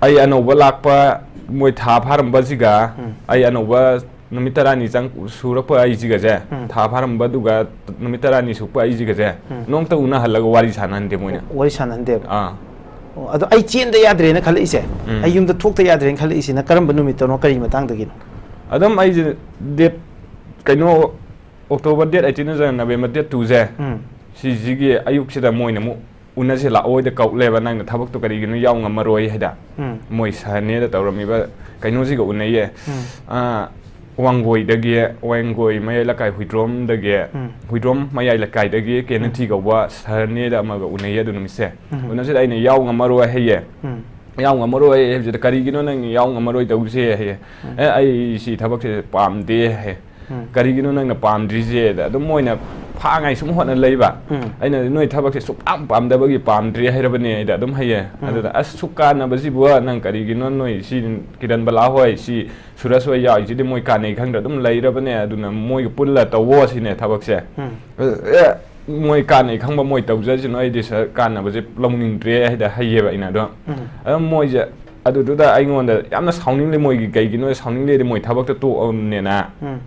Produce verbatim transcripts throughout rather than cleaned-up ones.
ꯑꯩ ꯑꯅꯧꯕ ꯂꯥꯛꯄ, ꯃꯣꯏ ꯊꯥ ꯐꯥꯔꯝꯕꯁꯤꯒ, ꯎꯝ꯫ ꯑꯩ ꯑꯅꯧꯕ ꯅꯨꯃꯤꯠ ꯇꯔꯥꯅꯤ ꯆꯪ-, ꯁꯨꯔꯛꯄ ꯑꯩꯁꯤꯒꯁꯦ, ꯎꯝ꯫ ꯊꯥ ꯐꯥꯔꯝꯕꯗꯨꯒ ꯅꯨꯃꯤꯠ ꯇꯔꯥꯅꯤ ꯁꯨꯔꯛꯄ ꯑꯩꯁꯤꯒꯁꯦ, ꯎꯝ꯫ ꯅꯣꯡꯇ ꯎꯅꯍꯜꯂꯒ ꯋꯥꯔꯤ ꯁꯥꯟꯅꯍꯟꯗꯦ ꯃꯣꯏꯅ꯫ ꯋꯥꯔꯤ ꯁꯥꯟꯅꯍꯟꯗꯦꯕ꯫ ꯑꯥ꯫ ꯑꯣ, ꯑꯗꯣ ꯑꯩ ꯆꯦꯟꯗ ꯌꯥꯗ꯭ꯔꯦꯅ ꯈꯜꯂꯛꯏꯁꯦ, ꯎꯝ꯫ ꯑꯩ ꯌꯨꯝꯗ ꯊꯣꯛꯇ ꯌꯥꯗ꯭ꯔꯦꯅ ꯈꯜꯂꯛꯏꯁꯤꯅ ꯀꯔꯝꯕ ꯅꯨꯃꯤꯠꯇꯅꯣ, ꯀꯔꯤ ꯃꯇꯥꯡꯗꯒꯤꯅꯣ? ꯑꯗꯨꯝ ꯑꯩꯁꯦ date, ꯀꯩꯅꯣ, October date eighteen ꯅꯠꯇ꯭ꯔꯒ November date two ꯁꯦ, ꯎꯝ꯫ ꯁꯤꯁꯤꯒꯤ ꯑꯌꯨꯛꯁꯤꯗ ꯃꯣꯏꯅ ꯑꯃꯨꯛ ꯎꯅꯁꯦ ꯂꯥꯛꯑꯣꯏꯗ ꯀꯧꯂꯦꯕ, "ꯅꯪꯅ ꯊꯕꯛꯇꯣ ꯀꯔꯤꯒꯤꯅꯣ ꯌꯥꯎ ꯉꯝꯃꯔꯣꯏ" ꯍꯥꯏꯗ꯫ ꯎꯝ꯫ ꯃꯣꯏ ꯁꯥꯔꯅꯦꯗ ꯇꯧꯔꯝꯃꯤꯕ ꯀꯩꯅꯣꯁꯤꯒ ꯎꯅꯩꯌꯦ꯫ ꯎꯝ꯫ ꯑꯥ, ꯋꯥꯡꯒꯣꯏꯗꯒꯤ, ꯋꯥꯡꯒꯣꯏ ꯃꯌꯥꯏ ꯂꯩꯀꯥꯏ ꯍꯨꯏꯗ꯭ꯔꯣꯝꯗꯒꯤ, ꯎꯝ꯫ ꯍꯨꯏꯗ꯭ꯔꯣꯝ ꯃꯌꯥꯏ ꯂꯩꯀꯥꯏꯗꯒꯤ ꯎꯝ꯫ ꯀꯦꯅꯊꯤ ꯀꯧꯕ ꯁꯥꯔꯅꯦꯗ ꯑꯃꯒ ꯎꯅꯩꯌꯦ ꯑꯗꯨ ꯅꯨꯃꯤꯠꯁꯦ꯫ ꯎꯝ꯫ ꯎꯅꯁꯤꯗ ꯑꯩꯅ ꯌꯥꯎ ꯉꯝꯃꯔꯣꯏ ꯍꯥꯏꯌꯦ꯫ ꯎꯝ꯫ ꯌꯥꯎ ꯉꯝꯃꯔꯣꯏ ꯍꯥꯏꯕꯁꯤꯗ, "ꯀꯔꯤꯒꯤꯅꯣ ꯅꯪ ꯌꯥꯎ ꯉꯝꯃꯔꯣꯏ ꯇꯧꯕꯁꯦ?" ꯍꯥꯏꯌꯦ꯫ ꯎꯝ꯫ "ꯑꯦ, ꯑꯩ ꯁꯤ ꯊꯕꯛꯁꯦ ꯄꯥꯝꯗꯦ" ꯍꯥꯏꯌꯦ꯫ ꯎꯝ꯫ "ꯀꯔꯤꯒꯤꯅꯣ ꯅꯪꯅ ꯄꯥꯝꯗ꯭ꯔꯤꯁꯦ?" ꯑꯗ ꯑꯗꯨꯝ ꯃꯣꯏꯅ ꯐꯥꯉꯥꯏ ꯁꯨꯝ ꯍꯣꯠꯅ ꯂꯩꯕ꯫ ꯎꯝ꯫ ꯑꯩꯅ, "ꯅꯣꯏ ꯊꯕꯛꯁꯦ ꯁꯨꯛꯄꯥꯝ ꯄꯥꯝꯗꯕꯒꯤ ꯄꯥꯝꯗ꯭ꯔꯤ ꯍꯥꯏꯔꯕꯅꯦ" ꯑꯩꯗ ꯑꯗꯨꯝ ꯍꯥꯏꯌꯦ꯫ ꯎꯝ꯫ ꯑꯗꯨꯗ, "ꯑꯁ, ꯁꯨꯛ ꯀꯥꯟꯅꯕꯁꯤꯕꯨ ꯅꯪ ꯀꯔꯤꯒꯤꯅꯣ, ꯅꯣꯏ ꯁꯤ ꯀꯤꯔꯟ ꯕꯂꯥ ꯍꯣꯏ, ꯁꯤ ꯁꯨꯔꯖ ꯍꯣꯏ ꯌꯥꯎꯔꯤꯁꯤꯗꯤ ꯃꯣꯏ ꯀꯥꯟꯅꯩ ꯈꯪꯗ꯭ꯔ ꯑꯗꯨꯝ ꯂꯩꯔꯕꯅꯦ, ꯑꯗꯨꯅ ꯃꯣꯏꯒ ꯄꯨꯜꯂ ꯇꯧꯋꯣ ꯁꯤꯅꯦ ꯊꯕꯛꯁꯦ"꯫ ꯎꯝ꯫ ꯑꯦ, ꯃꯣꯏ ꯀꯥꯟꯅꯩ ꯈꯪꯕ ꯃꯣꯏ ꯇꯧꯖꯁꯅꯨ, ꯑꯩꯗꯤ ꯁꯥꯔ ꯀꯥꯟꯅꯕꯁꯦ ꯂꯧꯅꯤꯡꯗ꯭ꯔꯦ ꯍꯥꯏꯗ ꯍꯩꯌꯦꯕ ꯑꯩꯅ ꯑꯗꯣ꯫ ꯎꯝ꯫ ꯑꯗꯨꯝ ꯃꯣꯏꯁꯦ ꯑꯗꯨꯗꯨꯗ ꯑꯩꯉꯣꯟꯗ ꯌꯥꯝꯅ ꯁꯥꯎꯅꯤꯡꯂꯦ, ꯃꯣꯏꯒꯤ ꯀꯩꯒꯤꯅꯣ ꯁꯥꯎꯅꯤꯡꯂꯦꯗꯤ ꯃꯣꯏ ꯊꯕꯛꯇ ꯇꯣꯛꯑꯕꯅꯤꯅ꯫ ꯎꯝ꯫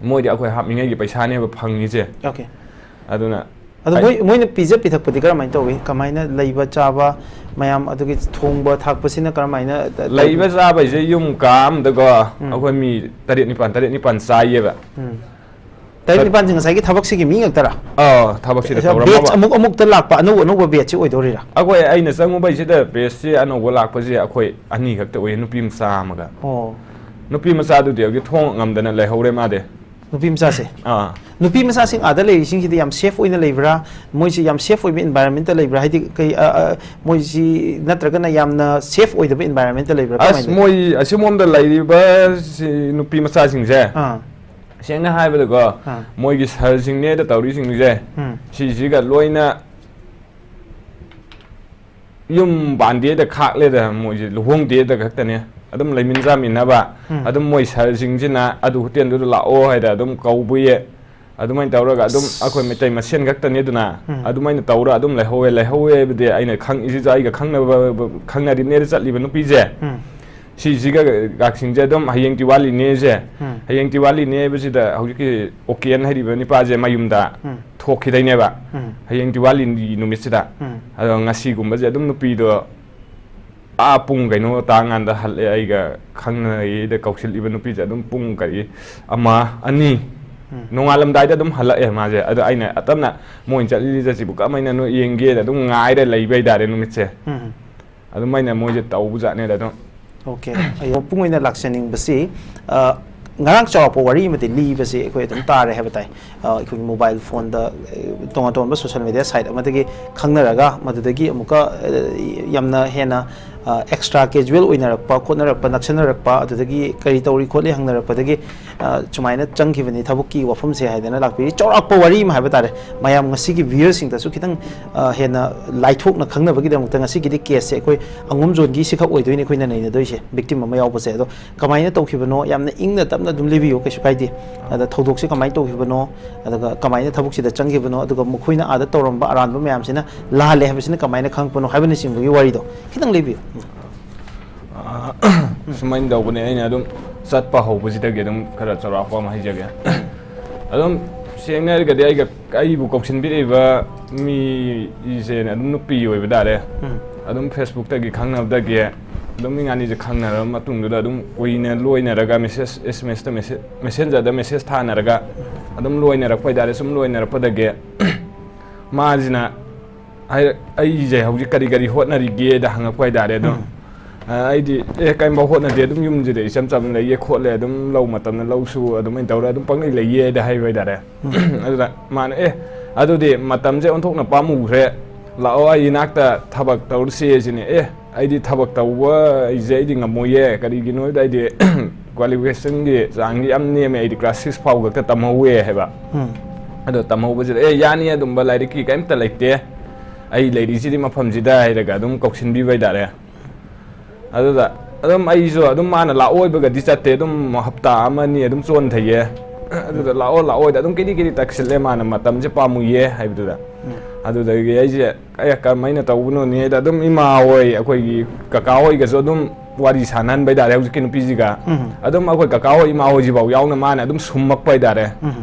ꯃꯣꯏꯗꯤ ꯑꯩꯈꯣꯏ ꯍꯥꯞꯅꯤꯡꯉꯥꯏꯒꯤ ꯄꯩꯁꯥꯅꯦꯕ ꯐꯪꯉꯤꯁꯦ꯫ Okay꯫ ꯑꯗꯨꯅ ꯑꯗꯣ ꯑꯩ ꯃꯣꯏ, ꯃꯣꯏꯅ ꯄꯤꯖ ꯄꯤꯊꯛꯄꯗꯤ ꯀꯔꯝꯍꯥꯏꯅ ꯇꯧꯏ? ꯀꯃꯥꯏꯅ ꯂꯩꯕ ꯆꯥꯕ ꯃꯌꯥꯝ, ꯑꯗꯨꯒꯤ ꯊꯣꯡꯕ ꯊꯥꯛꯄꯁꯤꯅ ꯀꯔꯝꯍꯥꯏꯅ ꯇ-, ꯂꯩꯕ ꯇꯧꯏ? ꯆꯥꯕꯩꯁꯦ ꯌꯨꯝ ꯀꯥ ꯑꯃꯗꯀꯣ ꯎꯝ꯫ ꯑꯩꯈꯣꯏ ꯃꯤ ꯇꯔꯦꯠ ꯅꯤꯄꯥꯜ, ꯇꯔꯦꯠ ꯅꯤꯄꯥꯜ ꯆꯥꯏꯌꯦꯕ꯫ ꯎꯝ꯫ ꯇꯔꯦꯠ ꯅꯤꯄꯥꯜꯁꯦ ꯉꯁꯥꯏꯒꯤ ꯊꯕꯛꯁꯤꯒꯤ ꯃꯤ ꯉꯥꯛꯇꯔꯥ? ꯑꯥ, ꯊꯕꯛꯁꯤꯗ ꯑꯁ, ꯇꯧꯔꯝꯃꯕ꯫ Batch ꯑꯃꯨꯛ ꯑꯃꯨꯛꯇ ꯂꯥꯛꯄ ꯑꯅꯧ ꯑꯅꯧꯕ batchꯁꯤ ꯑꯣꯏꯗꯣꯔꯤꯔꯥ? ꯑꯩꯈꯣꯏ, ꯑꯩꯅ ꯆꯪꯉꯨꯕꯩꯁꯤꯗ batchꯁꯤ ꯑꯅꯧꯕ ꯂꯥꯛꯄꯁꯤ ꯑꯩꯈꯣꯏ ꯑꯅꯤ ꯈꯛꯇ ꯑꯣꯏꯌꯦ, ꯅꯨꯄꯤ ꯃꯆꯥ ꯑꯃꯒ꯫ ꯑꯣ꯫ ꯅꯨꯄꯤ ꯃꯆꯥꯗꯨꯗꯤ ꯍꯧꯖꯤꯛ ꯊꯣꯡ ꯉꯝꯗꯅ ꯂꯩꯍꯧꯔꯦ ꯃꯥꯗꯤ꯫ ꯅꯨꯄꯤ ꯃꯆꯥꯁꯦ? ꯑꯥ꯫ ꯅꯨꯄꯤ ꯃꯆꯥꯁꯤꯡ ꯑꯥꯗ ꯂꯩꯔꯤꯁꯤꯡꯁꯤꯗꯤ ꯌꯥꯝ safe ꯑꯣꯏꯅ ꯂꯩꯕ꯭ꯔꯥ? ꯃꯣꯏꯁꯤ ꯌꯥꯝ safe ꯑꯣꯏꯕ environmentꯇ ꯂꯩꯕ꯭ꯔꯥ? ꯍꯥꯏꯗꯤ ꯀꯩ, ꯑ, ꯑ, ꯃꯣꯏꯁꯤ ꯅꯠꯇ꯭ꯔꯒꯅ ꯌꯥꯝꯅ safe ꯑꯣꯏꯗꯕ environmentꯇ ꯂꯩꯕ꯭ꯔꯥ? ꯑꯁ, ꯀꯃꯥꯏꯅ ꯂꯩ? ꯃꯣꯏ ꯑꯁꯤꯒꯨꯝꯕꯗ ꯂꯩꯔꯤꯕ ꯁꯤ ꯅꯨꯄꯤ ꯃꯆꯥꯁꯤꯡꯁꯦ, ꯑꯥ꯫ ꯁꯦꯡꯅ ꯍꯥꯏꯕꯗꯀꯣ, ꯑꯥ꯫ ꯃꯣꯏꯒꯤ ꯁꯥꯔꯁꯤꯡꯅꯦꯗ ꯇꯧꯔꯤꯁꯤꯡꯁꯦ, ꯎꯝ꯫ ꯁꯤꯁꯤꯒ ꯂꯣꯏꯅ ꯌꯨꯝ ꯄꯥꯟꯗꯦꯗ ꯈꯥꯛꯂꯦꯗ, ꯃꯣꯏꯁꯦ ꯂꯨꯍꯣꯡꯗꯦꯗ ꯈꯛꯇꯅꯦ꯫ ꯑꯗꯨꯝ ꯂꯩꯃꯤꯟ ꯆꯥꯃꯤꯟꯅꯕ, ꯎꯝ꯫ ꯑꯗꯨꯝ ꯃꯣꯏ ꯁꯥꯔꯁꯤꯡꯁꯤꯅ ꯑꯗꯨ ꯍꯣꯇꯦꯜꯗꯨꯗ ꯂꯥꯛꯑꯣ ꯍꯥꯏꯗ ꯑꯗꯨꯝ ꯀꯧꯕꯌꯦ꯫ ꯑꯗꯨꯃꯥꯏꯅ ꯇꯧꯔꯒ ꯑꯗꯨꯝ ꯑꯩꯈꯣꯏ ꯃꯩꯇꯩ ꯃꯁꯦꯟ ꯈꯛꯇꯅꯤ ꯑꯗꯨꯅ, ꯎꯝ꯫ ꯑꯗꯨꯃꯥꯏꯅ ꯇꯧꯔ ꯑꯗꯨꯝ ꯂꯩꯍꯧꯋꯦ꯫ ꯂꯩꯍꯧꯋꯦ ꯍꯥꯏꯕꯗꯤ ꯑꯩꯅ ꯈꯪ-, ꯏꯆꯦꯁꯨ ꯑꯩꯒ ꯈꯪꯅꯕ, ꯈꯪꯅꯔꯤꯕꯅꯦꯅ ꯆꯠꯂꯤꯕ ꯅꯨꯄꯤꯁꯦ, ꯎꯝ꯫ ꯁꯤꯁꯤꯒ ꯒꯥꯛꯁꯤꯡꯁꯦ ꯑꯗꯨꯝ ꯍꯌꯦꯡ ꯗꯤꯋꯥꯂꯤꯅꯦꯁꯦ, ꯎꯝ꯫ ꯍꯌꯦꯡ ꯗꯤꯋꯥꯂꯤꯅꯦ ꯍꯥꯏꯕꯁꯤꯗ ꯍꯧꯖꯤꯛꯀꯤ ꯑꯣꯀꯦꯟ ꯍꯥꯏꯔꯤꯕ ꯅꯨꯄꯥꯁꯦ ꯃꯌꯨꯝꯗ ꯎꯝ꯫ ꯊꯣꯛꯈꯤꯗꯣꯏꯅꯦꯕ, ꯎꯝ꯫ ꯍꯌꯦꯡ ꯗꯤꯋꯥꯂꯤ ꯅꯨꯃꯤꯠꯁꯤꯗ꯫ ꯎꯝ꯫ ꯑꯗꯣ ꯉꯁꯤꯒꯨꯝꯕꯁꯦ ꯑꯗꯨꯝ ꯅꯨꯄꯤꯗꯣ ꯑꯥ ꯄꯨꯡ ꯀꯩꯅꯣ ꯇꯥꯡꯀꯥꯟꯗ ꯍꯜꯂꯛꯑꯦ꯫ ꯑꯩꯒ ꯈꯪꯅꯩꯗ ꯀꯧꯁꯤꯜꯂꯤꯕ ꯅꯨꯄꯤꯁꯦ ꯑꯗꯨꯝ ꯄꯨꯡ ꯀꯔꯤ, ꯑꯃ, ꯑꯅꯤ, ꯎꯝ꯫ ꯅꯣꯡꯉꯥꯜꯂꯝꯗꯥꯏꯗ ꯑꯗꯨꯝ ꯍꯜꯂꯛꯑꯦ ꯃꯥꯁꯦ꯫ ꯑꯗꯣ ꯑꯩꯅ ꯇꯞꯅ ꯃꯣꯏꯅ ꯆꯠꯂꯤ ꯆꯠꯁꯤꯕꯨ ꯀꯃꯥꯏꯅ ꯅꯣꯏ ꯌꯦꯡꯒꯦꯅ ꯑꯗꯨꯝ ꯉꯥꯏꯔ ꯂꯩꯕ ꯍꯥꯏꯇꯥꯔꯦ ꯅꯨꯃꯤꯠꯁꯦ꯫ ꯎꯝ꯫ ꯑꯗꯨꯃꯥꯏꯅ ꯃꯣꯏꯁꯦ ꯇꯧꯕꯖꯥꯠꯅꯦꯗ ꯑꯗꯨꯝ꯫ ꯑꯣꯀꯦ꯫ ꯑꯩ ꯃꯄꯨꯡ ꯑꯣꯏꯅ ꯂꯥꯛꯆꯅꯤꯡꯕꯁꯤ, ꯑ, ꯉꯔꯥꯡ ꯆꯥꯎꯔꯥꯛꯄ ꯋꯥꯔꯤ ꯑꯃꯗꯤ ꯂꯤꯕꯁꯤ ꯑꯩꯈꯣꯏ ꯑꯗꯨꯝ ꯇꯥꯔꯦ ꯍꯥꯏꯕ ꯇꯥꯏ꯫ ꯑ, ꯑꯩꯈꯣꯏꯒꯤ ꯃꯣꯕꯥꯏꯜ ꯐꯣꯟꯗ, ꯑ, ꯇꯣꯉꯥꯟ ꯇꯣꯉꯥꯟꯕ ꯁꯣꯁꯦꯜ ꯃꯦꯗꯤꯌꯥ ꯁꯥꯏꯠ ꯑꯃꯗꯒꯤ ꯈꯪꯅꯔꯒ, ꯃꯗꯨꯗꯒꯤ ꯑꯃꯨꯛꯀ, ꯑ, ꯌꯥꯝꯅ ꯍꯦꯟꯅ, ꯑ, ꯑꯦꯛꯁꯇ꯭ꯔꯥ ꯀꯦꯖꯨꯋꯦꯜ ꯑꯣꯏꯅꯔꯛꯄ, ꯈꯣꯠꯅꯔꯛꯄ, ꯅꯛꯁꯟꯅꯔꯛꯄ, ꯑꯗꯨꯗꯒꯤ ꯀꯔꯤ ꯇꯧꯔꯤ ꯈꯣꯠꯂꯤ ꯍꯪꯅꯔꯛꯄꯗꯒꯤ, ꯑ, ꯁꯨꯃꯥꯏꯅ ꯆꯪꯈꯤꯕꯅꯤ ꯊꯕꯛꯀꯤ ꯋꯥꯐꯝꯁꯦ ꯍꯥꯏꯗꯅ ꯂꯥꯛꯄꯤꯔꯤ꯫ ꯆꯥꯎꯔꯥꯛꯄ ꯋꯥꯔꯤ ꯑꯃ ꯍꯥꯏꯕ ꯇꯥꯔꯦ, ꯃꯌꯥꯝ ꯉꯁꯤꯒꯤ ꯚ꯭ꯌꯨꯌꯔꯁꯤꯡꯗꯁꯨ ꯈꯤꯇꯪ, ꯑ, ꯍꯦꯟꯅ ꯂꯥꯏꯊꯣꯛꯅ ꯈꯪꯅꯕꯒꯤꯗꯃꯛꯇ ꯉꯁꯤꯒꯤꯗꯤ ꯀꯦꯁꯁꯦ ꯑꯩꯈꯣꯏ ꯑꯉꯣꯝ ꯖꯣꯟꯒꯤ ꯁꯤꯈꯛ ꯑꯣꯏꯗꯣꯏꯅꯤ ꯑꯩꯈꯣꯏꯅ ꯅꯩꯅꯗꯣꯏꯁꯦ, ꯚꯤꯛꯇꯤꯝ ꯑꯃ ꯌꯥꯎꯕꯁꯦ꯫ ꯑꯗꯣ ꯀꯃꯥꯏꯅ ꯇꯧꯈꯤꯕꯅꯣ? ꯌꯥꯝꯅ ꯏꯪꯅ ꯇꯞꯅ ꯑꯗꯨꯝ ꯂꯤꯕꯤꯌꯨ, ꯀꯩꯁꯨ ꯀꯥꯏꯗꯦ꯫ ꯑꯗ ꯊꯧꯗꯣꯛꯁꯦ ꯀꯃꯥꯏꯅ ꯇꯧꯈꯤꯕꯅꯣ, ꯑꯗꯨꯒ ꯀꯃꯥꯏꯅ ꯊꯕꯛꯁꯤꯗ ꯆꯪꯈꯤꯕꯅꯣ, ꯑꯗꯨꯒ ꯃꯈꯣꯏꯅ ꯑꯥꯗ ꯇꯧꯔꯝꯕ ꯑꯔꯥꯟꯕ ꯃꯌꯥꯝꯁꯤꯅ ꯂꯥꯜꯂꯦ ꯍꯥꯏꯕꯁꯤꯅ ꯀꯃꯥꯏꯅ ꯈꯪꯉꯛꯄꯅꯣ ꯍꯥꯏꯕꯅꯆꯤꯡꯕꯒꯤ ꯋꯥꯔꯤꯗꯣ ꯈꯤꯇꯪ ꯂꯤꯕꯤꯌꯨ꯫ ꯑ, ꯁꯨꯃꯥꯏꯅ ꯇꯧꯕꯅꯦ, ꯑꯩꯅ ꯑꯗꯨꯝ ꯆꯠꯄ ꯍꯧꯕꯁꯤꯗꯒꯤ ꯑꯗꯨꯝ ꯈꯔ ꯆꯥꯎꯔꯥꯛꯄ ꯑꯃ ꯍꯥꯏꯖꯒꯦ꯫ ꯑꯗꯨꯝ ꯁꯦꯡꯅ ꯍꯥꯏꯔꯒꯗꯤ ꯑꯩꯒ, ꯑꯩꯕꯨ ꯀꯧꯁꯤꯟꯕꯤꯔꯛꯏꯕ ꯃꯤꯁꯦ ꯑꯗꯨꯝ ꯅꯨꯄꯤ ꯑꯣꯏꯕ ꯇꯥꯔꯦ꯫ ꯎꯝ꯫ ꯑꯗꯨꯝ Facebookꯇꯒꯤ ꯈꯪꯅꯕꯗꯒꯤ ꯑꯗꯨꯝ ꯃꯤ ꯑꯅꯤꯁꯦ ꯈꯪꯅꯔꯕ ꯃꯇꯨꯡꯗꯨꯗ ꯑꯗꯨꯝ ꯀꯨꯏꯅ ꯂꯣꯏꯅꯔꯒ message, SMSꯇ message, Messengerꯗ message ꯊꯥꯅꯔꯒ ꯑꯗꯨꯝ ꯂꯣꯏꯅꯔꯛꯄ ꯍꯥꯏꯇꯥꯔꯦ꯫ ꯁꯨꯝ ꯂꯣꯏꯅꯔꯛꯄꯗꯒꯤ ꯃꯥꯁꯤꯅ ꯍꯥꯏ-, ꯑꯩꯁꯦ ꯍꯧꯖꯤꯛ ꯀꯔꯤ ꯀꯔꯤ ꯍꯣꯠꯅꯔꯤꯒꯦꯗ ꯍꯪꯉꯛꯄ ꯍꯥꯏꯇꯥꯔꯦ꯫ ꯑꯗꯨꯝ, ꯎꯝ꯫ ꯑ, ꯑꯩꯗꯤ, "ꯑꯦ, ꯀꯔꯤꯝꯐꯥꯎ ꯍꯣꯠꯅꯗꯦ, ꯑꯗꯨꯝ ꯌꯨꯝꯁꯤꯗ ꯏꯆꯝ ꯆꯝꯅ ꯂꯩꯌꯦ ꯈꯣꯠꯂꯦ, ꯑꯗꯨꯝ ꯂꯧ ꯃꯇꯝꯗ ꯂꯧ ꯁꯨ, ꯑꯗꯨꯃꯥꯏꯅ ꯇꯧꯔ ꯑꯗꯨꯝ ꯄꯪꯂꯩ ꯂꯩꯌꯦꯗ" ꯍꯥꯏꯕ ꯍꯥꯏꯇꯥꯔꯦ꯫ ꯎꯝ꯫ ꯑꯗꯨꯗ ꯃꯥꯅ, "ꯑꯦ, ꯑꯗꯨꯗꯤ ꯃꯇꯝꯁꯦ ꯑꯣꯟꯊꯣꯛꯅ ꯄꯥꯝꯃꯨꯈ꯭ꯔꯦ, ꯂꯥꯛꯑꯣ ꯑꯩ ꯏꯅꯥꯛꯇ ꯊꯕꯛ ꯇꯧꯔꯁꯦ" ꯁꯤꯅꯤ꯫ "ꯑꯦ, ꯑꯩꯗꯤ ꯊꯕꯛ ꯇꯧꯕ ꯑꯩꯁꯦ ꯑꯩꯗꯤ ꯉꯝꯃꯣꯏꯌꯦ, ꯀꯔꯤꯒꯤꯅꯣ ꯍꯥꯏꯕꯗ ꯑꯩꯗꯤ qualificationꯒꯤ ꯆꯥꯡꯗꯤ ꯌꯥꯝ ꯅꯦꯝꯃꯦ, ꯑꯩꯗꯤ class six ꯐꯥꯎ ꯈꯛꯇ ꯇꯝꯍꯧꯋꯦ" ꯍꯥꯏꯕ꯫ ꯎꯝ꯫ ꯑꯗꯣ ꯇꯝꯍꯧꯕꯁꯤꯗ, "ꯑꯦ, ꯌꯥꯅꯤ, ꯑꯗꯨꯝꯕ ꯂꯥꯏꯔꯤꯛꯀꯤ ꯀꯔꯤꯝꯇ ꯂꯩꯇꯦ, ꯑꯩ ꯂꯩꯔꯤꯁꯤꯗꯤ ꯃꯐꯝꯁꯤꯗ" ꯍꯥꯏꯔꯒ ꯑꯗꯨꯝ ꯀꯧꯁꯤꯟꯕꯤꯕ ꯍꯥꯏꯇꯥꯔꯦ꯫ ꯑꯗꯨꯗ ꯑꯗꯨꯝ ꯑꯩꯁꯨ ꯑꯗꯨꯝ ꯃꯥꯅ ꯂꯥꯛꯑꯣꯏꯕꯒꯗꯤ ꯆꯠꯇꯦ, ꯑꯗꯨꯝ ꯍꯞꯇꯥ ꯑꯃ ꯑꯅꯤ ꯑꯗꯨꯝ ꯆꯣꯟꯊꯩꯌꯦ꯫ ꯑꯗꯨꯗ ꯂꯥꯛꯑꯣ ꯂꯥꯛꯑꯣꯗ ꯑꯗꯨꯝ ꯀꯤꯔꯤ ꯀꯤꯔꯤ ꯇꯛꯁꯤꯜꯂꯦ, ꯃꯥꯅ ꯃꯇꯝꯁꯦ ꯄꯥꯝꯃꯨꯏꯌꯦ ꯍꯥꯏꯕꯗꯨꯗ꯫ ꯑꯗꯨꯗꯒꯤ ꯑꯩꯁꯦ ꯑꯦ ꯀꯃꯥꯏꯅ ꯇꯧꯕꯅꯣꯅꯦꯗ ꯑꯗꯨꯝ ꯏꯃꯥ ꯍꯣꯏ, ꯑꯩꯈꯣꯏꯒꯤ ꯀꯀꯥ ꯍꯣꯏꯒꯁꯨ ꯑꯗꯨꯝ ꯋꯥꯔꯤ ꯁꯥꯟꯅꯍꯟꯕ ꯍꯥꯏꯇꯥꯔꯦ ꯍꯧꯖꯤꯛꯀꯤ ꯅꯨꯄꯤꯁꯤꯒ꯫ ꯑꯗꯨꯝ ꯑꯩꯈꯣꯏ ꯀꯀꯥ ꯍꯣꯏ ꯏꯃꯥ ꯍꯣꯏꯁꯤꯐꯥꯎ ꯌꯥꯎꯅ ꯃꯥꯅ ꯑꯗꯨꯝ ꯁꯨꯝꯃꯛꯄ ꯍꯥꯏꯇꯥꯔꯦ꯫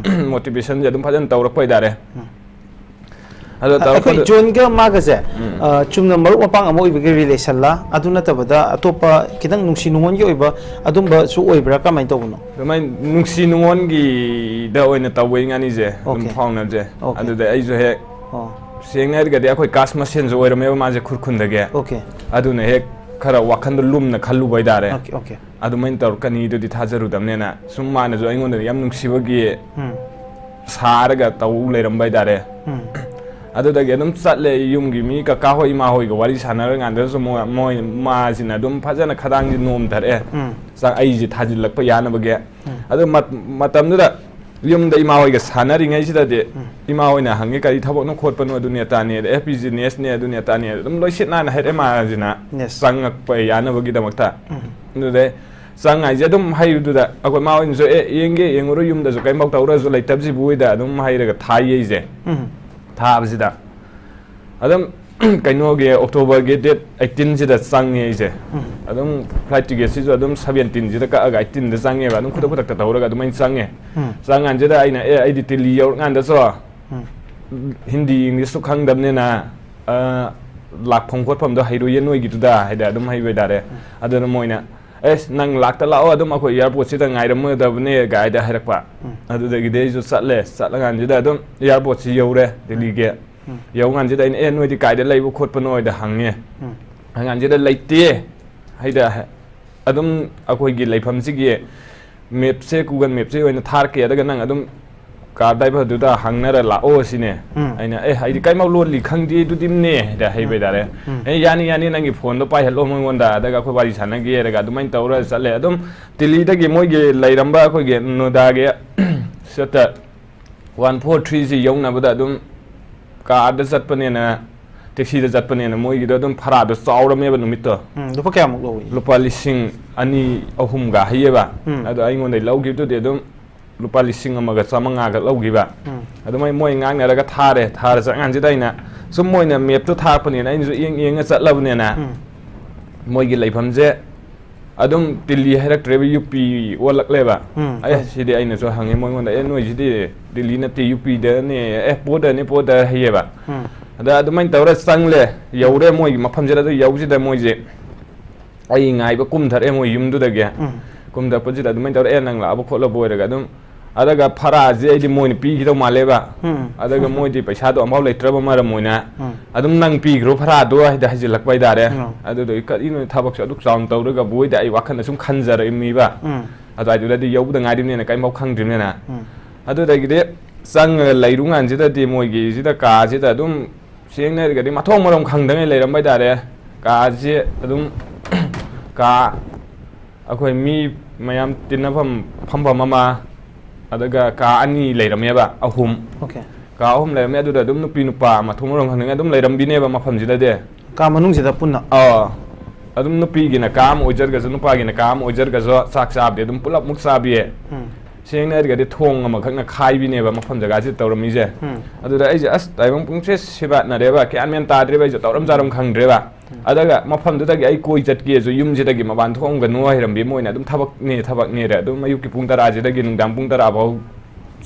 ꯃꯣꯇꯤꯚꯦꯁꯟꯁꯦ ꯑꯗꯨꯝ ꯐꯖꯅ ꯇꯧꯔꯛꯄ ꯍꯥꯏꯇꯥꯔꯦ꯫ ꯑꯗꯣ ꯑꯩꯈꯣꯏ ꯇꯧꯔꯛꯄꯗ ꯖꯣꯟꯒ ꯃꯥꯒꯁꯦ, ꯎꯝ꯫ ꯑ, ꯆꯨꯝꯅ ꯃꯔꯨꯞ ꯃꯄꯥꯡ ꯑꯃ ꯑꯣꯏꯕꯒꯤ ꯔꯤꯂꯦꯁꯟꯂꯥ, ꯑꯗꯨ ꯅꯠꯇꯕꯗ ꯑꯇꯣꯞꯄ ꯈꯤꯇꯪ ꯅꯨꯡꯁꯤ ꯅꯨꯡꯉꯣꯟꯒꯤ ꯑꯣꯏꯕ ꯑꯗꯨꯝꯕꯁꯨ ꯑꯣꯏꯕ꯭ꯔꯥ, ꯀꯃꯥꯏꯅ ꯇꯧꯕꯅꯣ? ꯑꯗꯨꯃꯥꯏꯅ ꯅꯨꯡꯁꯤ ꯅꯨꯡꯉꯣꯟꯒꯤꯗ ꯑꯣꯏꯅ ꯇꯧꯕ ꯏꯕꯥꯅꯤꯁꯦ ꯑꯗꯨꯝ ꯑꯣꯀꯦ꯫ ꯐꯥꯎꯅꯕꯁꯦ꯫ ꯑꯣꯀꯦ꯫ ꯑꯗꯨꯗ ꯑꯩꯁꯨ ꯍꯦꯛ ꯑꯣ꯫ ꯁꯦꯡꯅ ꯍꯥꯏꯔꯒꯗꯤ ꯑꯩꯈꯣꯏ ꯀꯥꯁ ꯃꯁꯦꯟꯁꯨ ꯑꯣꯏꯔꯝꯃꯦꯕ ꯃꯥꯁꯦ ꯈꯨꯔꯈꯨꯜꯗꯒꯤ꯫ ꯑꯣꯀꯦ꯫ ꯑꯗꯨꯅ ꯍꯦꯛ ꯈꯔ ꯋꯥꯈꯟꯗꯣ ꯂꯨꯝꯅ ꯈꯜꯂꯨꯕ ꯍꯥꯏꯇꯥꯔꯦ꯫ Okay, okay. ꯑꯗꯨꯃꯥꯏꯅ ꯇꯧꯔꯛꯀꯅꯤꯗꯨꯗꯤ ꯊꯥꯖꯔꯨꯗꯕꯅꯦꯅ ꯁꯨꯝ ꯃꯥꯅꯁꯨ ꯑꯩꯉꯣꯟꯗ ꯌꯥꯝ ꯅꯨꯡꯁꯤꯕꯒꯤ ꯎꯝ꯫ ꯁꯥꯔꯒ ꯇꯧ ꯂꯩꯔꯝꯕ ꯍꯥꯏꯇꯥꯔꯦ꯫ ꯎꯝ꯫ ꯑꯗꯨꯗꯒꯤ ꯑꯗꯨꯝ ꯆꯠꯂꯦ, ꯌꯨꯝꯒꯤ ꯃꯤ ꯀꯀꯥ ꯍꯣꯏ ꯏꯃꯥ ꯍꯣꯏꯒ ꯋꯥꯔꯤ ꯁꯥꯟꯅꯔꯀꯥꯟꯗꯁꯨ ꯃꯣꯏ, ꯃꯣꯏ ꯃꯥꯁꯤꯅ ꯑꯗꯨꯝ ꯐꯖꯅ ꯈꯗꯥꯡꯁꯤ ꯅꯣꯝꯊꯔꯛꯑꯦ꯫ ꯎꯝ꯫ ꯆꯥꯛ ꯑꯩꯁꯦ ꯊꯥꯖꯤꯜꯂꯛꯄ ꯌꯥꯅꯕꯒꯤ꯫ ꯎꯝ꯫ ꯑꯗꯨ ꯃꯠ-, ꯃꯇꯝꯗꯨꯗ ꯌꯨꯝꯗ ꯏꯃꯥ ꯍꯣꯏꯒ ꯁꯥꯟꯅꯔꯤꯉꯩꯁꯤꯗꯗꯤ ꯎꯝ꯫ ꯏꯃꯥ ꯍꯣꯏꯅ ꯍꯪꯉꯦ, "ꯀꯔꯤ ꯊꯕꯛꯅꯣ ꯈꯣꯠꯄꯅꯣ?" ꯑꯗꯨꯅꯦ ꯑꯇꯥꯅꯦ, "ꯑꯦ, ꯕꯤꯖꯤꯅꯦꯁꯅꯦ, ꯑꯗꯨꯅꯦ ꯑꯇꯥꯅꯦ", ꯑꯗꯨꯝ ꯂꯣꯏ ꯁꯤꯠ ꯅꯥꯟꯅ ꯍꯥꯏꯔꯛꯑꯦ ꯃꯥꯁꯤꯅ ꯅꯦꯁ꯫ ꯆꯪꯉꯛꯄ ꯌꯥꯅꯕꯒꯤꯗꯃꯛꯇ꯫ ꯎꯝ꯫ ꯑꯗꯨꯗꯩ ꯆꯪꯉꯥꯏꯁꯦ ꯑꯗꯨꯝ ꯍꯩꯕꯗꯨꯗ ꯑꯩꯈꯣꯏ ꯃꯥ ꯍꯣꯏꯅꯁꯨ, "ꯑꯦ, ꯌꯦꯡꯒꯦ, ꯌꯦꯡꯉꯨꯔꯣ, ꯌꯨꯝꯗꯁꯨ ꯀꯔꯤꯝꯐꯥꯎ ꯇꯧꯔꯁꯨ ꯂꯩꯇꯕꯁꯤꯕꯨ" ꯍꯣꯏꯗ ꯑꯗꯨꯝ ꯍꯩꯔꯒ ꯊꯥꯏꯌꯦ ꯑꯩꯁꯦ꯫ ꯎꯝ꯫ ꯊꯥꯕꯁꯤꯗ ꯑꯗꯨꯝ ꯀꯩꯅꯣꯒꯤ ꯑꯣꯛꯇꯣꯕꯔꯒꯤ ꯗꯦꯠ ꯑꯩꯠꯇꯤꯟꯁꯤꯗ ꯆꯪꯉꯦ ꯑꯩꯁꯦ꯫ ꯎꯝ꯫ ꯑꯗꯨꯝ ꯐ꯭ꯂꯥꯏꯠ ꯇꯤꯀꯦꯠꯁꯤꯁꯨ ꯑꯗꯨꯝ ꯁꯕꯦꯟꯇꯤꯟꯁꯤꯗ ꯀꯛꯑꯒ ꯑꯩꯠꯇꯤꯟꯗ ꯆꯪꯉꯦꯕ꯫ ꯑꯗꯨꯝ ꯈꯨꯗꯛ ꯎꯝ꯫ ꯈꯨꯗꯛꯇ ꯇꯧꯔꯒ ꯑꯗꯨꯃꯥꯏꯅ ꯆꯪꯉꯦ꯫ ꯎꯝ꯫ ꯆꯪꯉꯥꯟꯁꯤꯗ ꯑꯩꯅ, "ꯑꯦ, ꯑꯩꯗꯤ ꯗꯤꯜꯂꯤ ꯌꯧꯔꯀꯥꯟꯗꯁꯨ ꯎꯝ꯫ ꯍꯤꯟꯗꯤ ꯏꯪꯂꯤꯁꯁꯨ ꯈꯪꯗꯕꯅꯤꯅ, ꯑ, ꯂꯥꯛꯐꯝ ꯈꯣꯠꯐꯝꯗꯣ ꯍꯩꯔꯣꯏꯌꯦ ꯅꯣꯏꯒꯤꯗꯨꯗ", ꯍꯥꯏꯗꯤ ꯑꯗꯨꯝ ꯍꯩꯕ ꯍꯥꯏꯇꯥꯔꯦ꯫ ꯎꯝ꯫ ꯑꯗꯨꯅ ꯃꯣꯏꯅ, "ꯑꯦꯁ, ꯅꯪ ꯂꯥꯛꯇ ꯂꯥꯛꯑꯣ, ꯑꯗꯨꯝ ꯑꯩꯈꯣꯏ ꯑꯦꯌꯥꯔꯄꯣꯔꯠꯁꯤꯗ ꯉꯥꯏꯔꯝꯃꯗꯕꯅꯦ", ꯀꯥꯏꯗ ꯍꯥꯏꯔꯛꯄ꯫ ꯎꯝ꯫ ꯑꯗꯨꯗꯒꯤꯗꯤ ꯑꯩꯁꯨ ꯆꯠꯂꯦ꯫ ꯆꯠꯂꯀꯥꯟꯁꯤꯗ ꯑꯗꯨꯝ ꯑꯦꯌꯥꯔꯄꯣꯔꯠꯁꯤ ꯌꯧꯔꯦ, ꯎꯝ꯫ ꯗꯤꯜꯂꯤꯒꯤ꯫ ꯎꯝ꯫ ꯌꯧꯀꯥꯟꯁꯤꯗ ꯑꯩꯅ, "ꯑꯦ, ꯅꯣꯏꯗꯤ ꯀꯥꯏꯗ ꯂꯩꯕ ꯈꯣꯠꯄꯅꯣ?" ꯍꯥꯏꯗ ꯍꯪꯉꯦ꯫ ꯎꯝ꯫ ꯍꯪꯀꯥꯟꯁꯤꯗ, "ꯂꯩꯇꯦ", ꯍꯥꯏꯗ ꯑꯗꯨꯝ ꯑꯩꯈꯣꯏꯒꯤ ꯂꯩꯐꯝꯁꯤꯒꯤ ꯃꯦꯞꯁꯦ, Google ꯃꯦꯞꯁꯦ ꯑꯣꯏꯅ ꯊꯥꯔꯛꯀꯦ, ꯑꯗꯨꯒ ꯅꯪ ꯑꯗꯨꯝ ꯀꯥꯔ ꯗ꯭ꯔꯥꯏꯚꯔꯗꯨꯗ ꯍꯪꯅꯔ ꯂꯥꯛꯑꯣ ꯁꯤꯅꯦ꯫ ꯎꯝ꯫ ꯑꯩꯅ, "ꯑꯦ, ꯑꯩꯗꯤ ꯀꯩꯃꯛ ꯂꯣꯜꯂꯤ ꯈꯪꯗꯦ ꯑꯗꯨꯗꯤꯝꯅꯦ", ꯍꯥꯏꯗ ꯍꯩꯕ ꯎꯝ꯫ ꯍꯥꯏꯇꯥꯔꯦ꯫ ꯎꯝ꯫ "ꯑꯦ, ꯌꯥꯅꯤ, ꯌꯥꯅꯤ, ꯅꯪꯒꯤ ꯐꯣꯟꯗꯣ ꯄꯥꯏꯍꯜꯂꯣ ꯃꯉꯣꯟꯗ, ꯑꯗꯨꯒ ꯑꯩꯈꯣꯏ ꯋꯥꯔꯤ ꯁꯥꯟꯅꯒꯦ", ꯍꯥꯏꯔꯒ ꯑꯗꯨꯃꯥꯏꯅ ꯇꯧꯔ ꯆꯠꯂꯦ꯫ ꯑꯗꯨꯝ ꯗꯤꯜꯂꯤꯗꯒꯤ ꯃꯣꯏꯒꯤ ꯂꯩꯔꯝꯕ ꯑꯩꯈꯣꯏꯒꯤ ꯅꯣꯏꯗꯥꯒꯤ ꯁꯠꯇ ꯋꯥꯟ ꯐꯣꯔ ꯊ꯭ꯔꯤꯁꯤ ꯌꯧꯅꯕꯗ ꯑꯗꯨꯝ ꯀꯥꯔꯗ ꯆꯠꯄꯅꯦꯅ, ꯇꯦꯛꯁꯤꯗ ꯆꯠꯄꯅꯦꯅ ꯃꯣꯏꯒꯤꯗꯣ ꯑꯗꯨꯝ ꯐꯔꯥꯗꯣ ꯆꯥꯎꯔꯝꯃꯦꯕ ꯅꯨꯃꯤꯠꯇꯣ꯫ ꯎꯝ, ꯂꯨꯄꯥ ꯀꯌꯥꯃꯨꯛ ꯂꯧꯏ? ꯂꯨꯄꯥ ꯂꯤꯁꯤꯡ ꯑꯅꯤ ꯑꯍꯨꯝꯒ ꯍꯩꯌꯦꯕ꯫ ꯎꯝ꯫ ꯑꯗꯣ ꯑꯩꯉꯣꯟꯗꯩ ꯂꯧꯈꯤꯕꯗꯨꯗꯤ ꯑꯗꯨꯝ ꯂꯨꯄꯥ ꯂꯤꯁꯤꯡ ꯑꯃꯒ ꯆꯥꯃꯉꯥꯒ ꯂꯧꯈꯤꯕ꯫ ꯎꯝ꯫ ꯑꯗꯨꯃꯥꯏꯅ ꯃꯣꯏ ꯉꯥꯡꯅꯔꯒ ꯊꯥꯔꯦ꯫ ꯊꯥꯔ ꯆꯠꯀꯥꯟꯁꯤꯗ ꯑꯩꯅ ꯁꯨꯝ ꯃꯣꯏꯅ ꯃꯦꯞꯇꯣ ꯊꯥꯔꯛꯄꯅꯤꯅ ꯑꯩꯅꯁꯨ ꯌꯦꯡ ꯌꯦꯡꯉ ꯆꯠꯂꯕꯅꯤꯅ ꯎꯝ꯫ ꯃꯣꯏꯒꯤ ꯂꯩꯐꯝꯁꯦ ꯑꯗꯨꯝ ꯇꯤꯜꯂꯤ ꯍꯥꯏꯔꯛꯇ꯭ꯔꯦꯕ, ꯌꯨ ꯄꯤ ꯑꯣꯜꯂꯛꯂꯦꯕ꯫ ꯎꯝ꯫ ꯑꯦ, ꯁꯤꯗꯤ ꯑꯩꯅꯁꯨ ꯍꯪꯉꯦ ꯃꯣꯏꯉꯣꯟꯗ, "ꯑꯦ, ꯅꯣꯏꯁꯤꯗꯤ ꯇꯤꯜꯂꯤ ꯅꯠꯇꯦ, ꯌꯨ ꯄꯤꯗꯅꯦ, ꯑꯦ, ꯄꯣꯗꯅꯦ, ꯄꯣꯗ" ꯍꯩꯌꯦꯕ꯫ ꯎꯝ꯫ ꯑꯗ ꯑꯗꯨꯃꯥꯏꯅ ꯇꯧꯔ ꯆꯪꯂꯦ, ꯌꯧꯔꯦ ꯃꯣꯏꯒꯤ ꯃꯐꯝꯁꯤꯗ꯫ ꯑꯗꯨ ꯌꯧꯁꯤꯗ ꯃꯣꯏꯁꯦ ꯑꯩ ꯉꯥꯏꯕ ꯀꯨꯝꯊꯔꯛꯑꯦ ꯃꯣꯏ ꯌꯨꯝꯗꯨꯗꯒꯤ꯫ ꯎꯝ꯫ ꯀꯨꯝꯊꯔꯛꯄꯁꯤꯗ ꯑꯗꯨꯃꯥꯏꯅ ꯇꯧꯔꯛꯑꯦ, "ꯅꯪ ꯂꯥꯛꯑꯕ ꯈꯣꯠꯂꯕ?" ꯑꯣꯏꯔꯒ ꯑꯗꯨꯝ, ꯑꯗꯨꯒ ꯐꯔꯥꯁꯦ ꯑꯩꯗꯤ ꯃꯣꯏꯅ ꯄꯤꯈꯤꯗꯧ ꯃꯥꯜꯂꯦꯕ꯫ ꯎꯝ꯫ ꯑꯗꯨꯒ ꯃꯣꯏꯗꯤ ꯄꯩꯁꯥꯗꯣ ꯑꯃꯐꯥꯎ ꯂꯩꯇ꯭ꯔꯕ ꯃꯔꯝ ꯑꯣꯏꯅ ꯎꯝ꯫ ꯑꯗꯨꯝ, "ꯅꯪ ꯄꯤꯈ꯭ꯔꯣ ꯐꯔꯥꯗꯣ" ꯍꯥꯏꯗ ꯍꯥꯏꯖꯤꯜꯂꯛꯄ ꯍꯥꯏꯇꯥꯔꯦ꯫ ꯎꯝ꯫ ꯑꯗꯨꯗꯨꯒꯤ ꯀꯔꯤꯅꯣ ꯊꯕꯛꯁꯦ ꯑꯗꯨꯛ ꯆꯥꯎꯅ ꯇꯧꯔꯒꯕꯨ ꯍꯥꯏꯗ ꯑꯩ ꯋꯥꯈꯜꯗ ꯁꯨꯝ ꯈꯟꯖꯔꯛꯏꯕ꯫ ꯎꯝ꯫ ꯑꯗꯨꯋꯥꯏꯗꯨꯗꯗꯤ ꯌꯧꯕꯗ ꯉꯥꯏꯔꯤꯕꯅꯤꯅ ꯀꯔꯤꯝꯐꯥꯎ ꯈꯪꯗ꯭ꯔꯤꯕꯅꯤꯅ꯫ ꯎꯝ꯫ ꯑꯗꯨꯗꯒꯤꯗꯤ ꯆꯪꯉꯒ ꯂꯩꯔꯨ ꯀꯥꯟꯁꯤꯗꯗꯤ ꯃꯣꯏꯒꯤꯁꯤꯗ ꯀꯥꯁꯤꯗ ꯑꯗꯨꯝ ꯁꯦꯡꯅ ꯍꯥꯏꯔꯒꯗꯤ ꯃꯊꯣꯡ ꯃꯔꯝ ꯈꯪꯗꯉꯩ ꯂꯩꯔꯝꯕ ꯍꯥꯏꯇꯥꯔꯦ꯫ ꯀꯥꯁꯦ ꯑꯗꯨꯝ ꯀꯥ ꯑꯩꯈꯣꯏ ꯃꯤ ꯃꯌꯥꯝ ꯇꯤꯟꯅꯐꯝ ꯐꯝꯐꯝ ꯑꯃ, ꯑꯗꯨꯒ ꯀꯥ ꯑꯅꯤ ꯂꯩꯔꯝꯃꯦꯕ, ꯑꯍꯨꯝ꯫ Okay꯫ ꯀꯥ ꯑꯍꯨꯝ ꯂꯩꯔꯝꯃꯦ꯫ ꯑꯗꯨꯗ ꯑꯗꯨꯝ ꯅꯨꯄꯤ ꯅꯨꯄꯥ ꯃꯊꯣꯡ ꯃꯔꯝ ꯈꯪꯗꯉꯩ ꯑꯗꯨꯝ ꯂꯩꯔꯝꯕꯤꯅꯦꯕ ꯃꯐꯝꯁꯤꯗꯗꯤ꯫ ꯀꯥ ꯃꯅꯨꯡꯁꯤꯗ ꯄꯨꯟꯅ? ꯑꯥ꯫ ꯑꯗꯨꯝ ꯅꯨꯄꯤꯒꯤꯅ ꯀꯥ ꯑꯃ ꯑꯣꯏꯖꯔꯒꯁꯨ, ꯅꯨꯄꯥꯒꯤꯅ ꯀꯥ ꯑꯃ ꯑꯣꯏꯖꯔꯒꯁꯨ, ꯆꯥꯛ ꯆꯥꯕꯗꯤ ꯑꯗꯨꯝ ꯄꯨꯂꯞ ꯃꯨꯛ ꯆꯥꯕꯤꯌꯦ꯫ ꯎꯝ꯫ ꯁꯦꯡꯅ ꯍꯥꯏꯔꯒꯗꯤ ꯊꯣꯡ ꯑꯃꯈꯛꯅ ꯈꯥꯏꯕꯤꯅꯦꯕ ꯃꯐꯝ ꯖꯒꯥꯁꯤꯗ ꯇꯧꯔꯝꯃꯤꯁꯦ꯫ ꯎꯝ꯫ ꯑꯗꯨꯗ ꯑꯩꯁꯦ, "ꯑꯁ, ꯇꯥꯏꯕꯪ ꯄꯨꯡꯁꯦ ꯁꯦꯕꯥꯠꯅꯔꯦꯕ, ꯒ꯭ꯌꯥꯟ ꯃꯦꯟ ꯇꯥꯗ꯭ꯔꯦꯕ, ꯑꯩꯁꯨ ꯇꯧꯔꯝ ꯆꯥꯔꯝ ꯈꯪꯗ꯭ꯔꯦꯕ"꯫ ꯎꯝ꯫ ꯑꯗꯨꯒ ꯃꯐꯝꯗꯨꯗꯒꯤ ꯑꯩ ꯀꯣꯏ ꯆꯠꯀꯦꯁꯨ ꯌꯨꯝꯁꯤꯗꯒꯤ ꯃꯄꯥꯟ ꯊꯣꯛꯑꯝꯒꯅꯨ ꯍꯥꯏꯔꯝꯕꯤ꯫ ꯃꯣꯏꯅ ꯑꯗꯨꯝ ꯊꯕꯛꯅꯦ, ꯊꯕꯛꯅꯦꯔꯦ꯫ ꯑꯗꯨꯝ ꯑꯌꯨꯛꯀꯤ ꯄꯨꯡ ꯇꯔꯥꯁꯤꯗꯒꯤ ꯅꯨꯡꯗꯥꯡ ꯄꯨꯡ ꯇꯔꯥ ꯐꯥꯎ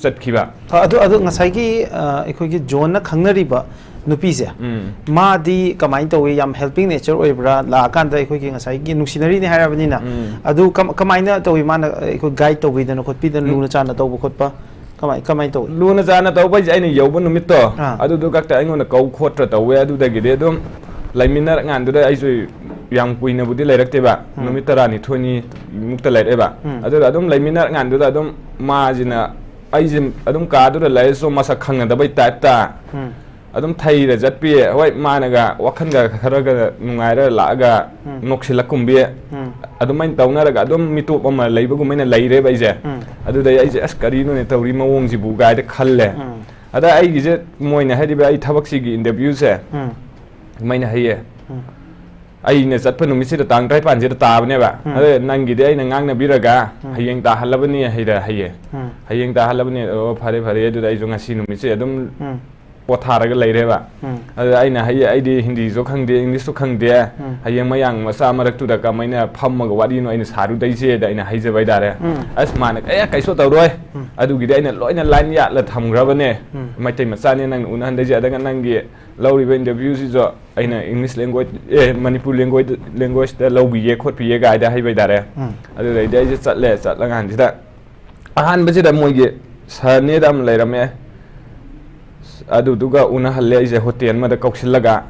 ꯆꯠꯈꯤꯕ꯫ ꯑ, ꯑꯗꯨ, ꯑꯗꯨ ꯉꯁꯥꯏꯒꯤ, ꯑ, ꯑꯩꯈꯣꯏꯒꯤ ꯖꯣꯟꯅ ꯈꯪꯅꯔꯤꯕ ꯅꯨꯄꯤꯁꯦ, ꯎꯝ꯫ ꯃꯥꯗꯤ ꯀꯃꯥꯏꯅ ꯇꯧꯏ? ꯌꯥꯝ helping nature ꯑꯣꯏꯕ꯭ꯔꯥ? ꯂꯥꯛꯑꯀꯥꯟꯗ ꯑꯩꯈꯣꯏꯒꯤ ꯉꯁꯥꯏꯒꯤ ꯅꯨꯡꯁꯤꯅꯔꯤꯅꯦ ꯍꯥꯏꯔꯕꯅꯤꯅ, ꯎꯝ꯫ ꯑꯗꯨ ꯀꯝ-, ꯀꯃꯥꯏꯅ ꯇꯧꯏ? ꯃꯥꯅ ꯑꯩꯈꯣꯏ guide ꯇꯧꯕꯤꯗꯅ ꯈꯣꯠꯄꯤꯗꯅ, ꯎꯝ꯫ ꯂꯨꯅ ꯆꯥꯟꯅ ꯇꯧꯕ ꯈꯣꯠꯄ ꯀꯃꯥꯏ, ꯀꯃꯥꯏꯅ ꯇꯧꯏ? ꯂꯨꯅ ꯆꯥꯟꯅ ꯇꯧꯕ ꯍꯥꯏꯁꯦ ꯑꯩꯅ ꯌꯧꯕ ꯅꯨꯃꯤꯠꯇꯣ, ꯑꯥ꯫ ꯑꯗꯨꯗꯨ ꯈꯛꯇ ꯑꯩꯉꯣꯟꯗ ꯀꯧ ꯈꯣꯠꯇ꯭ꯔ ꯇꯧꯋꯦ꯫ ꯑꯗꯨꯗꯒꯤꯗꯤ ꯑꯗꯨꯝ ꯂꯩꯃꯤꯟꯅꯔꯀꯥꯟꯗꯨꯗ ꯑꯩꯁꯨ ꯌꯥꯝ ꯀꯨꯏꯅꯕꯨꯗꯤ ꯂꯩꯔꯛꯇꯦꯕ, ꯎꯝ꯫ ꯅꯨꯃꯤꯠ ꯇꯔꯥꯅꯤꯊꯣꯏꯅꯤ ꯃꯨꯛꯇ ꯂꯩꯔꯛꯑꯦꯕ꯫ ꯎꯝ꯫ ꯑꯗꯨꯗ ꯑꯗꯨꯝ ꯂꯩꯃꯤꯟꯅꯔꯀꯥꯟꯗꯨꯗ ꯑꯗꯨꯝ ꯃꯥꯁꯤꯅ ꯑꯩꯁꯦ ꯑꯗꯨꯝ ꯀꯥꯗꯨꯗ ꯂꯩꯔꯁꯨ ꯃꯁꯛ ꯈꯪꯅꯗꯕꯩ type ꯇ ꯎꯝ꯫ ꯑꯗꯨꯝ ꯊꯩꯔ ꯆꯠꯄꯤ꯫ ꯍꯣꯏ, ꯃꯥꯅꯒ ꯋꯥꯈꯜꯒ ꯈꯔꯒ ꯅꯨꯡꯉꯥꯏꯔ ꯂꯥꯛꯑꯒ ꯎꯝ꯫ ꯅꯣꯛꯁꯤꯜꯂꯛꯀꯨꯝꯕꯤ꯫ ꯎꯝ꯫ ꯑꯗꯨꯃꯥꯏꯅ ꯇꯧꯅꯔꯒ ꯑꯗꯨꯝ ꯃꯤꯇꯣꯞ ꯑꯃ ꯂꯩꯕꯒꯨꯝ ꯑꯩꯅ ꯂꯩꯔꯦꯕ ꯑꯩꯁꯦ꯫ ꯎꯝ꯫ ꯑꯗꯨꯗꯩ ꯑꯩꯁꯦ, "ꯑꯁ, ꯀꯔꯤꯅꯣꯅꯦ ꯇꯧꯔꯤ ꯃꯑꯣꯡꯁꯤꯕꯨ?" ꯀꯥꯏꯗ ꯈꯜꯂꯦ꯫ ꯎꯝ꯫ ꯑꯗ ꯑꯩꯒꯤꯁꯦ ꯃꯣꯏꯅ ꯍꯥꯏꯔꯤꯕ ꯑꯩ ꯊꯕꯛꯁꯤꯒꯤ interview ꯁꯦ ꯎꯝ꯫ ꯃꯣꯏꯅ ꯍꯩꯌꯦ꯫ ꯎꯝ꯫ ꯑꯩꯅ ꯆꯠꯄ ꯅꯨꯃꯤꯠꯁꯤꯗ ꯇꯥꯡ ꯇꯔꯥꯅꯤꯄꯥꯟꯁꯤꯗ ꯇꯥꯕꯅꯦꯕ꯫ ꯎꯝ꯫ ꯑꯗ ꯅꯪꯒꯤꯗꯤ ꯑꯩꯅ ꯉꯥꯡꯅꯕꯤꯔꯒ, ꯎꯝ꯫ "ꯍꯌꯦꯡ ꯇꯥꯍꯜꯂꯕꯅꯤ ꯍꯥꯏꯔ ꯍꯌꯦ꯫ ꯎꯝ꯫ ꯍꯌꯦꯡ ꯇꯥꯍꯜꯂꯕꯅꯤ, ꯑꯣ, ꯐꯔꯦ, ꯐꯔꯦ, ꯑꯗꯨꯗ ꯑꯩꯁꯨ ꯉꯁꯤ ꯅꯨꯃꯤꯠꯁꯦ ꯑꯗꯨꯝ ꯎꯝ꯫ ꯄꯣꯊꯥꯔꯒ ꯂꯩꯔꯦꯕ"꯫ ꯎꯝ꯫ ꯑꯗꯨꯗ ꯑꯩꯅ ꯍꯌꯦ-, "ꯑꯩꯗꯤ ꯍꯤꯟꯗꯤꯁꯨ ꯈꯪꯗꯦ, ꯏꯪꯂꯤꯁꯁꯨ ꯈꯪꯗꯦ, ꯎꯝ꯫ ꯍꯌꯦꯡ ꯃꯌꯥꯡ ꯃꯆꯥ ꯃꯔꯛꯇꯨꯗ ꯀꯃꯥꯏꯅ ꯐꯝꯃꯒ ꯋꯥꯔꯤꯅꯣ ꯑꯩꯅ ꯁꯥꯔꯨꯗꯣꯏꯁꯦꯗ" ꯑꯩꯅ ꯍꯥꯏꯖꯕ ꯍꯥꯏꯇꯥꯔꯦ꯫ ꯎꯝ꯫ ꯑꯁ, ꯃꯥꯅ, "ꯑꯦ, ꯀꯩꯁꯨ ꯇꯧꯔꯣꯏ, ꯎꯝ꯫ ꯑꯗꯨꯒꯤꯗꯤ ꯑꯩꯅ ꯂꯣꯏꯅ line ꯌꯥꯠꯂ ꯊꯝꯈ꯭ꯔꯕꯅꯦ꯫ ꯎꯝ꯫ ꯃꯩꯇꯩ ꯃꯆꯥꯅꯦ ꯅꯪꯅ ꯎꯅꯍꯟꯗꯣꯏꯁꯦ, ꯑꯗꯨꯒ ꯅꯪꯒꯤ ꯂꯧꯔꯤꯕ interviewꯁꯤꯁꯨ ꯑꯩꯅ English language, ꯑꯦ, ꯃꯅꯤꯄꯨꯔ language, languageꯇ ꯂꯧꯕꯤꯌꯦ ꯈꯣꯠꯄꯤꯌꯦ" ꯀꯥꯏꯗ ꯍꯥꯏꯕ ꯍꯥꯏꯇꯥꯔꯦ꯫ ꯎꯝ꯫ ꯑꯗꯨꯗꯩꯗꯤ ꯑꯩꯁꯦ ꯆꯠꯂꯦ, ꯆꯠꯂꯀꯥꯟꯁꯤꯗ ꯑꯍꯥꯟꯕꯁꯤꯗ ꯃꯣꯏꯒꯤ sirꯅꯦꯗ ꯑꯃ ꯂꯩꯔꯝꯃꯦ꯫ ꯑꯗꯨꯗꯨꯒ ꯎꯅꯍꯜꯂꯦ ꯑꯩꯁꯦ hotel ꯑꯃꯗ ꯀꯧꯁꯤꯜꯂꯒ꯫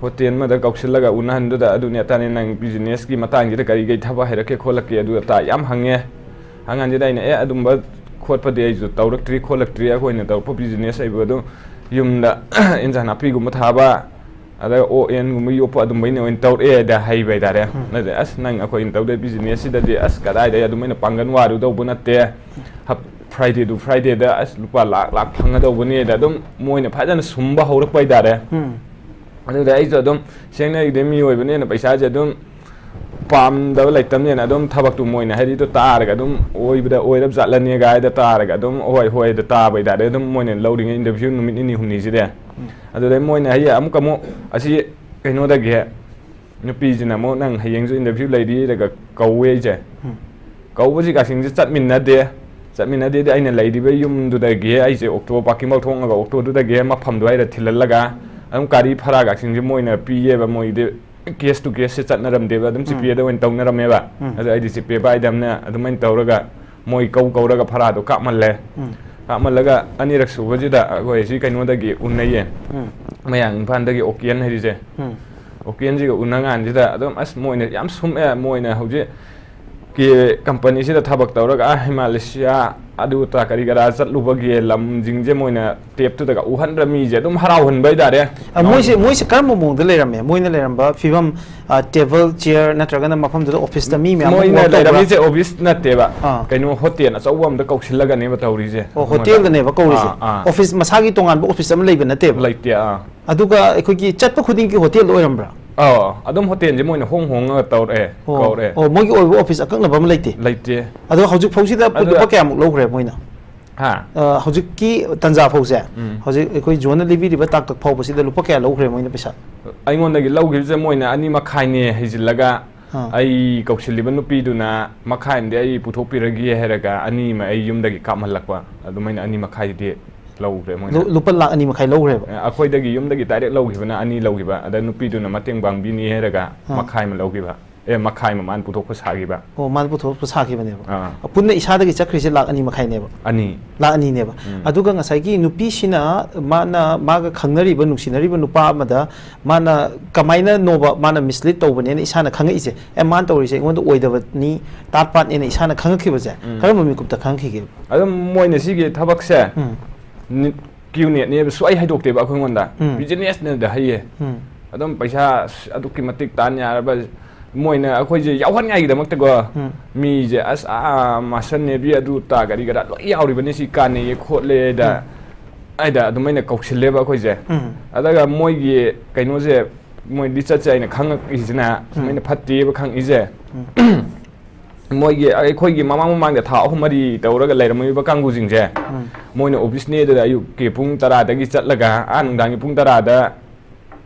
Hotel ꯑꯃꯗ ꯀꯧꯁꯤꯜꯂꯒ ꯎꯅꯍꯟꯗꯨꯗ, "ꯑꯗꯨꯅꯦ ꯑꯇꯥꯅꯦ, ꯅꯪ businessꯀꯤ ꯃꯇꯥꯡꯁꯤꯗ ꯀꯔꯤ ꯀꯔꯤ ꯊꯕꯛ ꯍꯩꯔꯛꯀꯦ ꯈꯣꯠꯂꯛꯀꯦ?" ꯑꯗꯨ ꯑꯇꯥ ꯌꯥꯝ ꯍꯪꯉꯦ꯫ ꯍꯪꯉꯥꯟꯁꯤꯗ ꯑꯩꯅ, "ꯑꯦ, ꯑꯗꯨꯝꯕ ꯈꯣꯠꯄꯗꯤ ꯑꯩꯁꯨ ꯇꯧꯔꯛꯇ꯭ꯔꯤ ꯈꯣꯠꯂꯛꯇ꯭ꯔꯤ, ꯑꯩꯈꯣꯏꯅ ꯇꯧꯔꯛꯄ business ꯍꯥꯏꯕꯨ ꯑꯗꯨꯝ ꯌꯨꯝꯗ ꯏꯟꯖꯥꯡ ꯅꯥꯄꯤꯒꯨꯝꯕ ꯊꯥꯕ, ꯑꯗ ꯑꯣꯛ ꯌꯦꯟꯒꯨꯝꯕ ꯌꯣꯛꯄ ꯑꯗꯨꯝꯕꯩꯅ ꯑꯣꯏꯅ ꯇꯧꯔꯛꯑꯦꯗ" ꯍꯩꯕ ꯍꯥꯏꯇꯥꯔꯦ꯫ ꯎꯝ꯫ ꯑꯗꯨꯗꯤ, "ꯑꯁ, ꯅꯪ ꯑꯩꯈꯣꯏꯅ ꯇꯧꯗꯣꯏ businessꯁꯤꯗꯗꯤ ꯑꯁ ꯀꯗꯥꯏꯗꯒꯤ ꯑꯗꯨꯃꯥꯏꯅ ꯄꯥꯡꯒꯜ ꯋꯥꯔꯨꯗꯧꯕ ꯅꯠꯇꯦ꯫ ꯍꯞ-, Friday to Fridayꯗ ꯑꯁ ꯂꯨꯄꯥ ꯂꯥꯛ ꯂꯥꯛ ꯐꯪꯒꯗꯧꯕꯅꯦꯗ" ꯑꯗꯨꯝ ꯃꯣꯏꯅ ꯐꯖꯅ ꯁꯨꯝꯕ ꯍꯧꯔꯛꯄ ꯍꯥꯏꯇꯥꯔꯦ꯫ ꯎꯝ꯫ ꯑꯗꯨꯗ ꯑꯩꯁꯨ ꯑꯗꯨꯝ, ꯁꯦꯡꯅ ꯍꯥꯏꯔꯗꯤ, ꯃꯤꯑꯣꯏꯕꯅꯦꯅ ꯄꯩꯁꯥꯁꯦ ꯑꯗꯨꯝ ꯄꯥꯝꯗꯕ ꯂꯩꯇꯕꯅꯤꯅ ꯑꯗꯨꯝ ꯊꯕꯛꯇꯨ ꯃꯣꯏꯅ ꯍꯥꯏꯔꯤꯗꯣ ꯇꯥꯔꯒ ꯑꯗꯨꯝ ꯑꯣꯏꯕꯗ ꯑꯣꯏꯔꯕ ꯖꯥꯠꯂꯅꯦ ꯒꯥꯏꯗ ꯇꯥꯔꯒ ꯑꯗꯨꯝ ꯍꯣꯏ ꯍꯣꯏꯗ ꯇꯥꯕ ꯍꯥꯏꯇꯥꯔꯦ꯫ ꯑꯗꯨꯝ ꯃꯣꯏꯅ ꯂꯧꯔꯤꯉꯩ interview ꯅꯨꯃꯤꯠ ꯅꯤꯅꯤ ꯍꯨꯝꯅꯤꯁꯤꯗꯤ꯫ ꯎꯝ꯫ ꯑꯗꯨꯗꯩ ꯃꯣꯏꯅ ꯍꯌꯦꯡ ꯑꯃꯨꯛ ꯑꯃꯨꯛ ꯑꯁꯤ ꯀꯩꯅꯣꯗꯒꯤ, ꯅꯨꯄꯤꯁꯤꯅ ꯑꯃꯨꯛ, "ꯅꯪ ꯍꯌꯦꯡꯁꯨ interview ꯂꯩꯔꯤꯔꯒ" ꯀꯧꯋꯦ ꯑꯩꯁꯦ꯫ ꯎꯝ꯫ ꯀꯧꯕꯁꯤ ꯀꯛꯆꯤꯡꯁꯦ ꯆꯠꯃꯤꯟꯅꯗꯦ꯫ ꯆꯠꯃꯤꯟꯅꯗꯦꯗꯤ ꯑꯩꯅ ꯂꯩꯔꯤꯕ ꯌꯨꯝꯗꯨꯗꯒꯤ ꯑꯩꯁꯦ ꯑꯣꯛꯇꯣ parking ꯐꯥꯎ ꯊꯣꯛꯑꯒ ꯑꯣꯛꯇꯣꯗꯨꯗꯒꯤ ꯃꯐꯝꯗꯨ ꯍꯥꯏꯔ ꯊꯤꯜꯍꯜꯂꯒ ꯑꯗꯨꯝ ꯒꯥꯔꯤ ꯚꯔꯥ ꯀꯛꯆꯤꯡꯁꯦ ꯃꯣꯏꯅ ꯄꯤꯌꯦꯕ꯫ ꯃꯣꯏꯗꯤ cash to cashꯁꯦ ꯆꯠꯅꯔꯝꯗꯦꯕ, ꯑꯗꯨꯝ ꯎꯝ꯫ GPayꯗ ꯑꯣꯏꯅ ꯇꯧꯅꯔꯝꯃꯦꯕ꯫ ꯎꯝ꯫ ꯑꯗꯣ ꯑꯩꯗꯤ GPay ꯄꯥꯏꯗꯕꯅꯤꯅ ꯑꯗꯨꯃꯥꯏꯅ ꯇꯧꯔꯒ ꯃꯣꯏ ꯀꯧ ꯀꯧꯔꯒ ꯚꯔꯥꯗꯣ ꯀꯥꯞꯃꯜꯂꯦ꯫ ꯎꯝ꯫ ꯀꯥꯞꯃꯜꯂꯒ ꯑꯅꯤꯔꯛ ꯁꯨꯕꯁꯤꯗ ꯑꯩꯈꯣꯏ ꯁꯤ ꯀꯩꯅꯣꯗꯒꯤ ꯎꯅꯩꯌꯦ꯫ ꯎꯝ꯫ ꯃꯌꯥꯡ ꯏꯝꯐꯥꯜꯗꯒꯤ ꯑꯣꯀꯦꯟ ꯍꯥꯏꯔꯤꯁꯦ꯫ ꯎꯝ꯫ ꯑꯣꯀꯦꯟꯁꯤꯒ ꯎꯅ ꯀꯥꯟꯁꯤꯗ ꯑꯗꯨꯝ ꯑꯁ ꯃꯣꯏꯅ ꯌꯥꯝ ꯁꯨꯝꯃꯛꯑꯦ꯫ ꯃꯣꯏꯅ ꯍꯧꯖꯤꯛ ꯀꯤ companyꯁꯤꯗ ꯊꯕꯛ ꯇꯧꯔꯒ ꯑꯥ ꯍꯤꯃꯥꯂꯦꯁꯤꯌꯥ ꯑꯗꯨ ꯑꯗꯥ ꯀꯔꯤ ꯀꯔꯥ ꯆꯠꯂꯨꯕꯒꯤ ꯂꯝꯁꯤꯡꯁꯦ ꯃꯣꯏꯅ ꯇꯦꯞꯇꯨꯗꯒ ꯎꯍꯟꯗ꯭ꯔ ꯃꯤꯁꯦ ꯑꯗꯨꯝ ꯍꯔꯥꯎꯍꯟꯕ ꯍꯥꯏꯇꯥꯔꯦ꯫ ꯑ, ꯃꯣꯏꯁꯦ, ꯃꯣꯏꯁꯦ ꯀꯔꯝꯕ ꯃꯑꯣꯡꯗ ꯂꯩꯔꯝꯃꯦ? ꯃꯣꯏꯅ ꯂꯩꯔꯝꯕ ꯐꯤꯕꯝ, ꯑ, table, chair ꯅꯠꯇ꯭ꯔꯒꯅ ꯃꯐꯝꯗꯨꯗ officeꯇ ꯃꯤ ꯃꯌꯥꯝ ꯑꯃ ꯃꯣꯏꯅ work ꯇꯧꯕ꯭ꯔꯥ? ꯂꯩꯔꯝꯃꯤꯁꯦ office ꯅꯠꯇꯦꯕ꯫ ꯑꯥ꯫ ꯀꯩꯅꯣ hotel ꯑꯆꯧꯕ ꯑꯝꯗ ꯀꯧꯁꯤꯜꯂꯒꯅꯦꯕ ꯇꯧꯔꯤꯁꯦ꯫ ꯑꯣ, ꯑꯗꯨꯃꯥꯏꯅ꯫ Hotelꯗꯅꯦꯕ ꯀꯧꯔꯤꯁꯦ? ꯑꯥ, ꯑꯥ꯫ Office ꯃꯁꯥꯒꯤ ꯇꯣꯉꯥꯟꯕ office ꯑꯃ ꯂꯩꯕ ꯅꯠꯇꯦꯕ? ꯂꯩꯇꯦ, ꯑꯥ꯫ ꯑꯗꯨꯒ ꯑꯩꯈꯣꯏꯒꯤ ꯆꯠꯄ ꯈꯨꯗꯤꯡꯒꯤ hotelꯗ ꯑꯣꯏꯔꯝꯕ꯭ꯔꯥ? ꯑꯥ, ꯑꯗꯨꯝ ꯍꯣꯇꯦꯜꯁꯦ ꯃꯣꯏꯅ ꯍꯣꯡ ꯍꯣꯡꯉꯒ ꯇꯧꯔꯛꯑꯦ, ꯑꯣ, ꯀꯧꯔꯛꯑꯦ꯫ ꯑꯣ, ꯃꯣꯏꯒꯤ ꯑꯣꯏꯕ ꯑꯣꯐꯤꯁ ꯑꯀꯛꯅꯕ ꯑꯃ ꯂꯩꯇꯦ? ꯂꯩꯇꯦ꯫ ꯑꯗꯣ ꯍꯧꯖꯤꯛ ꯐꯥꯎꯁꯤꯗ ꯑꯗꯨ- ꯂꯨꯄꯥ ꯀꯌꯥꯃꯨꯛ ꯂꯧꯈ꯭ꯔꯦ ꯃꯣꯏꯅ? ꯍꯥ? ꯑ, ꯍꯧꯖꯤꯛꯀꯤ ꯇꯟꯖꯥ ꯐꯥꯎꯁꯦ, ꯎꯝ꯫ ꯍꯧꯖꯤꯛ ꯑꯩꯈꯣꯏ ꯖꯣꯟꯅ ꯂꯤꯕꯤꯔꯤꯕ ꯇꯥꯡꯀꯛ ꯐꯥꯎꯕꯁꯤꯗ ꯂꯨꯄꯥ ꯀꯌꯥ ꯂꯧꯈ꯭ꯔꯦ ꯃꯣꯏꯅ ꯄꯩꯁꯥ? ꯑꯩꯉꯣꯟꯗꯒꯤ ꯂꯧꯈꯤꯕꯁꯦ ꯃꯣꯏꯅ ꯑꯅꯤ ꯃꯈꯥꯏꯅꯦ ꯍꯩꯖꯤꯜꯂꯒ, ꯑꯥ꯫ ꯑꯩ ꯀꯧꯁꯤꯜꯂꯤꯕ ꯅꯨꯄꯤꯗꯨꯅ ꯃꯈꯥꯏ ꯑꯃꯗꯤ ꯑꯩ ꯄꯨꯊꯣꯛꯄꯤꯔꯒꯦ ꯍꯥꯏꯔꯒ ꯑꯅꯤ ꯑꯃ ꯑꯩ ꯌꯨꯝꯗꯒꯤ ꯀꯥꯞꯍꯜꯂꯛꯄ, ꯑꯗꯨꯃꯥꯏꯅ ꯑꯅꯤ ꯃꯈꯥꯏꯗꯤ ꯂꯧꯈ꯭ꯔꯦ ꯃꯣꯏꯅ꯫ ꯂꯨ-, ꯂꯨꯄꯥ ꯂꯥꯛ ꯑꯅꯤ ꯃꯈꯥꯏ ꯂꯧꯈ꯭ꯔꯦꯕ? ꯑꯦ, ꯑꯩꯈꯣꯏꯗꯒꯤ ꯌꯨꯝꯗꯒꯤ ꯗꯥꯏꯔꯦꯛ ꯂꯧꯈꯤꯕꯅ ꯑꯅꯤ ꯂꯧꯈꯤꯕ, ꯑꯗ ꯅꯨꯄꯤꯗꯨꯅ ꯃꯇꯦꯡ ꯄꯥꯡꯕꯤꯅꯤ ꯍꯥꯏꯔꯒ ꯑꯥ꯫ ꯃꯈꯥꯏ ꯑꯃ ꯂꯧꯈꯤꯕ, ꯑꯦ, ꯃꯈꯥꯏ ꯑꯃ ꯃꯥꯅ ꯄꯨꯊꯣꯛꯄ ꯁꯥꯈꯤꯕ꯫ ꯑꯣ, ꯃꯥꯅ ꯄꯨꯊꯣꯛꯄ ꯁꯥꯈꯤꯕꯅꯦꯕ? ꯑꯥ꯫ ꯄꯨꯟꯅ ꯏꯁꯥꯗꯒꯤ ꯆꯠꯈ꯭ꯔꯤꯁꯦ ꯂꯥꯛ ꯑꯅꯤ ꯃꯈꯥꯏꯅꯦꯕ? ꯑꯅꯤ꯫ ꯂꯥꯛ ꯑꯅꯤꯅꯦꯕ꯫ ꯎꯝ꯫ ꯑꯗꯨꯒ ꯉꯁꯥꯏꯒꯤ ꯅꯨꯄꯤꯁꯤꯅ ꯃꯥꯅ, ꯃꯥꯒ ꯈꯪꯅꯔꯤꯕ, ꯅꯨꯡꯁꯤꯅꯔꯤꯕ ꯅꯨꯄꯥ ꯑꯃꯗ ꯃꯥꯅ ꯀꯃꯥꯏꯅꯅꯣꯕ ꯃꯥꯅ ꯃꯤꯁꯂꯤꯠ ꯇꯧꯕꯅꯦꯅ ꯏꯁꯥꯅ ꯈꯪꯉꯛꯏꯁꯦ? ꯑꯦ, ꯃꯥꯅ ꯇꯧꯔꯤꯁꯦ ꯑꯩꯉꯣꯟꯗ ꯑꯣꯏꯗꯕꯅꯤ, ꯇꯥꯠ ꯄꯥꯠꯅꯦꯅ ꯏꯁꯥꯅ ꯈꯪꯉꯛꯈꯤꯕꯁꯦ ꯎꯝ꯫ ꯀꯔꯝꯕ ꯃꯤꯀꯨꯞꯇ ꯈꯪꯉꯛꯈꯤꯒꯦ? ꯑꯗꯨꯝ ꯃꯣꯏꯅ ꯁꯤꯒꯤ ꯊꯕꯛꯁꯦ ꯎꯝ꯫ ꯅꯤ-, ꯀ꯭ꯌꯨ ꯅꯦꯠꯅꯦꯕ ꯁꯨꯛꯍꯩ ꯍꯩꯗꯣꯛꯇꯦꯕ ꯑꯩꯈꯣꯏꯉꯣꯟꯗ꯫ ꯎꯝ꯫ ꯕꯤꯖꯤꯅꯦꯁꯅꯦꯗ ꯍꯩꯌꯦ꯫ ꯎꯝ꯫ ꯑꯗꯨꯝ ꯄꯩꯁꯥ ꯑꯁ ꯑꯗꯨꯛꯀꯤ ꯃꯇꯤꯛ ꯇꯥꯟ ꯌꯥꯔꯕ, ꯃꯣꯏꯅ ꯑꯩꯈꯣꯏꯁꯦ ꯌꯥꯎꯍꯟꯉꯥꯏꯒꯤꯗꯃꯛꯇꯀꯣ, ꯎꯝ꯫ ꯃꯤꯁꯦ ꯑꯁ, ꯑꯥ, ꯃꯥꯁꯇꯔ ꯅꯦꯕꯤ ꯑꯗꯨ ꯇꯥ ꯀꯔꯤ ꯀꯔꯥ ꯂꯣꯏ ꯌꯥꯎꯔꯤꯕꯅꯤ, ꯁꯤ ꯀꯥꯟꯅꯩꯌꯦ ꯈꯣꯠꯂꯦꯗ꯫ ꯎꯝ꯫ ꯑꯩꯗ ꯑꯗꯨꯃꯥꯏꯅ ꯀꯧꯁꯤꯜꯂꯦꯕ ꯑꯩꯈꯣꯏꯁꯦ꯫ ꯎꯝ꯫ ꯑꯗꯨꯒ ꯃꯣꯏꯒꯤ ꯀꯩꯅꯣꯁꯦ, ꯃꯣꯏ ꯂꯤꯆꯠꯁꯦ ꯑꯩꯅ ꯈꯪꯉꯛꯏꯁꯤꯅ, ꯎꯝ꯫ ꯁꯨꯃꯥꯏꯅ ꯐꯠꯇꯦꯕ ꯈꯪꯉꯛꯏꯁꯦ꯫ ꯎꯝ꯫ ꯃꯣꯏꯒꯤ ꯑꯩꯈꯣꯏꯒꯤ ꯃꯃꯥꯡ ꯃꯃꯥꯡꯗ ꯊꯥ ꯑꯍꯨꯝ ꯃꯔꯤ ꯇꯧꯔꯒ ꯂꯩꯔꯝꯃꯤꯕ ꯀꯥꯡꯕꯨꯁꯤꯡꯁꯦ, ꯎꯝ꯫ ꯃꯣꯏꯅ ꯑꯣꯐꯤꯁꯅꯦꯗꯨꯗ ꯑꯌꯨꯛꯀꯤ ꯄꯨꯡ ꯇꯔꯥꯗꯒꯤ ꯆꯠꯂꯒ ꯑꯥ ꯅꯨꯡꯗꯥꯡꯒꯤ ꯄꯨꯡ ꯇꯔꯥꯗ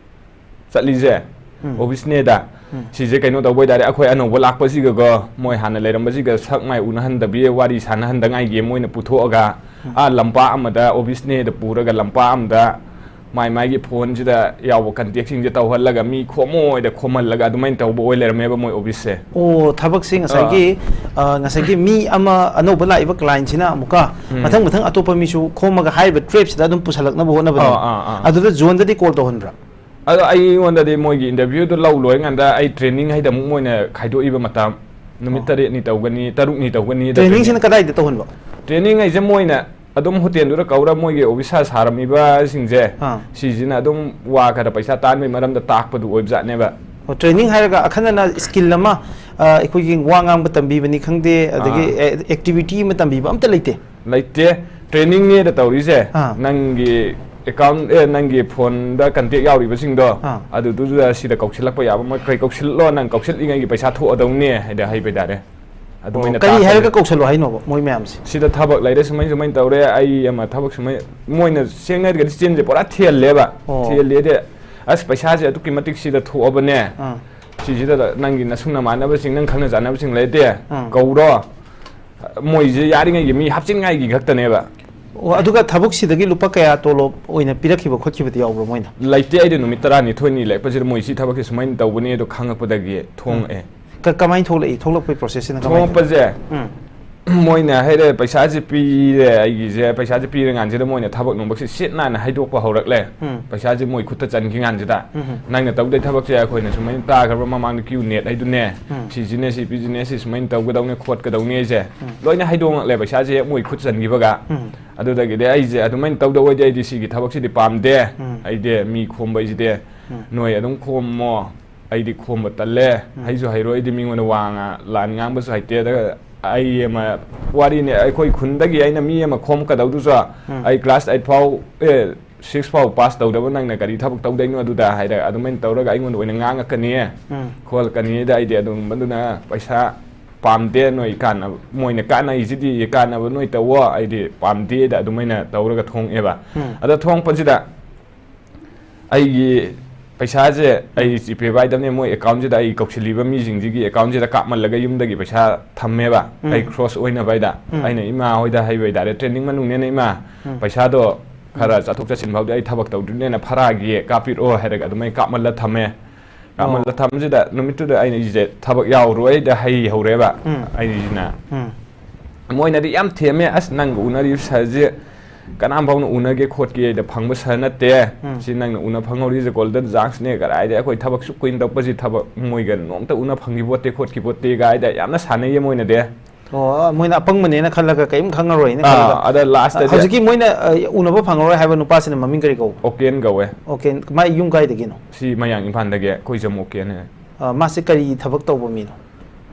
ꯆꯠꯂꯤꯁꯦ, ꯎꯝ꯫ ꯑꯣꯐꯤꯁꯅꯦꯗ꯫ ꯎꯝ꯫ ꯁꯤꯁꯦ ꯀꯩꯅꯣ ꯇꯧꯕ ꯑꯣꯏꯇꯥꯔꯦ, ꯑꯩꯈꯣꯏ ꯑꯅꯧꯕ ꯂꯥꯛꯄꯁꯤꯒꯀꯣ, ꯃꯣꯏ ꯍꯥꯟꯅ ꯂꯩꯔꯝꯕꯁꯤꯒ ꯁꯛ ꯃꯥꯏ ꯎꯅꯍꯟꯗꯕꯤ, ꯋꯥꯔꯤ ꯁꯥꯟꯅꯍꯟꯗꯉꯥꯏꯒꯤ ꯃꯣꯏꯅ ꯄꯨꯊꯣꯛꯑꯒ, ꯎꯝ꯫ ꯑꯥ ꯂꯝꯄꯥꯛ ꯑꯃꯗ ꯑꯣꯐꯤꯁꯅꯦꯗ ꯄꯨꯔꯒ ꯂꯝꯄꯥꯛ ꯑꯃꯗ ꯃꯥꯏ ꯃꯥꯏꯒꯤ ꯐꯣꯟꯁꯤꯗ ꯌꯥꯎꯕ ꯀꯟꯇꯦꯛꯁꯤꯡꯁꯦ ꯇꯧꯍꯜꯂꯒ ꯃꯤ ꯈꯣꯝꯃꯣꯏꯗ ꯈꯣꯝꯍꯜꯂꯒ ꯑꯗꯨꯃꯥꯏꯅ ꯇꯧꯕ ꯑꯣꯏ ꯂꯩꯔꯝꯃꯦꯕ ꯃꯣꯏ ꯑꯣꯐꯤꯁꯁꯦ꯫ ꯑꯣ, ꯊꯕꯛꯁꯦ ꯉꯁꯥꯏꯒꯤ, ꯑ, ꯉꯁꯥꯏꯒꯤ ꯃꯤ ꯑꯃ ꯑꯅꯧꯕ ꯂꯥꯛꯏꯕ ꯀ꯭ꯂꯥꯏꯟꯁꯤꯅ ꯑꯃꯨꯛꯀ ꯎꯝ꯫ ꯃꯊꯪ ꯃꯊꯪ ꯑꯇꯣꯞꯄ ꯃꯤꯁꯨ ꯈꯣꯝꯃꯒ ꯍꯥꯏꯔꯤꯕ ꯇ꯭ꯔꯦꯞꯁꯤꯗ ꯑꯗꯨꯝ ꯄꯨꯁꯜꯂꯛꯅꯕ ꯍꯣꯠꯅꯕꯅꯦ꯫ ꯑꯥ, ꯑꯥ, ꯑꯥ꯫ ꯑꯗꯨꯗ ꯖꯣꯟꯗꯗꯤ ꯀꯣꯜ ꯇꯧꯍꯟꯕ꯭ꯔꯥ? ꯑꯗꯣ ꯑꯩꯉꯣꯟꯗꯗꯤ ꯃꯣꯏꯒꯤ ꯏꯟꯇꯔꯚꯤꯌꯨꯗꯣ ꯂꯧ ꯂꯣꯏꯔꯀꯥꯟꯗ ꯑꯩ ꯇ꯭ꯔꯦꯅꯤꯡ ꯍꯥꯏꯗ ꯑꯃꯨꯛ ꯃꯣꯏꯅ ꯈꯥꯏꯗꯣꯛꯏꯕ ꯃꯇꯝ, ꯅꯨꯃꯤꯠ ꯑꯣ꯫ ꯇꯔꯦꯠꯅꯤ ꯇꯧꯒꯅꯤ, ꯇꯔꯨꯛꯅꯤ ꯇꯧꯒꯅꯤ, ꯇ꯭ꯔꯦꯅꯤꯡꯁꯤꯅ ꯀꯗꯥꯏꯗ ꯇꯧꯍꯟꯕ? ꯇ꯭ꯔꯦꯅꯤꯡ ꯍꯥꯏꯁꯦ ꯃꯣꯏꯅ ꯑꯗꯨꯝ ꯍꯣꯇꯦꯜꯗꯨꯗ ꯀꯧꯔ ꯃꯣꯏꯒꯤ ꯑꯣꯐꯤꯁꯥꯔ ꯁꯥꯔꯝꯃꯤꯕꯁꯤꯡꯁꯦ, ꯑꯥ꯫ ꯁꯤꯁꯤꯅ ꯑꯗꯨꯝ ꯋꯥ ꯈꯔ ꯄꯩꯁꯥ ꯇꯥꯟꯕꯒꯤ ꯃꯔꯝꯗ ꯇꯥꯛꯄꯗꯨ ꯑꯣꯏꯕꯖꯥꯠꯅꯦꯕ꯫ ꯑꯣ, ꯇ꯭ꯔꯦꯅꯤꯡ ꯍꯥꯏꯔꯒ ꯑꯈꯟꯅꯅ ꯁ꯭ꯀꯤꯜ ꯑꯃ, ꯑ, ꯑꯩꯈꯣꯏꯒꯤ ꯋꯥ ꯉꯥꯡꯕ ꯇꯝꯕꯤꯕꯅꯤ ꯈꯪꯗꯦ, ꯑꯗꯒꯤ ꯑꯥ꯫ ꯑꯦ-, ꯑꯦꯛꯇꯤꯚꯤꯇꯤ ꯑꯃ ꯇꯝꯕꯤꯕ ꯑꯝꯇ ꯂꯩꯇꯦ? ꯂꯩꯇꯦ꯫ ꯇ꯭ꯔꯦꯅꯤꯡꯅꯦꯗ ꯇꯧꯔꯤꯁꯦ꯫ ꯑꯥ꯫ ꯅꯪꯒꯤ ꯑꯦꯀꯥꯎꯟ, ꯑꯦ, ꯅꯪꯒꯤ ꯐꯣꯟꯗ ꯀꯟꯇꯦꯛ ꯌꯥꯎꯔꯤꯕꯁꯤꯡꯗꯣ, ꯑꯥ꯫ ꯑꯗꯨꯗꯨꯗ ꯁꯤꯗ ꯀꯧꯁꯤꯜꯂꯛꯄ ꯌꯥꯕ ꯃꯈꯩ ꯀꯧꯁꯤꯜꯂꯣ, ꯅꯪ ꯀꯧꯁꯤꯜꯂꯤꯉꯩꯒꯤ ꯄꯩꯁꯥ ꯊꯣꯛꯑꯗꯧꯅꯦ ꯍꯥꯏꯗꯤ ꯍꯥꯏꯕ ꯇꯥꯔꯦ꯫ ꯑꯗꯨꯃꯥꯏꯅ ꯑꯣ, ꯀꯔꯤ ꯇꯥꯛꯄꯅꯦ꯫ ꯍꯥꯏꯔꯒ ꯀꯧꯁꯜꯂꯣ ꯍꯥꯏꯅꯣꯕ ꯃꯣꯏ ꯃꯌꯥꯝꯁꯦ? ꯁꯤꯗ ꯊꯕꯛ ꯂꯩꯔꯦ, ꯁꯨꯃꯥꯏ ꯁꯨꯃꯥꯏꯅ ꯇꯧꯔꯦ, ꯑꯩ ꯑꯃ ꯊꯕꯛ ꯁꯨꯃꯥꯏ, ꯃꯣꯏꯅ ꯁꯦꯡꯅ ꯍꯥꯏꯔꯒꯗꯤ ꯆꯤꯟꯁꯦ ꯄꯨꯔꯥ ꯊꯤꯍꯜꯂꯦꯕ꯫ ꯑꯣ꯫ ꯊꯤꯍꯜꯂꯦꯗꯤ, "ꯑꯁ, ꯄꯩꯁꯥꯁꯦ ꯑꯗꯨꯛꯀꯤ ꯃꯇꯤꯛ ꯁꯤꯗ ꯊꯣꯛꯑꯕꯅꯦ, ꯑꯥ꯫ ꯁꯤꯁꯤꯗ ꯅꯪꯒꯤ ꯅꯁꯨꯡ ꯅꯃꯥꯟꯅꯕꯁꯤꯡ, ꯅꯪ ꯈꯪꯅ ꯆꯥꯟꯅꯕꯁꯤꯡ ꯂꯩꯔꯗꯤ ꯑꯥ꯫ ꯀꯧꯔꯣ"꯫ ꯃꯣꯏꯁꯦ ꯌꯥꯔꯤꯉꯩꯒꯤ ꯃꯤ ꯍꯥꯞꯆꯤꯟꯉꯥꯏꯒꯤ ꯈꯛꯇꯅꯦꯕ꯫ ꯑꯣ, ꯑꯗꯨꯒ ꯊꯕꯛꯁꯤꯗꯒꯤ ꯂꯨꯄꯥ ꯀꯌꯥ ꯇꯣꯂꯣꯞ ꯑꯣꯏꯅ ꯄꯤꯔꯛꯈꯤꯕ ꯈꯣꯠꯈꯤꯕꯗꯤ ꯌꯥꯎꯕ꯭ꯔꯣ ꯃꯣꯏꯅ? ꯂꯩꯇꯦ, ꯑꯩꯗꯤ ꯅꯨꯃꯤꯠ ꯇꯔꯥꯅꯤꯊꯣꯏꯅꯤ ꯂꯩꯔꯛꯄꯁꯤꯗ ꯃꯣꯏ ꯁꯤ ꯊꯕꯛꯁꯦ ꯁꯨꯃꯥꯏꯅ ꯇꯧꯕꯅꯤ ꯑꯗꯣ ꯈꯪꯉꯛꯄꯗꯒꯤ ꯊꯣꯡꯉꯛꯑꯦ꯫ ꯎꯝ꯫ ꯀ-, ꯀꯃꯥꯏꯅ ꯊꯣꯛꯂꯛꯏ? ꯊꯣꯛꯂꯛꯄꯒꯤ processꯁꯤꯅ ꯀꯃꯥꯏꯅ ꯊꯣꯛꯂꯛꯏ? ꯊꯣꯡꯉꯛꯄꯁꯦ, ꯎꯝ꯫ ꯃꯣꯏꯅ ꯍꯥꯏꯔꯦ, ꯄꯩꯁꯥꯁꯦ ꯄꯤꯔꯦ, ꯑꯩꯒꯤꯁꯦ ꯄꯩꯁꯥꯁꯦ ꯄꯤꯔꯀꯥꯟꯁꯤꯗ ꯃꯣꯏꯅ ꯊꯕꯛ ꯅꯨꯡꯕꯛꯁꯦ ꯁꯤꯠ ꯅꯥꯟꯅ ꯍꯥꯏꯗꯣꯛꯄ ꯍꯧꯔꯛꯂꯦ꯫ ꯎꯝ꯫ ꯄꯩꯁꯥꯁꯦ ꯃꯣꯏ ꯈꯨꯠꯇ ꯆꯟꯈꯤ ꯀꯥꯟꯁꯤꯗ, ꯎꯝ꯫ "ꯅꯪꯅ ꯇꯧꯗꯣꯏ ꯊꯕꯛꯁꯦ ꯑꯩꯈꯣꯏꯅ ꯁꯨꯃꯥꯏꯅ ꯇꯥꯈ꯭ꯔꯕ ꯃꯃꯥꯡꯗ queue ꯅꯦꯠ ꯍꯥꯏꯗꯨꯅꯦ, ꯎꯝ꯫ ꯁꯤꯁꯤꯅꯦ, ꯁꯤ businessꯁꯤ ꯁꯨꯃꯥꯏꯅ ꯇꯧꯒꯗꯧꯅꯦ, ꯈꯣꯠꯀꯗꯧꯅꯦ" ꯍꯥꯏꯁꯦ ꯎꯝ꯫ ꯂꯣꯏꯅ ꯍꯥꯏꯗꯣꯛꯂꯛꯂꯦ, ꯄꯩꯁꯥꯁꯦ ꯍꯦꯛ ꯃꯣꯏ ꯈꯨꯠ ꯆꯟꯈꯤꯕꯒ꯫ ꯎꯝ꯫ ꯑꯗꯨꯗꯒꯤꯗꯤ ꯑꯩꯁꯦ ꯑꯗꯨꯃꯥꯏꯅ ꯇꯧꯗꯧ ꯑꯣꯏꯗꯤ ꯑꯩꯗꯤ ꯁꯤꯒꯤ ꯊꯕꯛꯁꯤꯗꯤ ꯄꯥꯝꯗꯦ, ꯎꯝ꯫ ꯑꯩꯗꯤ ꯃꯤ ꯈꯣꯝꯕꯩꯁꯤꯗꯤ ꯎꯝ꯫ ꯅꯣꯏ ꯑꯗꯨꯝ ꯈꯣꯝꯃꯣ, ꯑꯩꯗꯤ ꯈꯣꯝꯕ ꯇꯜꯂꯦ, ꯎꯝ꯫ ꯍꯩꯁꯨ ꯍꯩꯔꯣꯏ, ꯑꯩꯗꯤ ꯃꯤꯉꯣꯟꯗ ꯋꯥ ꯉꯥ-, ꯂꯥꯟ ꯉꯥꯡꯕꯁꯨ ꯍꯩꯇꯦ꯫ ꯑꯗ ꯑꯩ ꯑꯃ ꯋꯥꯔꯤꯅꯦ, ꯑꯩꯈꯣꯏ ꯈꯨꯟꯗꯒꯤ ꯑꯩꯅ ꯃꯤ ꯑꯃ ꯈꯣꯝꯀꯗꯧꯗꯨꯁꯨ ꯎꯝ꯫ ꯑꯩ class eight ꯐꯥꯎ, ꯑꯦ, six ꯐꯥꯎ pass ꯇꯧꯗꯕ ꯅꯪꯅ ꯀꯔꯤ ꯊꯕꯛ ꯇꯧꯗꯣꯏꯅꯣ ꯑꯗꯨꯗ ꯍꯥꯏꯔꯒ ꯑꯗꯨꯃꯥꯏꯅ ꯇꯧꯔꯒ ꯑꯩꯉꯣꯟꯗ ꯑꯣꯏꯅ ꯉꯥꯡꯉꯛꯀꯅꯤ, ꯎꯝ꯫ ꯈꯣꯠꯂꯛꯀꯅꯤꯗ ꯑꯩꯗꯤ ꯑꯗꯨꯝꯕꯗꯨꯅ ꯄꯩꯁꯥ ꯄꯥꯝꯗꯦ, ꯅꯣꯏ ꯀꯥꯟꯅꯕ, ꯃꯣꯏꯅ ꯀꯥꯟꯅꯩꯁꯤꯗꯤ ꯀꯥꯟꯅꯕ ꯅꯣꯏ ꯇꯧꯋꯣ, ꯑꯩꯗꯤ ꯄꯥꯝꯗꯦꯗ ꯑꯗꯨꯃꯥꯏꯅ ꯇꯧꯔꯒ ꯊꯣꯡꯉꯦꯕ꯫ ꯎꯝ꯫ ꯑꯗ ꯊꯣꯡꯉꯛꯄꯁꯤꯗ ꯑꯩꯒꯤ ꯄꯩꯁꯥꯁꯦ ꯑꯩ GPay ꯄꯥꯏꯗꯕꯅꯦ, ꯃꯣꯏ accountꯁꯤꯗ ꯑꯩ ꯀꯧꯁꯤꯜꯂꯤꯕ ꯃꯤꯁꯤꯡꯁꯤꯒꯤ accountꯁꯤꯗ ꯀꯥꯞꯃꯜꯂꯒ ꯌꯨꯝꯗꯒꯤ ꯄꯩꯁꯥ ꯊꯝꯃꯦꯕ, ꯎꯝ꯫ ꯑꯩ ꯈ꯭ꯔꯣꯁ ꯑꯣꯏꯅꯕ ꯍꯥꯏꯗ꯫ ꯎꯝ꯫ ꯑꯩꯅ ꯏꯃꯥ ꯍꯣꯏꯗ ꯍꯥꯏꯕ ꯍꯥꯏꯇꯥꯔꯦ, training ꯃꯅꯨꯡꯅꯦꯅ ꯏꯃꯥ, ꯎꯝ꯫ ꯄꯩꯁꯥꯗꯣ ꯈꯔ ꯎꯝ꯫ ꯆꯠꯊꯣꯛ ꯆꯠꯁꯤꯟ ꯐꯥꯎꯗꯤ ꯑꯩ ꯊꯕꯛ ꯇꯧꯗ꯭ꯔꯤꯕꯅꯦꯅ ꯐꯔꯥꯒꯤ ꯀꯥꯞꯄꯤꯔꯛꯑꯣ ꯍꯥꯏꯔꯒ ꯑꯗꯨꯃꯥꯏꯅ ꯀꯥꯞꯃꯜꯂ ꯊꯝꯃꯦ꯫ ꯑꯣ꯫ ꯀꯥꯞꯃꯜꯂ ꯊꯝꯕꯁꯤꯗ ꯅꯨꯃꯤꯠꯇꯨꯗ ꯑꯩꯅ ꯑꯩꯁꯦ ꯊꯕꯛ ꯌꯥꯎꯔꯣꯏꯗ ꯍꯩ ꯍꯧꯔꯦꯕ ꯎꯝ꯫ ꯑꯩꯁꯤꯅ꯫ ꯎꯝ꯫ ꯃꯣꯏꯅꯗꯤ ꯌꯥꯝ ꯊꯦꯝꯃꯦ, "ꯑꯁ, ꯅꯪꯒ ꯎꯅꯔꯤꯕ ꯁꯥꯔꯁꯦ ꯀꯅꯥꯝ ꯐꯥꯎꯅ ꯎꯅꯒꯦ ꯈꯣꯠꯀꯦ, ꯑꯩꯗ ꯐꯪꯕ ꯁꯥꯔ ꯅꯠꯇꯦ꯫ ꯎꯝ꯫ ꯁꯤ ꯅꯪꯅ ꯎꯅ ꯐꯪꯍꯧꯔꯤꯁꯦ golden chanceꯅꯦ, ꯀꯗꯥꯏꯗ ꯑꯩꯈꯣꯏ ꯊꯕꯛ ꯁꯨꯛ ꯀꯨꯏꯅ ꯇꯧꯔꯛꯄꯁꯤ ꯊꯕꯛ ꯃꯣꯏꯒ ꯅꯣꯡꯇ ꯎꯅ ꯐꯪꯈꯤꯕꯣꯠꯇꯦ ꯈꯣꯠꯈꯤꯕꯣꯠꯇꯦ" ꯀꯥꯏꯗ ꯌꯥꯝꯅ ꯁꯥꯟꯅꯩꯌꯦ ꯃꯣꯏꯅꯗꯤ꯫ ꯑꯣ, ꯃꯣꯏꯅ ꯑꯄꯪꯕꯅꯦꯅ ꯈꯜꯂꯒ ꯀꯔꯤꯝ ꯈꯪꯉꯔꯣꯏꯅ ꯑꯥ, ꯈꯜꯂꯒ꯫ ꯑꯗ lastꯇꯗꯤ ꯍꯧꯖꯤꯛꯀꯤ ꯃꯣꯏꯅ, ꯑ, ꯎꯅꯕ ꯐꯪꯉꯔꯣꯏ ꯍꯥꯏꯕ ꯅꯨꯄꯥꯁꯤꯅ ꯃꯃꯤꯡ ꯀꯔꯤ ꯀꯧꯕ? ꯑꯣꯀꯦꯟ ꯀꯧꯋꯦ꯫ ꯑꯣꯀꯦꯟ, ꯃꯥꯏ ꯌꯨꯝ ꯀꯥꯏꯗꯒꯤꯅꯣ? ꯁꯤ ꯃꯌꯥꯡ ꯏꯝꯐꯥꯜꯗꯒꯤ, ꯑꯩꯈꯣꯏ ꯖꯃꯨ ꯑꯣꯀꯦꯟ꯫ ꯑ, ꯃꯥꯁꯦ ꯀꯔꯤ ꯊꯕꯛ ꯇꯧꯕ ꯃꯤꯅꯣ?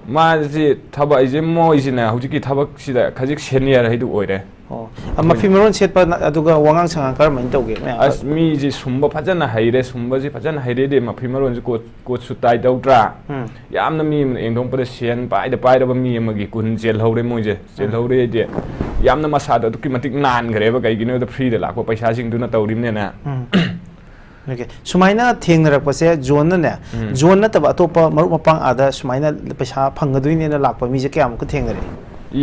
ꯃꯥꯁꯤ ꯊꯕꯛ ꯍꯥꯏꯁꯦ ꯃꯣꯏꯁꯤꯅ ꯍꯧꯖꯤꯛꯀꯤ ꯊꯕꯛꯁꯤꯗ ꯈꯖꯤꯛ senior ꯍꯥꯏꯗꯨ ꯑꯣꯏꯔꯦ꯫ ꯑꯣ꯫ ꯑ, ꯃꯐꯤ ꯃꯔꯣꯟ ꯁꯦꯠꯄ ꯅ-, ꯑꯗꯨꯒ ꯋꯥꯉꯥꯡ ꯁꯉꯥꯡ ꯀꯔꯝꯍꯥꯏꯅ ꯇꯧꯒꯦ ꯃꯌꯥꯝ? ꯑꯁ, ꯃꯤꯁꯤ ꯁꯨꯝꯕ ꯐꯖꯅ ꯍꯩꯔꯦ, ꯁꯨꯝꯕꯁꯤ ꯐꯖꯅ ꯍꯩꯔꯦꯗꯤ, ꯃꯐꯤ ꯃꯔꯣꯟꯁꯤ ꯀꯣꯠ ꯀꯣꯠꯁꯨ ꯇꯥꯏ ꯇꯧꯗ꯭ꯔꯥ? ꯎꯝ꯫ ꯌꯥꯝꯅ ꯃꯤ ꯑꯃꯅ ꯌꯦꯡꯊꯣꯛꯄꯗ ꯁꯦꯟ ꯄꯥꯏꯗ ꯄꯥꯏꯔꯕ ꯃꯤ ꯑꯃꯒꯤ ꯒꯨꯟ ꯆꯦꯜꯍꯧꯔꯦ ꯃꯣꯏꯁꯦ꯫ ꯆꯦꯜꯍꯧꯔꯦ ꯍꯥꯏꯗꯤ ꯌꯥꯝꯅ ꯃꯁꯥꯗꯣ ꯑꯗꯨꯛꯀꯤ ꯃꯇꯤꯛ ꯅꯥꯟꯈ꯭ꯔꯦꯕ꯫ ꯀꯩꯒꯤꯅꯣꯗ ꯐ꯭ꯔꯤꯗ ꯂꯥꯛꯄ ꯄꯩꯁꯥꯁꯤꯡꯗꯨꯅ ꯇꯧꯔꯤꯕꯅꯤꯅ꯫ ꯎꯝ꯫ Okay꯫ ꯁꯨꯃꯥꯏꯅ ꯊꯦꯡꯅꯔꯛꯄꯁꯦ ꯖꯣꯟꯅꯅꯦ, ꯎꯝ꯫ ꯖꯣꯟ ꯅꯠꯇꯕ ꯑꯇꯣꯞꯄ ꯃꯔꯨꯞ ꯃꯄꯥꯡ ꯑꯥꯗ ꯁꯨꯃꯥꯏꯅ ꯄꯩꯁꯥ ꯐꯪꯒꯗꯣꯏꯅꯦꯅ ꯂꯥꯛꯄ ꯃꯤꯁꯦ ꯀꯌꯥꯃꯨꯛꯀ ꯊꯦꯡꯅꯔꯛꯏ?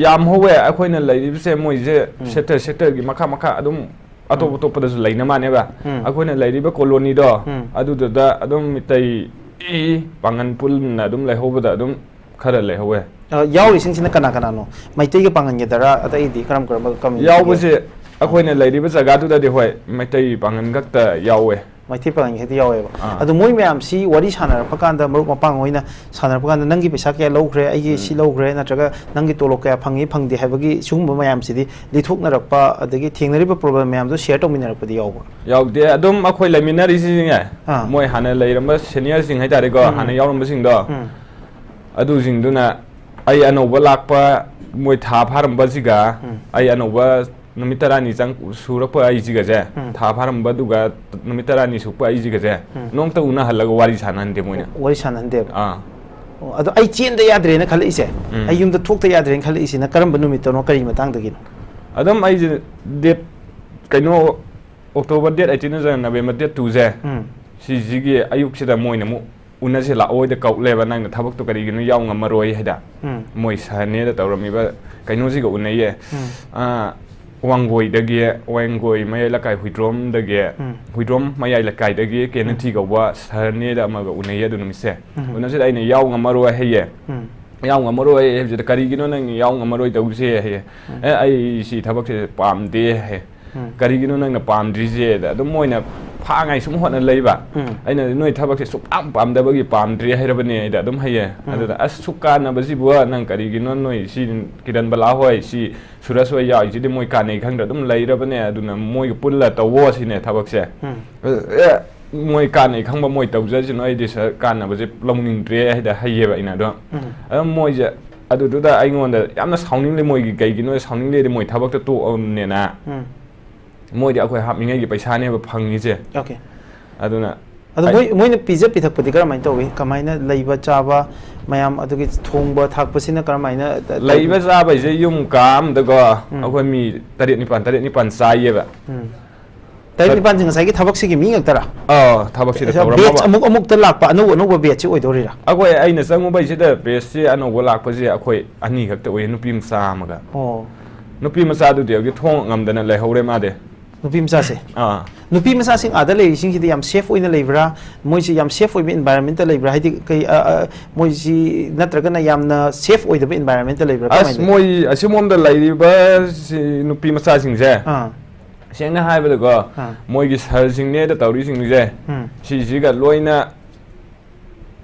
ꯌꯥꯝ ꯍꯧꯋꯦ꯫ ꯑꯩꯈꯣꯏꯅ ꯂꯩꯔꯤꯕꯁꯦ ꯃꯣꯏꯁꯦ ꯎꯝ꯫ ꯁꯦꯛꯇꯔ ꯁꯦꯛꯇꯔꯒꯤ ꯃꯈꯥ ꯃꯈꯥ ꯑꯗꯨꯝ ꯑꯇꯣꯞ ꯎꯝ꯫ ꯑꯇꯣꯞꯄꯗꯁꯨ ꯂꯩꯅ ꯃꯥꯟꯅꯦꯕ꯫ ꯎꯝ꯫ ꯑꯩꯈꯣꯏꯅ ꯂꯩꯔꯤꯕ ꯀꯣꯂꯣꯅꯤꯗꯣ ꯎꯝ꯫ ꯑꯗꯨꯗꯨꯗ ꯑꯗꯨꯝ ꯃꯤꯇꯩ ꯄꯥꯡꯒꯟ ꯄꯨꯟꯅ ꯑꯗꯨꯝ ꯂꯩꯍꯧꯕꯗ ꯑꯗꯨꯝ ꯈꯔ ꯂꯩꯍꯧꯋꯦ꯫ ꯑ, ꯌꯥꯎꯔꯤꯁꯤꯡꯁꯤꯅ ꯀꯅꯥ ꯀꯅꯥꯅꯣ? ꯃꯩꯇꯩꯒ ꯄꯥꯡꯒꯟꯒꯗꯔꯥ, ꯑꯇꯩꯗꯤ ꯀꯔꯝ ꯀꯔꯝꯕ community ꯒꯦ? ꯌꯥꯎꯕꯁꯦ ꯑꯩꯈꯣꯏꯅ ꯂꯩꯔꯤꯕ ꯖꯒꯥꯗꯨꯗꯗꯤ ꯍꯣꯏ ꯃꯩꯇꯩ ꯄꯥꯡꯒꯟ ꯈꯛꯇ ꯌꯥꯎꯋꯦ꯫ ꯃꯩꯇꯩ ꯄꯥꯡꯒꯟ ꯈꯛꯇ ꯌꯥꯎꯋꯦꯕ꯫ ꯑꯥ꯫ ꯑꯗꯣ ꯃꯣꯏ ꯃꯌꯥꯝꯁꯤ ꯋꯥꯔꯤ ꯁꯥꯟꯅꯔꯛꯄ ꯀꯥꯟꯗ, ꯃꯔꯨꯞ ꯃꯄꯥꯡ ꯍꯣꯏꯅ ꯁꯥꯟꯅꯔꯛꯄ ꯀꯥꯟꯗ, "ꯅꯪꯒꯤ ꯄꯩꯁꯥ ꯀꯌꯥ ꯂꯧꯈ꯭ꯔꯦ, ꯑꯩꯒꯤ ꯁꯤ ꯎꯝ꯫ ꯂꯧꯈ꯭ꯔꯦ, ꯅꯠꯇ꯭ꯔꯒ ꯅꯪꯒꯤ ꯇꯣꯂꯣꯞ ꯀꯌꯥ ꯐꯪꯉꯤ ꯐꯪꯗꯦ" ꯍꯥꯏꯕꯒꯤ ꯁꯤꯒꯨꯝꯕ ꯃꯌꯥꯝꯁꯤꯗꯤ ꯂꯤꯊꯣꯛꯅꯔꯛꯄ, ꯑꯗꯒꯤ ꯊꯦꯡꯅꯔꯤꯕ problem ꯃꯌꯥꯝꯗꯣ share ꯇꯧꯃꯤꯟꯅꯔꯛꯄꯗꯤ ꯌꯥꯎꯕ꯭ꯔꯥ? ꯌꯥꯎꯗꯦ꯫ ꯑꯗꯨꯝ ꯑꯩꯈꯣꯏ ꯂꯩꯃꯤꯟꯅꯔꯤꯁꯤꯡꯁꯦ, ꯑꯥ꯫ ꯃꯣꯏ ꯍꯥꯟꯅ ꯂꯩꯔꯝꯕ senior ꯁꯤꯡ ꯍꯥꯏꯇꯥꯔꯦꯀꯣ, ꯎꯝ꯫ ꯍꯥꯟꯅ ꯌꯥꯎꯔꯝꯕꯁꯤꯡꯗꯣ, ꯎꯝ꯫ ꯑꯗꯨꯁꯤꯡꯗꯨꯅ ꯑꯩ ꯑꯅꯧꯕ ꯂꯥꯛꯄ, ꯃꯣꯏ ꯊꯥ ꯐꯥꯔꯝꯕꯁꯤꯒ, ꯎꯝ꯫ ꯑꯩ ꯑꯅꯧꯕ ꯅꯨꯃꯤꯠ ꯇꯔꯥꯅꯤ ꯆꯪ-, ꯁꯨꯔꯛꯄ ꯑꯩꯁꯤꯒꯁꯦ, ꯎꯝ꯫ ꯊꯥ ꯐꯥꯔꯝꯕꯗꯨꯒ ꯅꯨꯃꯤꯠ ꯇꯔꯥꯅꯤ ꯁꯨꯔꯛꯄ ꯑꯩꯁꯤꯒꯁꯦ, ꯎꯝ꯫ ꯅꯣꯡꯇ ꯎꯅꯍꯜꯂꯒ ꯋꯥꯔꯤ ꯁꯥꯟꯅꯍꯟꯗꯦ ꯃꯣꯏꯅ꯫ ꯋꯥꯔꯤ ꯁꯥꯟꯅꯍꯟꯗꯦꯕ꯫ ꯑꯥ꯫ ꯑꯣ, ꯑꯗꯣ ꯑꯩ ꯆꯦꯟꯗ ꯌꯥꯗ꯭ꯔꯦꯅ ꯈꯜꯂꯛꯏꯁꯦ, ꯎꯝ꯫ ꯑꯩ ꯌꯨꯝꯗ ꯊꯣꯛꯇ ꯌꯥꯗ꯭ꯔꯦꯅ ꯈꯜꯂꯛꯏꯁꯤꯅ ꯀꯔꯝꯕ ꯅꯨꯃꯤꯠꯇꯅꯣ, ꯀꯔꯤ ꯃꯇꯥꯡꯗꯒꯤꯅꯣ? ꯑꯗꯨꯝ ꯑꯩꯁꯦ date ꯀꯩꯅꯣ, October date eighteen ꯅꯠꯇ꯭ꯔꯒ November date two ꯁꯦ, ꯎꯝ꯫ ꯁꯤꯁꯤꯒꯤ ꯑꯌꯨꯛꯁꯤꯗ ꯃꯣꯏꯅ ꯑꯃꯨꯛ "ꯎꯅꯁꯦ ꯂꯥꯛꯑꯣ" ꯍꯥꯏꯗ ꯀꯧꯂꯦꯕ, "ꯅꯪꯅ ꯊꯕꯛꯇꯣ ꯀꯔꯤꯒꯤꯅꯣ ꯌꯥꯎ ꯉꯝꯃꯔꯣꯏ" ꯍꯥꯏꯗ꯫ ꯎꯝ꯫ ꯃꯣꯏ ꯁꯍꯅꯦꯗ ꯇꯧꯔꯝꯃꯤꯕ ꯀꯩꯅꯣꯁꯤꯒ ꯎꯅꯩꯌꯦ꯫ ꯎꯝ꯫ ꯑꯥ, ꯋꯥꯡꯒꯣꯏꯗꯒꯤ, ꯋꯥꯡꯒꯣꯏ ꯃꯌꯥꯏ ꯂꯩꯀꯥꯏ ꯍꯨꯏꯗ꯭ꯔꯣꯝꯗꯒꯤ, ꯎꯝ꯫ ꯍꯨꯏꯗ꯭ꯔꯣꯝ ꯃꯌꯥꯏ ꯂꯩꯀꯥꯏꯗꯒꯤ ꯀꯦꯅꯊꯤ ꯀꯧꯕ ꯁꯍꯔꯅꯦꯗ ꯑꯃꯒ ꯎꯅꯩꯌꯦ ꯑꯗꯨ ꯅꯨꯃꯤꯠꯁꯦ꯫ ꯎꯝ꯫ ꯎꯅꯁꯤꯗ ꯑꯩꯅ ꯌꯥꯎ ꯉꯝꯃꯔꯣꯏ ꯍꯥꯏꯌꯦ꯫ ꯎꯝ꯫ ꯎꯝ꯫ "ꯑꯦ, ꯑꯩ ꯁꯤ ꯊꯕꯛꯁꯦ ꯄꯥꯝꯗꯦ" ꯍꯥꯏꯌꯦ꯫ ꯎꯝ꯫ "ꯀꯔꯤꯒꯤꯅꯣ ꯅꯪꯅ ꯄꯥꯝꯗ꯭ꯔꯤꯁꯦ?" ꯑꯗ ꯑꯗꯨꯝ ꯃꯣꯏꯅ ꯐꯥꯉꯥꯏ ꯁꯨꯝ ꯍꯣꯠꯅ ꯂꯩꯕ꯫ ꯎꯝ꯫ ꯑꯩꯅ "ꯅꯣꯏ ꯊꯕꯛꯁꯦ ꯁꯨꯛꯄꯥꯝ ꯄꯥꯝꯗꯕꯒꯤ ꯄꯥꯝꯗ꯭ꯔꯤ ꯍꯥꯏꯔꯕꯅꯦ" ꯑꯩꯗ ꯑꯗꯨꯝ ꯍꯥꯏꯌꯦ꯫ ꯎꯝ꯫ ꯑꯗꯨꯗ "ꯑꯁ, ꯁꯨꯛ ꯀꯥꯟꯅꯕꯁꯤꯕꯨ ꯅꯪ ꯀꯔꯤꯒꯤꯅꯣ, ꯅꯣꯏ ꯁꯤ ꯀꯤꯔꯟ ꯕꯂꯥ ꯍꯣꯏ, ꯁꯤ ꯁꯨꯔꯁ ꯍꯣꯏ ꯌꯥꯎꯔꯤꯁꯤꯗꯤ ꯃꯣꯏ ꯀꯥꯟꯅꯩ ꯈꯪꯗ꯭ꯔ ꯑꯗꯨꯝ ꯂꯩꯔꯕꯅꯦ, ꯑꯗꯨꯅ ꯃꯣꯏꯒ ꯄꯨꯜꯂ ꯇꯧꯋꯣ ꯁꯤꯅꯦ ꯊꯕꯛꯁꯦ"꯫ ꯎꯝ꯫ ꯑꯦ, ꯃꯣꯏ ꯀꯥꯟꯅꯩ ꯈꯪꯕ ꯃꯣꯏ ꯇꯧꯖꯁꯅꯨ, ꯑꯩꯗꯤ ꯁꯥꯔ ꯀꯥꯟꯅꯕꯁꯦ ꯂꯧꯅꯤꯡꯗ꯭ꯔꯦ ꯍꯥꯏꯗ ꯍꯩꯌꯦꯕ ꯑꯩꯅ ꯑꯗꯣ꯫ ꯎꯝ꯫ ꯑꯗꯨꯝ ꯃꯣꯏꯁꯦ ꯑꯗꯨꯗꯨꯗ ꯑꯩꯉꯣꯟꯗ ꯌꯥꯝꯅ ꯁꯥꯎꯅꯤꯡꯂꯦ꯫ ꯃꯣꯏꯒꯤ ꯀꯩꯒꯤꯅꯣ ꯁꯥꯎꯅꯤꯡꯂꯦꯗꯤ, ꯃꯣꯏ ꯊꯕꯛꯇ ꯇꯣꯛꯑꯕꯅꯤꯅ꯫ ꯎꯝ꯫ ꯃꯣꯏꯗꯤ ꯑꯩꯈꯣꯏ ꯍꯥꯞꯅꯤꯡꯉꯥꯏꯒꯤ ꯄꯩꯁꯥꯅꯦꯕ ꯐꯪꯉꯤꯁꯦ꯫ ꯑꯣꯀꯦ꯫ ꯑꯗꯨꯅ ꯑꯗꯣ ꯑꯩ ꯃꯣꯏ, ꯃꯣꯏꯅ ꯄꯤꯖ ꯄꯤꯊꯛꯄꯗꯤ ꯀꯔꯝꯍꯥꯏꯅ ꯇꯧꯏ? ꯀꯃꯥꯏꯅ ꯂꯩꯕ ꯆꯥꯕ ꯃꯌꯥꯝ, ꯑꯗꯨꯒꯤ ꯊꯣꯡꯕ ꯊꯥꯛꯄꯁꯤꯅ ꯀꯔꯝꯍꯥꯏꯅ ꯇ-, ꯂꯩꯕ ꯇꯧꯏ? ꯆꯥꯕ ꯍꯥꯏꯁꯦ ꯌꯨꯝ ꯀꯥ ꯑꯃꯗꯀꯣ ꯎꯝ꯫ ꯑꯩꯈꯣꯏ ꯃꯤ ꯇꯔꯦꯠ ꯅꯤꯄꯥꯟ, ꯇꯔꯦꯠ ꯅꯤꯄꯥꯟ ꯆꯥꯏꯌꯦꯕ꯫ ꯎꯝ꯫ ꯇꯔꯦꯠ ꯅꯤꯄꯥꯟꯁꯦ ꯉꯁꯥꯏꯒꯤ ꯊꯕꯛꯁꯤꯒꯤ ꯃꯤ ꯉꯥꯛꯇꯔꯥ? ꯑꯥ, ꯊꯕꯛꯁꯤꯗ ꯕꯦꯠꯆ ꯇꯧꯔꯝꯃꯕ꯫ ꯑꯃꯨꯛ ꯑꯃꯨꯛꯇ ꯂꯥꯛꯄ ꯑꯅꯧ ꯑꯅꯧꯕ ꯕꯦꯠꯆꯁꯤ ꯑꯣꯏꯗꯣꯔꯤꯔꯥ? ꯑꯩꯈꯣꯏ, ꯑꯩꯅ ꯆꯪꯉꯨꯕꯩꯁꯤꯗ ꯕꯦꯠꯆꯁꯤ ꯑꯅꯧꯕ ꯂꯥꯛꯄꯁꯤ ꯑꯩꯈꯣꯏ ꯑꯅꯤ ꯈꯛꯇ ꯑꯣꯏꯌꯦ, ꯅꯨꯄꯤ ꯃꯆꯥ ꯑꯃꯒ꯫ ꯑꯣ꯫ ꯅꯨꯄꯤ ꯃꯆꯥꯗꯨꯗꯤ ꯍꯧꯖꯤꯛ ꯊꯣꯡ ꯉꯝꯗꯅ ꯂꯩꯍꯧꯔꯦ ꯃꯥꯗꯤ꯫ ꯅꯨꯄꯤ ꯃꯆꯥꯁꯦ? ꯑꯥ꯫ ꯅꯨꯄꯤ ꯃꯆꯥꯁꯤꯡ ꯑꯥꯗ ꯂꯩꯔꯤꯁꯤꯡꯁꯤꯗꯤ ꯌꯥꯝ ꯁꯦꯐ ꯑꯣꯏꯅ ꯂꯩꯕ꯭ꯔꯥ? ꯃꯣꯏꯁꯤ ꯌꯥꯝ ꯁꯦꯐ ꯑꯣꯏꯕ ꯏꯟꯚꯥꯏꯔꯣꯟꯃꯦꯟꯇ ꯂꯩꯕ꯭ꯔꯥ? ꯍꯥꯏꯗꯤ ꯀꯩ, ꯑ, ꯑ, ꯃꯣꯏꯁꯤ ꯅꯠꯇ꯭ꯔꯒꯅ ꯌꯥꯝꯅ ꯁꯦꯐ ꯑꯣꯏꯗꯕ ꯏꯟꯚꯥꯏꯔꯣꯟꯃꯦꯟꯇ ꯂꯩꯕ꯭ꯔꯥ? ꯀꯃꯥꯏꯅ ꯑꯁ, ꯂꯩ? ꯃꯣꯏ ꯑꯁꯤꯒꯨꯝꯕꯗ ꯂꯩꯔꯤꯕ ꯁꯤ ꯅꯨꯄꯤ ꯃꯆꯥꯁꯤꯡꯁꯦ, ꯑꯥ꯫ ꯁꯦꯡꯅ ꯍꯥꯏꯕꯗꯀꯣ, ꯑꯥ꯫ ꯃꯣꯏꯒꯤ ꯁꯥꯔꯁꯤꯡꯅꯦꯗ ꯇꯧꯔꯤꯁꯤꯡꯁꯦ, ꯎꯝ꯫ ꯁꯤꯁꯤꯒ ꯂꯣꯏꯅ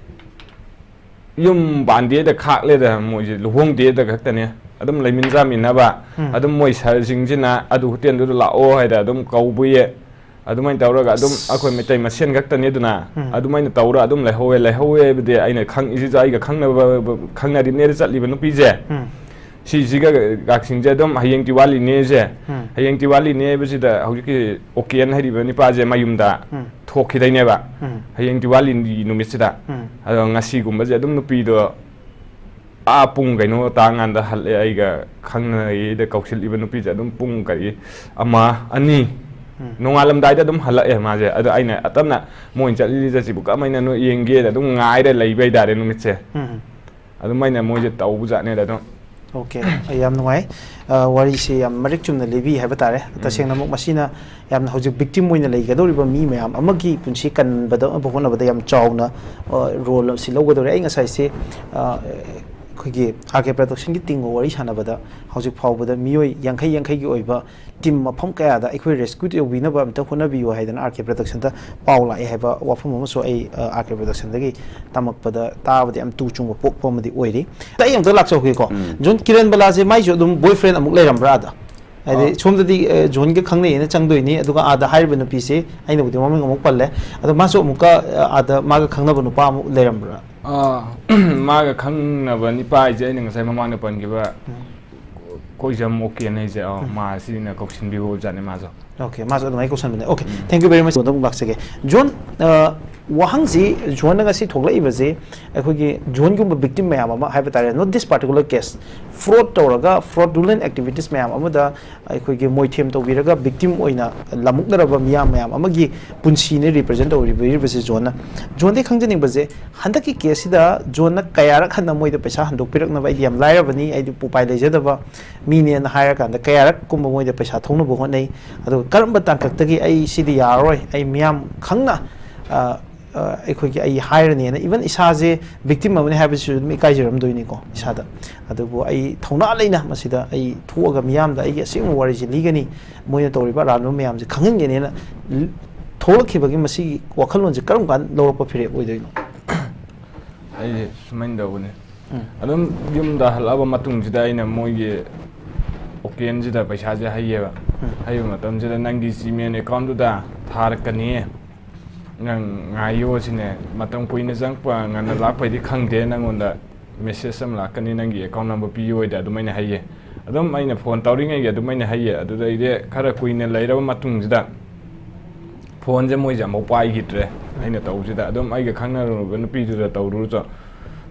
ꯌꯨꯝ ꯄꯥꯟꯗꯦꯗ ꯈꯥꯛꯂꯦꯗ, ꯃꯣꯏꯁꯦ ꯂꯨꯍꯣꯡꯗꯦꯗ ꯈꯛꯇꯅꯦ꯫ ꯑꯗꯨꯝ ꯂꯩꯃꯤꯟ ꯆꯥꯃꯤꯟꯅꯕ, ꯎꯝ꯫ ꯑꯗꯨꯝ ꯃꯣꯏ ꯁꯥꯔꯁꯤꯡꯁꯤꯅ ꯑꯗꯨ ꯍꯣꯇꯦꯜꯗꯨꯗ ꯂꯥꯛꯑꯣ ꯍꯥꯏꯗ ꯑꯗꯨꯝ ꯀꯧꯕꯌꯦ꯫ ꯑꯗꯨꯃꯥꯏꯅ ꯇꯧꯔꯒ ꯑꯗꯨꯝ ꯑꯩꯈꯣꯏ ꯃꯩꯇꯩ ꯃꯁꯦꯟ ꯈꯛꯇꯅꯤ ꯑꯗꯨꯅ, ꯎꯝ꯫ ꯑꯗꯨꯃꯥꯏꯅ ꯇꯧꯔ ꯑꯗꯨꯝ ꯂꯩꯍꯧꯋꯦ꯫ ꯂꯩꯍꯧꯋꯦ ꯍꯥꯏꯕꯗꯤ ꯑꯩꯅ ꯈꯪꯉꯤꯁꯤꯁꯨ ꯑꯩꯒ ꯈꯪꯅꯕ, ꯈꯪꯅꯔꯤꯕꯅꯦꯅ ꯆꯠꯂꯤꯕ ꯅꯨꯄꯤꯁꯦ, ꯎꯝ꯫ ꯁꯤꯁꯤꯒ ꯒꯥꯛꯁꯤꯡꯁꯦ ꯑꯗꯨꯝ ꯍꯌꯦꯡ ꯗꯤꯋꯥꯂꯤꯅꯦꯁꯦ, ꯎꯝ꯫ ꯍꯌꯦꯡ ꯗꯤꯋꯥꯂꯤꯅꯦ ꯍꯥꯏꯕꯁꯤꯗ ꯍꯧꯖꯤꯛꯀꯤ ꯑꯣꯀꯦꯟ ꯍꯥꯏꯔꯤꯕ ꯅꯨꯄꯥꯁꯦ ꯃꯌꯨꯝꯗ ꯎꯝ꯫ ꯊꯣꯛꯈꯤꯗꯣꯏꯅꯦꯕ, ꯎꯝ꯫ ꯍꯌꯦꯡ ꯗꯤꯋꯥꯂꯤ ꯅꯨꯃꯤꯠꯁꯤꯗ꯫ ꯎꯝ꯫ ꯑꯗꯣ ꯉꯁꯤꯒꯨꯝꯕꯁꯦ ꯑꯗꯨꯝ ꯅꯨꯄꯤꯗꯣ ꯑꯥ ꯄꯨꯡ ꯀꯩꯅꯣ ꯇꯥꯡꯀꯥꯟꯗ ꯍꯜꯂꯛꯑꯦ꯫ ꯑꯩꯒ ꯈꯪꯅꯩꯗ ꯀꯧꯁꯤꯜꯂꯤꯕ ꯅꯨꯄꯤꯁꯦ ꯑꯗꯨꯝ ꯄꯨꯡ ꯀꯔꯤ, ꯑꯃ, ꯑꯅꯤ, ꯎꯝ꯫ ꯅꯣꯡꯉꯥꯜꯂꯝꯗꯥꯏꯗ ꯑꯗꯨꯝ ꯍꯜꯂꯛꯑꯦ ꯃꯥꯁꯦ꯫ ꯑꯗꯣ ꯑꯩꯅ ꯇꯞꯅ, "ꯃꯣꯏꯅ ꯆꯠꯂꯤꯁꯦ ꯁꯤꯕꯨ ꯀꯃꯥꯏꯅ ꯅꯣꯏ ꯌꯦꯡꯒꯦꯅ" ꯑꯗꯨꯝ ꯉꯥꯏꯔ ꯂꯩꯕ ꯍꯥꯏꯇꯥꯔꯦ ꯅꯨꯃꯤꯠꯁꯦ꯫ ꯎꯝ꯫ ꯑꯗꯨꯃꯥꯏꯅ ꯃꯣꯏꯁꯦ ꯇꯧꯕꯖꯥꯠꯅꯦꯗ ꯑꯗꯨꯝ꯫ ꯑꯣꯀꯦ, ꯑꯩ ꯌꯥꯝ ꯅꯨꯡꯉꯥꯏ꯫ ꯑ, ꯋꯥꯔꯤꯁꯤ ꯌꯥꯝ ꯃꯔꯤꯛ ꯆꯨꯝꯅ ꯂꯤꯕꯤ ꯍꯥꯏꯕ ꯇꯥꯔꯦ꯫ ꯎꯝ꯫ ꯇꯁꯦꯡꯅꯃꯛ ꯃꯁꯤꯅ ꯌꯥꯝꯅ ꯍꯧꯖꯤꯛ ꯚꯤꯛꯇꯤꯝ ꯑꯣꯏꯅ ꯂꯩꯒꯗꯧꯔꯤꯕ ꯃꯤ ꯃꯌꯥꯝ ꯑꯃꯒꯤ ꯄꯨꯟꯁꯤ ꯀꯟꯕꯗ ꯍꯣꯠꯅꯕꯗ ꯌꯥꯝ ꯆꯥꯎꯅ, ꯑ, ꯔꯣꯜ ꯑꯁꯤ ꯂꯧꯒꯗꯧꯔꯦ꯫ ꯑꯩ ꯉꯁꯥꯏꯁꯦ, ꯑ, ꯑꯩꯈꯣꯏꯒꯤ ꯑꯥꯔ ꯀꯦ ꯄ꯭ꯔꯗꯛꯁꯟꯒꯤ ꯇꯤꯝꯒ ꯋꯥꯔꯤ ꯁꯥꯟꯅꯕꯗ ꯍꯧꯖꯤꯛ ꯐꯥꯎꯕꯗ ꯃꯤꯑꯣꯏ ꯌꯥꯡꯈꯩ ꯌꯥꯡꯈꯩꯒꯤ ꯑꯣꯏꯕ ꯇꯤꯝ ꯃꯐꯝ ꯀꯌꯥꯗ ꯑꯩꯈꯣꯏ ꯔꯦꯁꯀ꯭ꯌꯨ ꯇꯧꯕꯤꯅꯕ ꯑꯝꯇ ꯍꯣꯠꯅꯕꯤꯌꯨ ꯍꯥꯏꯗꯅ ꯑꯥꯔ ꯀꯦ ꯄ꯭ꯔꯗꯛꯁꯟꯗ ꯄꯥꯎ ꯂꯥꯛꯑꯦ ꯍꯥꯏꯕ ꯋꯥꯐꯝ ꯑꯃꯁꯨ ꯑꯩ, ꯑ, ꯑꯥꯔ ꯀꯦ ꯄ꯭ꯔꯗꯛꯁꯟꯗꯒꯤ ꯇꯝꯃꯛꯄꯗ ꯇꯥꯕꯗ ꯌꯥꯝ ꯇꯨ ꯆꯨꯡꯕ ꯄꯣꯛꯄ ꯑꯃꯗꯤ ꯑꯣꯏꯔꯤ꯫ ꯑꯩ ꯑꯃꯨꯛꯇ ꯂꯥꯛꯆꯍꯧꯒꯦꯀꯣ꯫ ꯎꯝ꯫ ꯖꯣꯟ ꯀꯤꯔꯟ ꯕꯂꯥꯁꯦ ꯃꯥꯏꯁꯨ ꯑꯗꯨꯝ ꯕꯣꯏ ꯐ꯭ꯔꯦꯟ ꯑꯃꯨꯛ ꯂꯩꯔꯝꯕ꯭ꯔꯥ ꯑꯥꯗ? ꯍꯥꯏꯗꯤ ꯑꯥ꯫ ꯁꯣꯝꯗꯗꯤ, ꯑ, ꯖꯣꯟꯒ ꯈꯪꯅꯩꯌꯦꯅ ꯆꯪꯗꯣꯏꯅꯤ, ꯑꯗꯨꯒ ꯑꯥꯗ ꯍꯥꯏꯔꯤꯕ ꯅꯨꯄꯤꯁꯦ ꯑꯩꯅꯕꯨꯗꯤ ꯃꯃꯤꯡ ꯑꯃꯨꯛ ꯄꯜꯂꯦ, ꯑꯗꯣ ꯃꯥꯁꯨ ꯑꯃꯨꯛꯀ, ꯑ, ꯑꯥꯗ ꯃꯥꯒ ꯈꯪꯅꯕ ꯅꯨꯄꯥ ꯑꯃꯨꯛ ꯂꯩꯔꯝꯕ꯭ꯔꯥ? ꯑꯥ, ꯃꯥꯒ ꯈꯪꯅꯕ ꯅꯤꯄꯥ ꯍꯥꯏꯁꯦ ꯑꯩꯅ ꯉꯁꯥꯏ ꯃꯃꯥꯡꯗ ꯄꯟꯈꯤꯕ ꯀꯣꯏꯖꯝ ꯑꯣꯀꯦꯟ ꯍꯥꯏꯁꯦ, ꯑꯣ, ꯎꯝ꯫ ꯃꯥ ꯁꯤꯅ ꯀꯧꯁꯤꯟꯕꯤꯕ ꯑꯣꯏꯕꯖꯥꯠꯅꯤ ꯃꯥꯁꯨ꯫ Okay, ꯃꯥꯁꯨ ꯑꯗꯨꯃꯥꯏꯅ ꯀꯧꯁꯟꯕꯅꯦ꯫ Okay, um. Thank you very much꯫ ꯑꯗꯨꯝ ꯂꯥꯛꯆꯒꯦ꯫ ꯖꯣꯟ, ꯑ, ꯋꯥꯍꯪꯁꯤ ꯖꯣꯟꯅ ꯉꯁꯤ ꯊꯣꯛꯂꯛꯏꯕꯁꯦ ꯑꯩꯈꯣꯏꯒꯤ ꯖꯣꯟꯒꯨꯝꯕ victim ꯃꯌꯥꯝ ꯑꯃ ꯍꯥꯏꯕ ꯇꯥꯔꯦ, not this particular case, fraud ꯇꯧꯔꯒ fraudulent activities ꯃꯌꯥꯝ ꯑꯃꯗ ꯑꯩꯈꯣꯏꯒꯤ ꯃꯣꯏꯊꯦꯝ ꯇꯧꯕꯤꯔꯒ victim ꯑꯣꯏꯅ ꯂꯝꯃꯨꯛꯅꯔꯕ ꯃꯤꯌꯥꯝ ꯃꯌꯥꯝ ꯑꯃꯒꯤ ꯄꯨꯟꯁꯤꯅꯦ represent ꯇꯧꯕꯤꯔꯤꯕꯁꯦ ꯖꯣꯟꯅ꯫ ꯖꯣꯟꯗꯤ ꯈꯪꯖꯅꯤꯡꯕꯁꯦ, ꯍꯟꯗꯛꯀꯤ caseꯁꯤꯗ ꯖꯣꯟꯅ ꯀꯌꯥꯔꯛ ꯍꯟꯅ ꯃꯣꯏꯗ ꯄꯩꯁꯥ ꯍꯟꯗꯣꯛꯄꯤꯔꯛꯅꯕ, ꯑꯩꯗꯤ ꯌꯥꯝ ꯂꯥꯏꯔꯕꯅꯤ, ꯑꯩꯗꯤ ꯎꯄꯥꯏ ꯂꯩꯖꯗꯕ ꯃꯤꯅꯦꯅ ꯍꯥꯏꯔꯀꯥꯟꯗ ꯀꯌꯥꯔꯛ ꯀꯨꯝꯕ ꯃꯣꯏꯗ ꯄꯩꯁꯥ ꯊꯧꯅꯕ ꯍꯣꯠꯅꯩ? ꯑꯗꯨꯒ ꯀꯔꯝꯕ ꯇꯥꯡꯀꯛꯇꯒꯤ "ꯑꯩ ꯁꯤꯗꯤ ꯌꯥꯔꯔꯣꯏ, ꯑꯩ ꯃꯤꯌꯥꯝ ꯈꯪꯅ, ꯑ, ꯑ, ꯑꯩꯈꯣꯏꯒꯤ ꯑꯩ ꯍꯥꯏꯔꯅꯤꯅ", even ꯏꯁꯥꯁꯦ victim ꯑꯃꯅꯤ ꯍꯥꯏꯕꯁꯤꯁꯨ ꯑꯗꯨꯝ ꯏꯀꯥꯏꯖꯔꯝꯗꯣꯏꯅꯤꯀꯣ ꯏꯁꯥꯗ꯫ ꯑꯗꯨꯕꯨ ꯑꯩ ꯊꯧꯅꯥ ꯂꯩꯅ ꯃꯁꯤꯗ ꯑꯩ ꯊꯣꯛꯑꯒ ꯃꯤꯌꯥꯝꯗ ꯑꯩꯒꯤ ꯑꯁꯦꯡꯕ ꯋꯥꯔꯤꯁꯤ ꯂꯤꯒꯅꯤ, ꯃꯣꯏꯅ ꯇꯧꯔꯤꯕ ꯑꯔꯥꯟꯕ ꯃꯌꯥꯝꯁꯦ ꯈꯪꯍꯟꯒꯅꯤꯅ ꯊꯣꯛꯂꯛꯈꯤꯕꯒꯤ ꯃꯁꯤꯒꯤ ꯋꯥꯈꯜꯂꯣꯟꯁꯦ ꯀꯔꯝ ꯀꯥꯟꯗ ꯂꯧꯔꯛꯄ ꯐꯤꯔꯦꯞ ꯑꯣꯏꯗꯣꯏꯅꯣ? ꯑꯩꯁꯦ ꯁꯨꯃꯥꯏꯅ ꯇꯧꯕꯅꯦ꯫ ꯎꯝ꯫ ꯑꯗꯨꯝ ꯌꯨꯝꯗ ꯍꯜꯂꯛꯑꯕ ꯃꯇꯨꯡꯁꯤꯗ ꯑꯩꯅ ꯃꯣꯏꯒꯤ ꯑꯣꯀꯦꯟꯁꯤꯗ ꯄꯩꯁꯥꯁꯦ ꯍꯩꯌꯦꯕ꯫ ꯎꯝ꯫ ꯍꯩꯕ ꯃꯇꯝꯁꯤꯗ "ꯅꯪꯒꯤ Gmail accountꯗꯨꯗ ꯊꯥꯔꯛꯀꯅꯤꯌꯦ, ꯅꯪ ꯉꯥꯏꯌꯣ" ꯁꯤꯅꯦ꯫ ꯃꯇꯝ ꯀꯨꯏꯅ ꯆꯪꯉꯛꯄ, ꯉꯟꯅ ꯂꯥꯛꯄꯩꯗꯤ ꯈꯪꯗꯦ, "ꯅꯪꯉꯣꯟꯗ message ꯑꯃ ꯂꯥꯛꯀꯅꯤ, ꯅꯪꯒꯤ account number ꯄꯤꯌꯣ" ꯍꯥꯏꯗ ꯑꯗꯨꯃꯥꯏꯅ ꯍꯩꯌꯦ꯫ ꯑꯗꯨꯝ ꯑꯩꯅ phone ꯇꯧꯔꯤꯉꯩꯒꯤ ꯑꯗꯨꯃꯥꯏꯅ ꯍꯩꯌꯦ꯫ ꯑꯗꯨꯗꯩꯗꯤ ꯈꯔ ꯀꯨꯏꯅ ꯂꯩꯔꯕ ꯃꯇꯨꯡꯁꯤꯗ phoneꯁꯦ ꯃꯣꯏꯁꯦ ꯑꯃꯨꯛ ꯄꯥꯏꯈꯤꯗ꯭ꯔꯦ꯫ ꯑꯩꯅ ꯇꯧꯕꯁꯤꯗ ꯑꯗꯨꯝ ꯑꯩꯒ ꯈꯪꯅꯔꯨꯕ ꯅꯨꯄꯤꯗꯨꯗ ꯇꯧꯔꯨꯔꯁꯨ,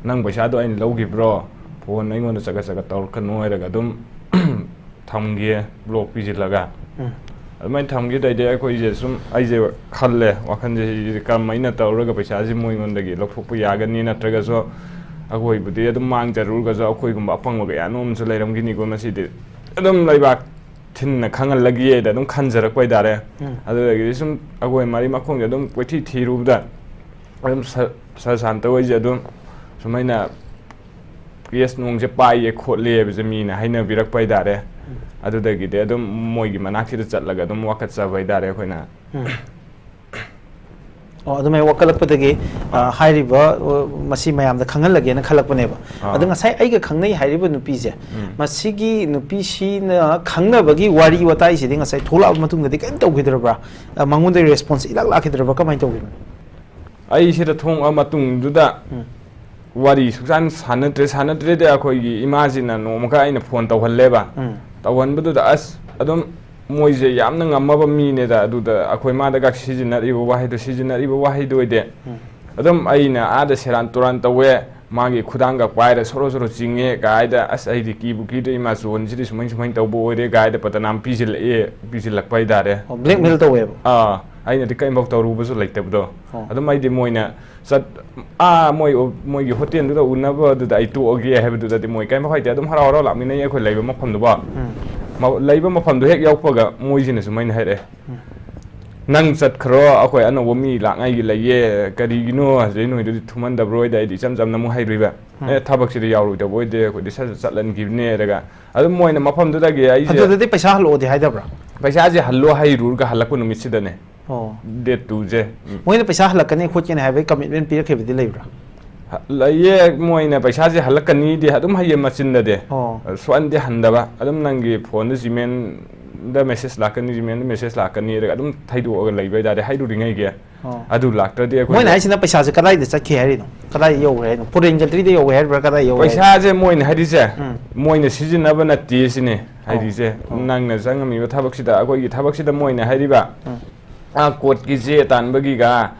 "ꯅꯪ ꯄꯩꯁꯥꯗꯣ ꯑꯩꯅ ꯂꯧꯈꯤꯕ꯭ꯔꯣ? Phone ꯑꯩꯉꯣꯟꯗ ꯆꯒꯠ ꯆꯒꯠ ꯇꯧꯔꯛꯀꯅꯨ" ꯍꯥꯏꯔꯒ ꯑꯗꯨꯝ ꯊꯝꯒꯤ, block ꯄꯤꯁꯤꯜꯂꯒ꯫ ꯎꯝ꯫ ꯑꯗꯨꯃꯥꯏꯅ ꯊꯝꯈꯤꯗꯩꯗꯤ ꯑꯩꯈꯣꯏꯁꯦ ꯁꯨꯝ, ꯑꯩꯁꯦ ꯈꯜꯂꯦ, ꯋꯥꯈꯜꯁꯦ, "ꯁꯤꯗꯤ ꯀꯔꯝ ꯑꯩꯅ ꯇꯧꯔꯒ ꯄꯩꯁꯥꯁꯤ ꯃꯣꯏꯉꯣꯟꯗꯒꯤ ꯂꯧꯊꯣꯛꯄ ꯌꯥꯒꯅꯤ? ꯅꯠꯇ꯭ꯔꯒꯁꯨ ꯑꯩꯈꯣꯏꯕꯨꯗꯤ ꯑꯗꯨꯝ ꯃꯥꯡꯖꯔꯨꯔꯒꯁꯨ ꯑꯩꯈꯣꯏꯒꯨꯝꯕ ꯑꯄꯪꯕ ꯀꯌꯥꯅꯣ ꯑꯃꯁꯨ ꯂꯩꯔꯝꯈꯤꯅꯤꯀꯣ, ꯃꯁꯤꯗꯤ ꯑꯗꯨꯝ ꯂꯩꯕꯥꯛ ꯊꯤꯟꯅ ꯈꯪꯍꯜꯂꯒꯦꯗ" ꯑꯗꯨꯝ ꯈꯟꯖꯔꯛꯄ ꯍꯥꯏꯇꯥꯔꯦ꯫ ꯎꯝ꯫ ꯑꯗꯨꯗꯒꯤꯗꯤ ꯁꯨꯝ ꯑꯩꯈꯣꯏ ꯃꯔꯤ ꯃꯈꯣꯡꯁꯦ ꯑꯗꯨꯝ ꯀꯣꯏꯊꯤ ꯊꯤꯔꯨꯕꯗ ꯑꯗꯨꯝ ꯁ-, ꯁꯔ ꯁꯥꯟꯇ ꯍꯣꯏꯁꯦ ꯑꯗꯨꯝ ꯁꯨꯃꯥꯏꯅ case ꯅꯨꯡꯁꯦ ꯄꯥꯏꯌꯦ ꯈꯣꯠꯂꯦ ꯍꯥꯏꯕꯁꯦ ꯃꯤꯅ ꯍꯥꯏꯅꯕꯤꯔꯛꯄ ꯍꯥꯏꯇꯥꯔꯦ꯫ ꯎꯝ꯫ ꯑꯗꯨꯗꯒꯤꯗꯤ ꯑꯗꯨꯝ ꯃꯣꯏꯒꯤ ꯃꯅꯥꯛꯁꯤꯗ ꯆꯠꯂꯒ ꯑꯗꯨꯝ ꯋꯥꯀꯠꯆꯕ ꯍꯥꯏꯇꯥꯔꯦ ꯑꯩꯈꯣꯏꯅ꯫ ꯎꯝ꯫ ꯑꯣ, ꯑꯗꯨꯃꯥꯏꯅ ꯋꯥꯀꯠꯂꯛꯄꯗꯒꯤ, ꯑ, ꯑꯥ꯫ ꯍꯥꯏꯔꯤꯕ, ꯑ, ꯃꯁꯤ ꯃꯌꯥꯝꯗ ꯈꯪꯍꯜꯂꯒꯦꯅ ꯈꯜꯂꯛꯄꯅꯦꯕ꯫ ꯑꯥ꯫ ꯑꯗꯣ ꯉꯁꯥꯏ ꯑꯩꯒ ꯈꯪꯅꯩ ꯍꯥꯏꯔꯤꯕ ꯅꯨꯄꯤꯁꯦ, ꯎꯝ꯫ ꯃꯁꯤꯒꯤ ꯅꯨꯄꯤꯁꯤꯅ ꯈꯪꯅꯕꯒꯤ ꯋꯥꯔꯤ ꯋꯥꯇꯥꯏꯁꯤꯗꯤ ꯉꯁꯥꯏ ꯊꯣꯛꯂꯛꯑꯕ ꯃꯇꯨꯡꯗꯗꯤ ꯀꯔꯤꯝ ꯇꯧꯈꯤꯗ꯭ꯔꯕ꯭ꯔꯥ? ꯑ, ꯃꯉꯣꯟꯗ response ꯏꯂꯥꯛ ꯂꯥꯛꯈꯤꯗ꯭ꯔꯕ꯭ꯔꯥ? ꯀꯃꯥꯏꯅ ꯇꯧꯈꯤꯕꯅꯣ? ꯑꯩ ꯁꯤꯗ ꯊꯣꯛꯂꯛꯑ ꯃꯇꯨꯡꯗꯨꯗ ꯎꯝ꯫ ꯋꯥꯔꯤ ꯁꯨꯛꯁꯥꯟ ꯁꯥꯟꯅꯗ꯭ꯔꯦ꯫ ꯁꯥꯟꯅꯗ꯭ꯔꯦꯗꯤ ꯑꯩꯈꯣꯏꯒꯤ ꯏꯃꯥꯁꯤꯅ ꯅꯣꯡꯃꯈꯛ ꯑꯩꯅ ꯐꯣꯟ ꯇꯧꯍꯜꯂꯦꯕ꯫ ꯎꯝ꯫ ꯇꯧꯍꯟꯕꯗꯨꯗ ꯑꯁ ꯑꯗꯨꯝ ꯃꯣꯏꯁꯦ ꯌꯥꯝꯅ ꯉꯝꯃꯕ ꯃꯤꯅꯦꯗ꯫ ꯑꯗꯨꯗ ꯑꯩꯈꯣꯏ ꯃꯥꯗꯒ ꯁꯤꯖꯤꯟꯅꯔꯤꯕ ꯋꯥꯍꯩꯗꯣ, ꯁꯤꯖꯤꯟꯅꯔꯤꯕ ꯋꯥꯍꯩꯗꯣ ꯑꯣꯏꯗꯦ꯫ ꯎꯝ꯫ ꯑꯗꯨꯝ ꯑꯩꯅ ꯑꯥꯗ ꯁꯦꯔꯥꯟ ꯇꯨꯔꯥꯟ ꯇꯧꯋꯦ, ꯃꯥꯒꯤ ꯈꯨꯗꯥꯡꯒ ꯄꯥꯏꯔ ꯁꯣꯔꯣ ꯁꯣꯔꯣ ꯆꯤꯡꯉꯦ ꯀꯥꯏꯗ, ꯑꯁ ꯑꯩꯗꯤ ꯀꯤꯕꯨ ꯀꯤꯗ꯭ꯔꯦ, ꯏꯃꯥ ꯆꯣꯟꯁꯤꯗꯤ ꯁꯨꯃꯥꯏ ꯁꯨꯃꯥꯏꯅ ꯇꯧꯕ ꯑꯣꯏꯔꯦ ꯀꯥꯏꯗ ꯄꯇꯅꯥꯝ ꯄꯤꯁꯤꯜꯂꯛꯑꯦ, ꯄꯤꯁꯤꯜꯂꯛꯄ ꯍꯥꯏꯇꯥꯔꯦ꯫ ꯑꯣ, blackmail ꯇꯧꯋꯦꯕ? ꯑꯥ, ꯑꯩꯅꯗꯤ ꯀꯔꯤꯝꯐꯥꯎ ꯇꯧꯔꯨꯕꯁꯨ ꯂꯩꯇꯕꯗꯣ꯫ ꯑꯣ꯫ ꯑꯗꯨꯝ ꯑꯩꯗꯤ ꯃꯣꯏꯅ ꯆꯠ-, ꯑꯥ, ꯃꯣꯏ ꯑꯣ-, ꯃꯣꯏꯒꯤ ꯍꯣꯇꯦꯜꯗꯨꯗ ꯎꯅꯕꯗꯨꯗ ꯑꯩ ꯇꯣꯛꯑꯒꯦ ꯍꯥꯏꯕꯗꯨꯗꯗꯤ ꯃꯣꯏ ꯀꯔꯤꯝ ꯍꯥꯏꯗꯦ, ꯑꯗꯨꯝ ꯍꯔꯥꯎ ꯍꯔꯥꯎ ꯂꯥꯛꯃꯤꯟꯅꯩ ꯑꯩꯈꯣꯏ ꯂꯩꯕ ꯃꯐꯝꯗꯨꯕꯣ꯫ ꯎꯝ꯫ ꯃ-, ꯂꯩꯕ ꯃꯐꯝꯗꯨ ꯍꯦꯛ ꯌꯧꯔꯛꯄꯒ ꯃꯣꯏꯁꯤꯅ ꯁꯨꯃꯥꯏꯅ ꯍꯥꯏꯔꯛꯑꯦ, ꯎꯝ꯫ "ꯅꯪ ꯆꯠꯈ꯭ꯔꯣ, ꯑꯩꯈꯣꯏ ꯑꯅꯧꯕ ꯃꯤ ꯂꯥꯛꯉꯥꯏꯒꯤ ꯂꯩꯌꯦ, ꯀꯔꯤꯒꯤꯅꯣ ꯍꯧꯖꯤꯛ ꯅꯣꯏꯗꯨꯗꯤ ꯊꯨꯃꯟꯗꯕ꯭ꯔꯣ?" ꯍꯥꯏꯗꯤ ꯑꯩꯗꯤ ꯏꯆꯝ ꯆꯝꯅ ꯑꯃꯨꯛ ꯍꯩꯔꯨꯏꯕ꯫ ꯎꯝ꯫ "ꯑꯦ, ꯊꯕꯛꯁꯤꯗꯤ ꯌꯥꯎꯔꯣꯏꯗꯕ ꯑꯣꯏꯗꯦ, ꯑꯩꯈꯣꯏꯗꯤ ꯁꯠ ꯁꯠ ꯆꯠꯍꯟꯈꯤꯕꯅꯦ" ꯍꯥꯏꯔꯒ ꯑꯗꯨꯝ ꯃꯣꯏꯅ ꯃꯐꯝꯗꯨꯗꯒꯤ ꯑꯩꯁꯦ ꯑꯗꯨꯗꯗꯤ ꯄꯩꯁꯥ ꯍꯜꯂꯛꯑꯣꯗꯤ ꯍꯥꯏꯗꯕ꯭ꯔꯥ? ꯄꯩꯁꯥꯁꯦ ꯍꯜꯂꯣ ꯍꯥꯏꯔꯨꯔꯒ ꯍꯜꯂꯛꯄ ꯅꯨꯃꯤꯠꯁꯤꯗꯅꯦ꯫ ꯑꯣ꯫ Date two ꯁꯦ꯫ ꯎꯝ꯫ ꯃꯣꯏꯅ ꯄꯩꯁꯥ ꯍꯜꯂꯛꯀꯅꯤ ꯈꯣꯠꯀꯅꯤ ꯍꯥꯏꯕꯒꯤ commitment ꯄꯤꯔꯛꯈꯤꯕꯗꯤ ꯂꯩꯕ꯭ꯔꯥ? ꯍ-, ꯂꯩꯌꯦ, ꯃꯣꯏꯅ ꯄꯩꯁꯥꯁꯦ ꯍꯜꯂꯛꯀꯅꯤꯗꯤ ꯑꯗꯨꯝ ꯍꯩꯌꯦ ꯃꯆꯤꯟꯗꯗꯤ꯫ ꯑꯣ꯫ ꯁꯨꯛꯍꯟꯗꯤ ꯍꯟꯗꯕ꯫ ꯑꯗꯨꯝ ꯅꯪꯒꯤ ꯐꯣꯟꯗ Gmailꯗ message ꯂꯥꯛꯀꯅꯤ, Gmailꯗ message ꯂꯥꯛꯀꯅꯤ, ꯑꯗꯨꯒ ꯑꯗꯨꯝ ꯊꯩꯗꯣꯛꯑꯒ ꯂꯩꯕ ꯍꯥꯏꯇꯥꯔꯦ, ꯍꯥꯏꯔꯨꯔꯤꯉꯩꯒꯤ꯫ ꯑꯣ꯫ ꯑꯗꯨ ꯂꯥꯛꯇ꯭ꯔꯗꯤ ꯑꯩꯈꯣꯏ ꯃꯣꯏꯅ ꯍꯥꯏꯁꯤꯅ ꯄꯩꯁꯥꯁꯦ ꯀꯗꯥꯏꯗ ꯆꯠꯈꯤ ꯍꯥꯏꯔꯤꯅꯣ? ꯀꯗꯥꯏ ꯌꯧꯈ꯭ꯔꯦ ꯍꯥꯏꯅꯣ? Foreign countryꯗ ꯌꯧꯈ꯭ꯔꯦ ꯍꯥꯏꯔꯤꯕ꯭ꯔꯥ? ꯀꯗꯥꯏ ꯌꯧꯈ꯭ꯔꯦ ꯍꯥꯏꯅꯣ? ꯄꯩꯁꯥꯁꯦ ꯃꯣꯏꯅ ꯍꯥꯏꯔꯤꯁꯦ, ꯎꯝ꯫ ꯃꯣꯏꯅ ꯁꯤꯖꯤꯟꯅꯕ ꯅꯠꯇꯦ ꯁꯤꯅꯦ ꯑꯣ꯫ ꯍꯥꯏꯔꯤꯁꯦ꯫ ꯑꯣ꯫ ꯅꯪꯅ ꯆꯪꯉꯝꯃꯤꯕ ꯊꯕꯛꯁꯤꯗ, ꯑꯩꯈꯣꯏꯒꯤ ꯊꯕꯛꯁꯤꯗ ꯃꯣꯏꯅ ꯍꯥꯏꯔꯤꯕ, ꯎꯝ꯫ ꯑꯥ, courtꯀꯤ ꯆꯦ ꯇꯥꯟꯕꯒꯤꯒ,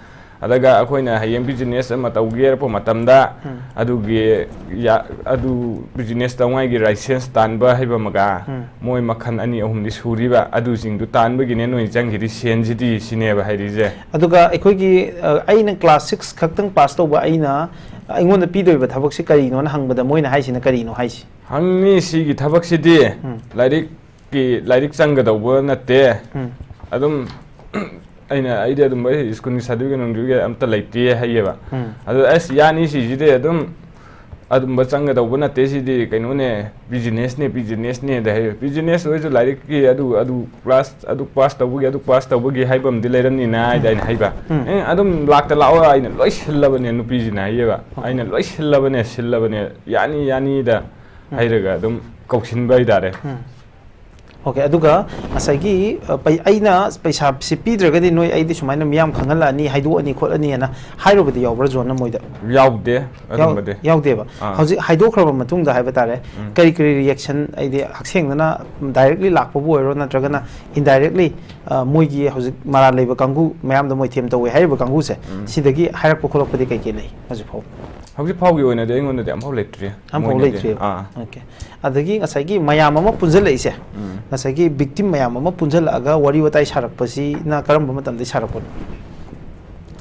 ꯑꯗꯨꯒ ꯑꯩꯈꯣꯏꯅ ꯍꯌꯦꯡ business ꯑꯃ ꯇꯧꯒꯦ ꯍꯥꯏꯔꯛꯄ ꯃꯇꯝꯗ, ꯎꯝ꯫ ꯑꯗꯨꯒꯤ ꯌꯥ-, ꯑꯗꯨ business ꯇꯧꯉꯥꯏꯒꯤ license ꯇꯥꯟꯕ ꯍꯥꯏꯕ ꯑꯃꯒ, ꯎꯝ꯫ ꯃꯣꯏ ꯃꯈꯜ ꯑꯅꯤ ꯑꯍꯨꯝꯗꯤ ꯁꯨꯔꯤꯕ, ꯑꯗꯨꯁꯤꯡꯗꯨ ꯇꯥꯟꯕꯒꯤꯅꯦ ꯅꯣꯏ ꯆꯪꯈꯤꯗꯤ ꯁꯦꯟꯁꯤꯗꯤ ꯁꯤꯅꯦꯕ ꯍꯥꯏꯔꯤꯁꯦ꯫ ꯑꯗꯨꯒ ꯑꯩꯈꯣꯏꯒꯤ, ꯑ, ꯑꯩꯅ class six ꯈꯛꯇꯪ pass ꯇꯧꯕ ꯑꯩꯅ, ꯑꯩꯉꯣꯟꯗ ꯄꯤꯗꯣꯏꯕ ꯊꯕꯛꯁꯤ ꯀꯔꯤꯅꯣꯅ ꯍꯪꯕꯗ ꯃꯣꯏꯅ ꯍꯥꯏꯁꯤꯅ ꯀꯔꯤꯅꯣ ꯍꯥꯏꯁꯤ? ꯍꯪꯅꯤ, ꯁꯤꯒꯤ ꯊꯕꯛꯁꯤꯗꯤ ꯎꯝ꯫ ꯂꯥꯏꯔꯤꯛ ꯀꯤ ꯂꯥꯏꯔꯤꯛ ꯆꯪꯒꯗꯧꯕ ꯅꯠꯇꯦ꯫ ꯎꯝ꯫ ꯑꯗꯨꯝ ꯑꯩꯅ, "ꯑꯩꯗꯤ ꯑꯗꯨꯝꯕ ꯁ꯭ꯀꯨꯜꯒꯤ certificate ꯅꯨꯡꯗꯤꯐꯤꯀꯦꯠ ꯑꯝꯇ ꯂꯩꯇꯦ" ꯍꯥꯏꯌꯦꯕ꯫ ꯎꯝ꯫ ꯑꯗꯨ, "ꯑꯁ, ꯌꯥꯅꯤ, ꯁꯤꯁꯤꯗꯤ ꯑꯗꯨꯝ ꯑꯗꯨꯝꯕ ꯆꯪꯒꯗꯧꯕ ꯅꯠꯇꯦ, ꯁꯤꯗꯤ ꯀꯩꯅꯣꯅꯦ, businessꯅꯦ, businessꯅꯦ" ꯗ ꯍꯥꯏꯌꯦ꯫ Business ꯑꯣꯏꯔꯁꯨ ꯂꯥꯏꯔꯤꯛꯀꯤ ꯑꯗꯨ, ꯑꯗꯨ class, ꯑꯗꯨ pass ꯇꯧꯕꯒꯤ, ꯑꯗꯨ pass ꯇꯧꯕꯒꯤ ꯍꯥꯏꯕ ꯑꯃꯗꯤ ꯂꯩꯔꯝꯅꯤꯅ ꯍꯥꯏꯗ ꯎꯝ꯫ ꯑꯩꯅ ꯍꯥꯏꯕ꯫ ꯎꯝ꯫ "ꯑꯦ, ꯑꯗꯨꯝ ꯂꯥꯛꯇ ꯂꯥꯛꯑꯣ, ꯑꯩꯅ ꯂꯣꯏ ꯁꯤꯜꯂꯕꯅꯦ", ꯅꯨꯄꯤꯁꯤꯅ ꯍꯥꯏꯌꯦꯕ꯫ ꯑꯣ꯫ "ꯑꯩꯅ ꯂꯣꯏ ꯁꯤꯜꯂꯕꯅꯦ, ꯁꯤꯜꯂꯕꯅꯦ, ꯌꯥꯅꯤ, ꯌꯥꯅꯤꯗ" ꯎꯝ꯫ ꯍꯥꯏꯔꯒ ꯑꯗꯨꯝ ꯀꯧꯁꯤꯟꯕ ꯍꯥꯏꯇꯥꯔꯦ꯫ ꯎꯝ꯫ ꯑꯣꯀꯦ, ꯑꯗꯨꯒ ꯉꯁꯥꯏꯒꯤ, ꯑ, ꯄꯩ-, ꯑꯩꯅ ꯄꯩꯁꯥꯁꯤ ꯄꯤꯗ꯭ꯔꯒꯗꯤ ꯅꯣꯏ ꯑꯩꯗꯤ ꯁꯨꯃꯥꯏꯅ ꯃꯤꯌꯥꯝ ꯈꯪꯍꯜꯂꯛꯑꯅꯤ, ꯍꯥꯏꯗꯣꯛꯑꯅꯤ ꯈꯣꯠꯂꯅꯤꯅ ꯍꯥꯏꯔꯨꯕꯗꯤ ꯌꯥꯎꯕ꯭ꯔꯥ ꯖꯣꯟꯅ ꯃꯣꯏꯗ? ꯌꯥꯎꯗꯦ, ꯌꯥꯎ-, ꯑꯗꯨꯝꯕꯗꯤ꯫ ꯌꯥꯎꯗꯦꯕ꯫ ꯑꯥ꯫ ꯍꯧꯖꯤꯛ ꯍꯥꯏꯗꯣꯛꯈ꯭ꯔꯕ ꯃꯇꯨꯡꯗ ꯍꯥꯏꯕ ꯇꯥꯔꯦ, ꯎꯝ꯫ ꯀꯔꯤ ꯀꯔꯤ reaction, ꯍꯥꯏꯗꯤ ꯍꯛꯊꯦꯡꯅꯅ directly ꯂꯥꯛꯄꯕꯨ ꯑꯣꯏꯔꯣ, ꯅꯠꯇ꯭ꯔꯒꯅ indirectly, ꯑ, ꯃꯣꯏꯒꯤ ꯍꯧꯖꯤꯛ ꯃꯔꯥꯜ ꯂꯩꯕ ꯀꯥꯡꯕꯨ ꯃꯌꯥꯝꯗ ꯃꯣꯏꯊꯦꯝ ꯇꯧꯋꯦ ꯍꯥꯏꯔꯤꯕ ꯀꯥꯡꯕꯨꯁꯦ, ꯎꯝ꯫ ꯁꯤꯗꯒꯤ ꯍꯥꯏꯔꯛꯄ ꯈꯣꯠꯂꯛꯄꯗꯤ ꯀꯩ ꯀꯩ ꯂꯩ ꯍꯧꯖꯤꯛ ꯐꯥꯎꯕ? ꯍꯧꯖꯤꯛ ꯐꯥꯎꯒꯤ ꯑꯣꯏꯅꯗꯤ ꯑꯩꯉꯣꯟꯗꯗꯤ ꯑꯝꯐꯥꯎ ꯂꯩꯇ꯭ꯔꯤ꯫ ꯑꯝꯐꯥꯎ ꯃꯣꯏꯅꯗꯤ꯫ ꯂꯩꯇ꯭ꯔꯤꯕ? ꯑꯥ꯫ ꯑꯣꯀꯦ꯫ ꯑꯗꯒꯤ ꯉꯁꯥꯏꯒꯤ ꯃꯌꯥꯝ ꯑꯃ ꯄꯨꯟꯁꯤꯜꯂꯛꯏꯁꯦ, ꯎꯝ꯫ ꯉꯁꯥꯏꯒꯤ victim ꯃꯌꯥꯝ ꯑꯃ ꯄꯨꯟꯁꯤꯜꯂꯛꯑꯒ ꯋꯥꯔꯤ ꯋꯥꯇꯥꯏ ꯁꯥꯔꯛꯄꯁꯤꯅ ꯀꯔꯝꯕ ꯃꯇꯝꯗꯒꯤ ꯁꯥꯔꯛꯄꯅꯣ?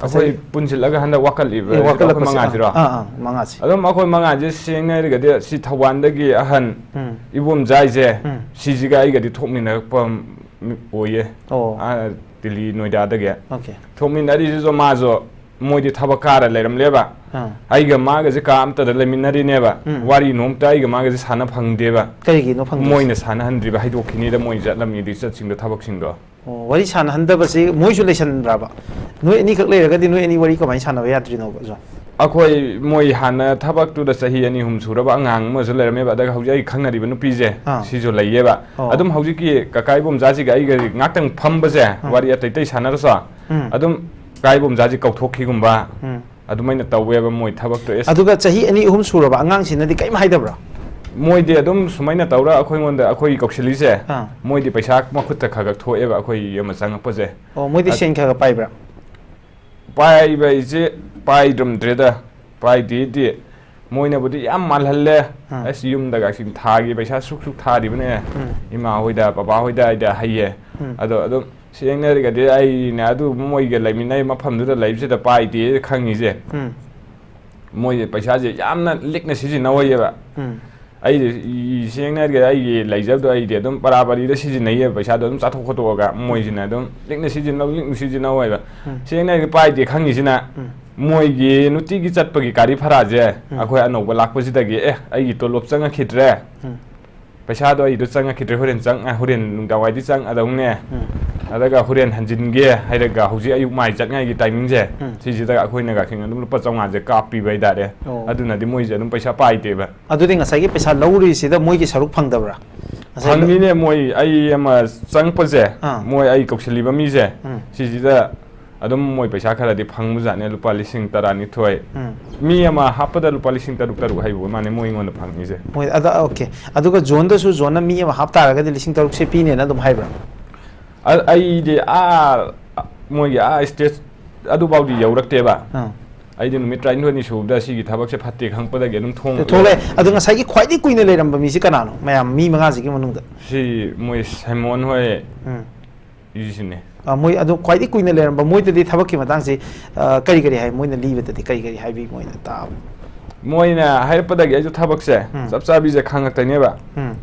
ꯑꯩꯈꯣꯏ ꯉꯁꯥꯏ ꯄꯨꯟꯁꯤꯜꯂꯒ ꯍꯟꯗꯛ ꯋꯥꯀꯠꯂꯤꯕ ꯑꯦ, ꯁꯤꯗ ꯑꯩꯈꯣꯏ ꯋꯥꯀꯠꯂꯛꯄꯁꯦ, ꯃꯉꯥꯁꯤꯔꯣ? ꯑꯥ, ꯑꯥ, ꯑꯥ, ꯃꯉꯥꯁꯦ꯫ ꯑꯗꯨꯝ ꯑꯩꯈꯣꯏ ꯃꯉꯥꯁꯦ ꯁꯦꯡꯅ ꯍꯥꯏꯔꯒꯗꯤ ꯁꯤ ꯊꯧꯕꯥꯜꯗꯒꯤ ꯑꯍꯟ ꯎꯝ꯫ ꯏꯕꯣꯝꯆꯥ ꯍꯥꯏꯁꯦ, ꯎꯝ꯫ ꯁꯤꯁꯤꯒ ꯑꯩꯒꯗꯤ ꯊꯣꯛꯃꯤꯟꯅꯔꯛꯄ ꯑꯣꯏꯌꯦ꯫ ꯑꯣ꯫ ꯑꯥ, ꯗꯤꯜꯂꯤ ꯅꯣꯏꯗꯥꯗꯒꯤ꯫ ꯑꯣꯀꯦ꯫ ꯊꯣꯛꯃꯤꯟꯅꯔꯤꯁꯤꯁꯨ ꯃꯥꯁꯨ ꯃꯣꯏꯗꯤ ꯊꯕꯛ ꯀꯥꯔ ꯂꯩꯔꯝꯂꯦꯕ꯫ ꯑꯥ꯫ ꯑꯩꯒ ꯃꯥꯒꯁꯦ ꯀꯥ ꯑꯝꯇꯗ ꯂꯩꯃꯤꯟꯅꯔꯤꯅꯦꯕ꯫ ꯎꯝ꯫ ꯋꯥꯔꯤ ꯅꯣꯝꯇ ꯑꯩꯒ ꯃꯥꯒꯁꯦ ꯁꯥꯟꯅ ꯐꯪꯗꯦꯕ꯫ ꯀꯔꯤꯒꯤꯅꯣ ꯐꯪꯗ꯭ꯔꯤꯁꯦ? ꯃꯣꯏꯅ ꯁꯥꯟꯅꯍꯟꯗ꯭ꯔꯤꯕ ꯍꯥꯏꯗꯣꯛꯈꯤꯅꯤꯗ ꯃꯣꯏ ꯆꯠꯂꯝꯃꯤ ꯂꯤꯆꯠꯁꯤꯡꯗꯣ, ꯊꯕꯛꯁꯤꯡꯗꯣ꯫ ꯑꯣ, ꯋꯥꯔꯤ ꯁꯥꯟꯅꯍꯟꯗꯕꯁꯤ ꯃꯣꯏꯁꯨ ꯂꯩꯁꯟꯕ꯭ꯔꯕ? ꯅꯣꯏ ꯑꯅꯤꯈꯛ ꯂꯩꯔꯒꯗꯤ ꯅꯣꯏ ꯑꯅꯤ ꯋꯥꯔꯤ ꯀꯃꯥꯏꯅ ꯁꯥꯟꯅꯕ ꯌꯥꯗ꯭ꯔꯤꯅꯣꯕ, ꯖꯣꯟ? ꯑꯩꯈꯣꯏ ꯃꯣꯏ ꯍꯥꯟꯅ ꯊꯕꯛꯇꯨꯗ ꯆꯍꯤ ꯑꯅꯤ ꯑꯍꯨꯝ ꯁꯨꯔꯕ ꯑꯉꯥꯡ ꯑꯃꯁꯨ ꯂꯩꯔꯝꯃꯦꯕ, ꯑꯗꯨꯒ ꯍꯧꯖꯤꯛ ꯑꯩ ꯈꯪꯅꯔꯤꯕ ꯅꯨꯄꯤꯁꯦ ꯑꯥ꯫ ꯁꯤꯁꯨ ꯂꯩꯌꯦꯕ꯫ ꯑꯣ꯫ ꯑꯗꯨꯝ ꯍꯧꯖꯤꯛꯀꯤ ꯀꯀꯥ ꯏꯕꯣꯝꯆꯥꯁꯤꯒ ꯑꯩꯒ ꯉꯥꯛꯇꯪ ꯐꯝꯕꯁꯦ, ꯑꯥ꯫ ꯋꯥꯔꯤ ꯑꯇꯩ ꯑꯇꯩ ꯁꯥꯟꯅꯔꯁꯨ, ꯎꯝ꯫ ꯑꯗꯨꯝ ꯀꯀꯥ ꯏꯕꯣꯝꯆꯥꯁꯤ ꯀꯧꯊꯣꯛꯈꯤꯒꯨꯝꯕ, ꯎꯝ꯫ ꯑꯗꯨꯃꯥꯏꯅ ꯇꯧꯋꯦꯕ ꯃꯣꯏ ꯊꯕꯛꯇꯣ꯫ ꯑꯦꯁ꯫ ꯑꯗꯨꯒ ꯆꯍꯤ ꯑꯅꯤ ꯑꯍꯨꯝ ꯁꯨꯔꯕ ꯑꯉꯥꯡꯁꯤꯅꯗꯤ ꯀꯔꯤꯝ ꯍꯥꯏꯗꯕ꯭ꯔꯣ? ꯃꯣꯏꯗꯤ ꯑꯗꯨꯝ ꯁꯨꯃꯥꯏꯅ ꯇꯧꯔ ꯑꯩꯈꯣꯏꯉꯣꯟꯗ, ꯑꯩꯈꯣꯏ ꯀꯧꯁꯤꯜꯂꯤꯁꯦ, ꯑꯥ꯫ ꯃꯣꯏꯗꯤ ꯄꯩꯁꯥ ꯃꯈꯨꯠꯇ ꯈꯔ ꯈꯔ ꯊꯣꯛꯑꯦꯕ ꯑꯩꯈꯣꯏ ꯑꯃ ꯆꯪꯉꯛꯄꯁꯦ꯫ ꯑꯣ, ꯃꯣꯏꯗꯤ ꯑ-, ꯁꯦꯟ ꯈꯔ ꯈꯔ ꯄꯥꯏꯕ꯭ꯔꯥ? ꯄꯥꯏꯕ ꯍꯥꯏꯁꯦ ꯄꯥꯏꯗ꯭ꯔꯝꯗ꯭ꯔꯦꯗ, ꯄꯥꯏꯗꯦꯗꯤ꯫ ꯃꯣꯏꯅꯕꯨꯗꯤ ꯌꯥꯝ ꯃꯥꯜꯍꯜꯂꯦ꯫ ꯑꯥ꯫ ꯑꯁ, ꯌꯨꯝꯗꯒ ꯁꯤ ꯊꯥꯒꯤ ꯄꯩꯁꯥ ꯁꯨꯛ ꯁꯨꯛ ꯊꯥꯔꯤꯕꯅꯦ꯫ ꯎꯝ꯫ ꯏꯃꯥ ꯍꯣꯏꯗ, ꯕꯕꯥ ꯍꯣꯏꯗ ꯍꯥꯏꯗ ꯍꯩꯌꯦ꯫ ꯎꯝ꯫ ꯑꯗꯣ ꯑꯗꯨꯝ ꯁꯦꯡꯅ ꯍꯥꯏꯔꯒꯗꯤ ꯑꯩꯅ ꯑꯗꯨ ꯃꯣꯏꯒ ꯂꯩꯃꯤꯟꯅꯩ ꯃꯐꯝꯗꯨꯗ ꯂꯩꯕꯁꯤꯗ ꯄꯥꯏꯗꯦ ꯈꯪꯉꯤꯁꯦ꯫ ꯎꯝ꯫ ꯃꯣꯏꯁꯦ ꯄꯩꯁꯥꯁꯦ ꯌꯥꯝꯅ ꯂꯤꯛꯅ ꯁꯤꯖꯤꯟꯅꯍꯧꯌꯦꯕ꯫ ꯎꯝ꯫ ꯑꯩꯗꯤ ꯏ-, ꯁꯦꯡꯅ ꯍꯥꯏꯔꯒꯗꯤ ꯑꯩꯒꯤ ꯂꯩꯖꯕꯗꯣ ꯑꯩꯗꯤ ꯑꯗꯨꯝ ꯄꯔꯥ ꯄꯥꯔꯤꯗ ꯁꯤꯖꯤꯟꯅꯩꯌꯦꯕ, ꯄꯩꯁꯥꯗꯣ ꯑꯗꯨꯝ ꯆꯥꯊꯣꯛ ꯈꯣꯠꯇꯣꯛꯑꯒ ꯃꯣꯏꯁꯤꯅ ꯑꯗꯨꯝ ꯂꯤꯛꯅ ꯁꯤꯖꯤꯟꯅꯧ, ꯂꯤꯛꯅ ꯁꯤꯖꯤꯟꯅꯧ ꯍꯥꯏꯕ꯫ ꯎꯝ꯫ ꯁꯦꯡꯅ ꯍꯥꯏꯔꯒꯗꯤ ꯄꯥꯏꯗꯦ ꯈꯪꯉꯤꯁꯤꯅ ꯎꯝ꯫ ꯃꯣꯏꯒꯤ ꯅꯨꯡꯇꯤꯒꯤ ꯆꯠꯄꯒꯤ ꯒꯥꯔꯤ ꯚꯔꯥꯁꯦ ꯎꯝ꯫ ꯑꯩꯈꯣꯏ ꯑꯅꯧꯕ ꯂꯥꯛꯄꯁꯤꯗꯒꯤ, "ꯑꯦ, ꯑꯩꯒꯤ ꯇꯣꯂꯣꯞ ꯆꯪꯉꯛꯈꯤꯗ꯭ꯔꯦ꯫ ꯎꯝ꯫ ꯄꯩꯁꯥꯗꯣ ꯑꯩꯗꯣ ꯆꯪꯉꯛꯈꯤꯗ꯭ꯔꯦ, ꯍꯣꯔꯦꯟ ꯆꯪ-, ꯍꯣꯔꯦꯟ ꯅꯨꯡꯗꯥꯡꯋꯥꯏꯗꯤ ꯆꯪꯉꯗꯧꯅꯦ꯫ ꯎꯝ꯫ ꯑꯗꯨꯒ ꯍꯣꯔꯦꯟ ꯍꯟꯖꯤꯟꯒꯦ" ꯍꯥꯏꯔꯒ ꯍꯧꯖꯤꯛ ꯑꯌꯨꯛ ꯃꯥꯏ ꯆꯠꯉꯥꯏꯒꯤ ꯇꯥꯏꯃꯤꯡꯁꯦ, ꯎꯝ꯫ ꯁꯤꯁꯤꯗ ꯑꯩꯈꯣꯏꯅꯒ ꯈꯤꯇꯪ ꯑꯗꯨꯝ ꯂꯨꯄꯥ ꯆꯥꯝꯃꯉꯥꯁꯦ ꯀꯥꯞꯄꯤꯕ ꯍꯥꯏꯇꯥꯔꯦ꯫ ꯑꯣ꯫ ꯑꯗꯨꯅꯗꯤ ꯃꯣꯏꯁꯦ ꯑꯗꯨꯝ ꯄꯩꯁꯥ ꯄꯥꯏꯗꯦꯕ꯫ ꯑꯗꯨꯗꯤ ꯉꯁꯥꯏꯒꯤ ꯄꯩꯁꯥ ꯂꯧꯔꯤꯁꯤꯗ ꯃꯣꯏꯒꯤ ꯁꯔꯨꯛ ꯐꯪꯗꯕ꯭ꯔꯥ? ꯉꯁꯥꯏ ꯐꯪꯅꯤꯅꯦ, ꯃꯣꯏ ꯑꯩ ꯑꯃ ꯆꯪꯉꯛꯄꯁꯦ, ꯑꯥ꯫ ꯃꯣꯏ ꯑꯩ ꯀꯧꯁꯤꯜꯂꯤꯕ ꯃꯤꯁꯦ, ꯎꯝ꯫ ꯁꯤꯁꯤꯗ ꯑꯗꯨꯝ ꯃꯣꯏ ꯄꯩꯁꯥ ꯈꯔꯗꯤ ꯐꯪꯕꯖꯥꯠꯅꯦ, ꯂꯨꯄꯥ ꯂꯤꯁꯤꯡ ꯇꯔꯥꯅꯤꯊꯣꯏ꯫ ꯎꯝ꯫ ꯃꯤ ꯑꯃ ꯍꯥꯞꯄꯗ ꯂꯨꯄꯥ ꯂꯤꯁꯤꯡ ꯇꯔꯨꯛ ꯇꯔꯨꯛ ꯍꯥꯏꯕ ꯃꯥꯅꯦ ꯃꯣꯏ ꯑꯩꯉꯣꯟꯗ ꯐꯪꯉꯤꯁꯦ꯫ ꯃꯣꯏ ꯑꯗ, OK꯫ ꯑꯗꯨꯒ ꯖꯣꯟꯗꯁꯨ ꯖꯣꯟꯅ ꯃꯤ ꯑꯃ ꯍꯥꯞ ꯇꯥꯔꯒꯗꯤ ꯂꯤꯁꯤꯡ ꯇꯔꯨꯛꯁꯦ ꯄꯤꯅꯦꯅ ꯑꯗꯨꯝ ꯍꯥꯏꯕ꯭ꯔꯥ? ꯑ-, ꯑꯩꯗꯤ ꯑꯥ, ꯃꯣꯏꯒꯤ ꯑꯥ stage ꯑꯗꯨꯐꯥꯎꯗꯤ ꯌꯧꯔꯛꯇꯦꯕ꯫ ꯑꯥ꯫ ꯑꯩꯗꯤ ꯅꯨꯃꯤꯠ ꯇꯔꯥꯅꯤꯊꯣꯏꯅꯤ ꯁꯨꯕꯗ ꯁꯤꯒꯤ ꯊꯕꯛꯁꯦ ꯐꯠꯇꯦ ꯈꯪꯉꯛꯄꯗꯒꯤ ꯑꯗꯨꯝ ꯊꯣꯡ ꯊꯣꯛꯂꯛꯑꯦ꯫ ꯑꯗꯣ ꯉꯁꯥꯏꯒꯤ ꯈ꯭ꯋꯥꯏꯗꯒꯤ ꯀꯨꯏꯅ ꯂꯩꯔꯝꯕ ꯃꯤꯁꯤ ꯀꯅꯥꯅꯣ? ꯃꯌꯥꯝ ꯃꯤ ꯃꯉꯥꯁꯤꯒꯤ ꯃꯅꯨꯡꯗ? ꯁꯤ ꯃꯣꯏ ꯁꯥꯏꯃꯣꯟ ꯍꯣꯏ ꯎꯝ꯫ ꯁꯤꯅꯦ꯫ ꯑ, ꯃꯣꯏ ꯑꯗꯨ ꯈ꯭ꯋꯥꯏꯗꯒꯤ ꯀꯨꯏꯅ ꯂꯩꯔꯝꯕ ꯃꯣꯏꯗꯗꯤ ꯊꯕꯛꯀꯤ ꯃꯇꯥꯡꯁꯤ, ꯑ, ꯀꯔꯤ ꯀꯔꯤ ꯍꯥꯏ? ꯃꯣꯏꯅ ꯂꯤꯕꯗꯗꯤ ꯀꯔꯤ ꯀꯔꯤ ꯍꯥꯏꯕꯤ? ꯃꯣꯏꯅ ꯇꯥꯕ? ꯃꯣꯏꯅ ꯍꯥꯏꯔꯛꯄꯗꯒꯤ ꯑꯩꯁꯨ ꯊꯕꯛꯁꯦ ꯎꯝ꯫ ꯆꯞ ꯆꯥꯕꯤꯁꯦ ꯈꯪꯉꯛꯇꯣꯏꯅꯦꯕ꯫ ꯎꯝ꯫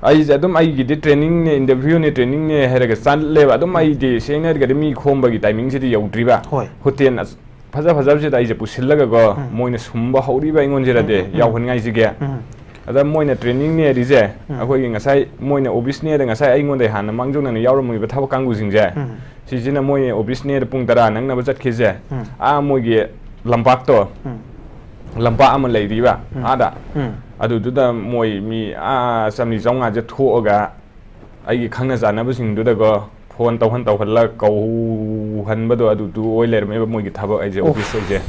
ꯑꯩꯁꯦ ꯑꯗꯨꯝ ꯑꯩꯒꯤꯗꯤ trainingꯅꯦ, interviewꯅꯦ, trainingꯅꯦ ꯍꯥꯏꯔꯒ ꯆꯠꯂꯦꯕ꯫ ꯑꯗꯨꯝ ꯎꯝ꯫ ꯑꯩꯗꯤ ꯁꯦꯡꯅ ꯍꯥꯏꯔꯒꯗꯤ ꯃꯤ ꯈꯣꯝꯕꯒꯤ timingꯁꯤꯗꯤ ꯌꯧꯗ꯭ꯔꯤꯕ꯫ ꯍꯣꯏ꯫ Hotel ꯑꯁ-, ꯐꯖ ꯐꯖꯕꯁꯤꯗ ꯑꯩꯁꯦ ꯄꯨꯁꯤꯜꯂꯒꯀꯣ, ꯎꯝ꯫ ꯃꯣꯏꯅ ꯁꯨꯝꯕ ꯍꯧꯔꯤꯕ ꯑꯩꯉꯣꯟꯁꯤꯗꯗꯤ ꯎꯝ, ꯎꯝ, ꯎꯝ꯫ ꯌꯥꯎꯍꯟꯉꯥꯏꯁꯤꯒꯤ꯫ ꯎꯝ꯫ ꯑꯗ ꯃꯣꯏꯅ training ꯅꯦꯔꯤꯁꯦ, ꯎꯝ꯫ ꯑꯩꯈꯣꯏꯒꯤ ꯉꯁꯥꯏ ꯃꯣꯏꯅ office ꯅꯦꯗ ꯉꯁꯥꯏ ꯑꯩꯉꯣꯟꯗ ꯍꯥꯟꯅ ꯃꯥꯡꯖꯧꯅꯅ ꯌꯥꯎꯔꯝꯃꯤꯕ ꯊꯕꯛ ꯀꯥꯡꯕꯨꯁꯤꯡꯁꯦ, ꯎꯝ꯫ ꯁꯤꯁꯤꯅ ꯃꯣꯏ office ꯅꯦꯗ ꯄꯨꯡ ꯇꯔꯥ ꯅꯪꯅꯕ ꯆꯠꯈꯤꯁꯦ, ꯎꯝ꯫ ꯑꯥ ꯃꯣꯏꯒꯤ ꯂꯝꯄꯥꯛꯇꯣ, ꯎꯝ꯫ ꯂꯝꯄꯥꯛ ꯑꯃ ꯂꯩꯔꯤꯕ ꯎꯝ꯫ ꯑꯥꯗ, ꯎꯝ꯫ ꯑꯗꯨꯗꯨꯗ ꯃꯣꯏ ꯃꯤ ꯑꯥ ꯆꯥꯝꯔꯤ ꯆꯥꯝꯃꯉꯥꯁꯦ ꯊꯣꯛꯑꯒ ꯑꯩꯒꯤ ꯈꯪꯅ ꯆꯥꯟꯅꯕꯁꯤꯡꯗꯨꯗꯀꯣ phone ꯇꯧꯍꯟ ꯇꯧꯍꯜꯂ ꯀꯧꯍꯟꯕꯗꯣ ꯑꯗꯨꯗꯨ ꯑꯣꯏ ꯂꯩꯔꯝꯃꯦꯕ ꯃꯣꯏꯒꯤ ꯊꯕꯛ ꯑꯩꯁꯦ, ꯑꯣꯐ꯫ Office ꯑꯩꯁꯦ꯫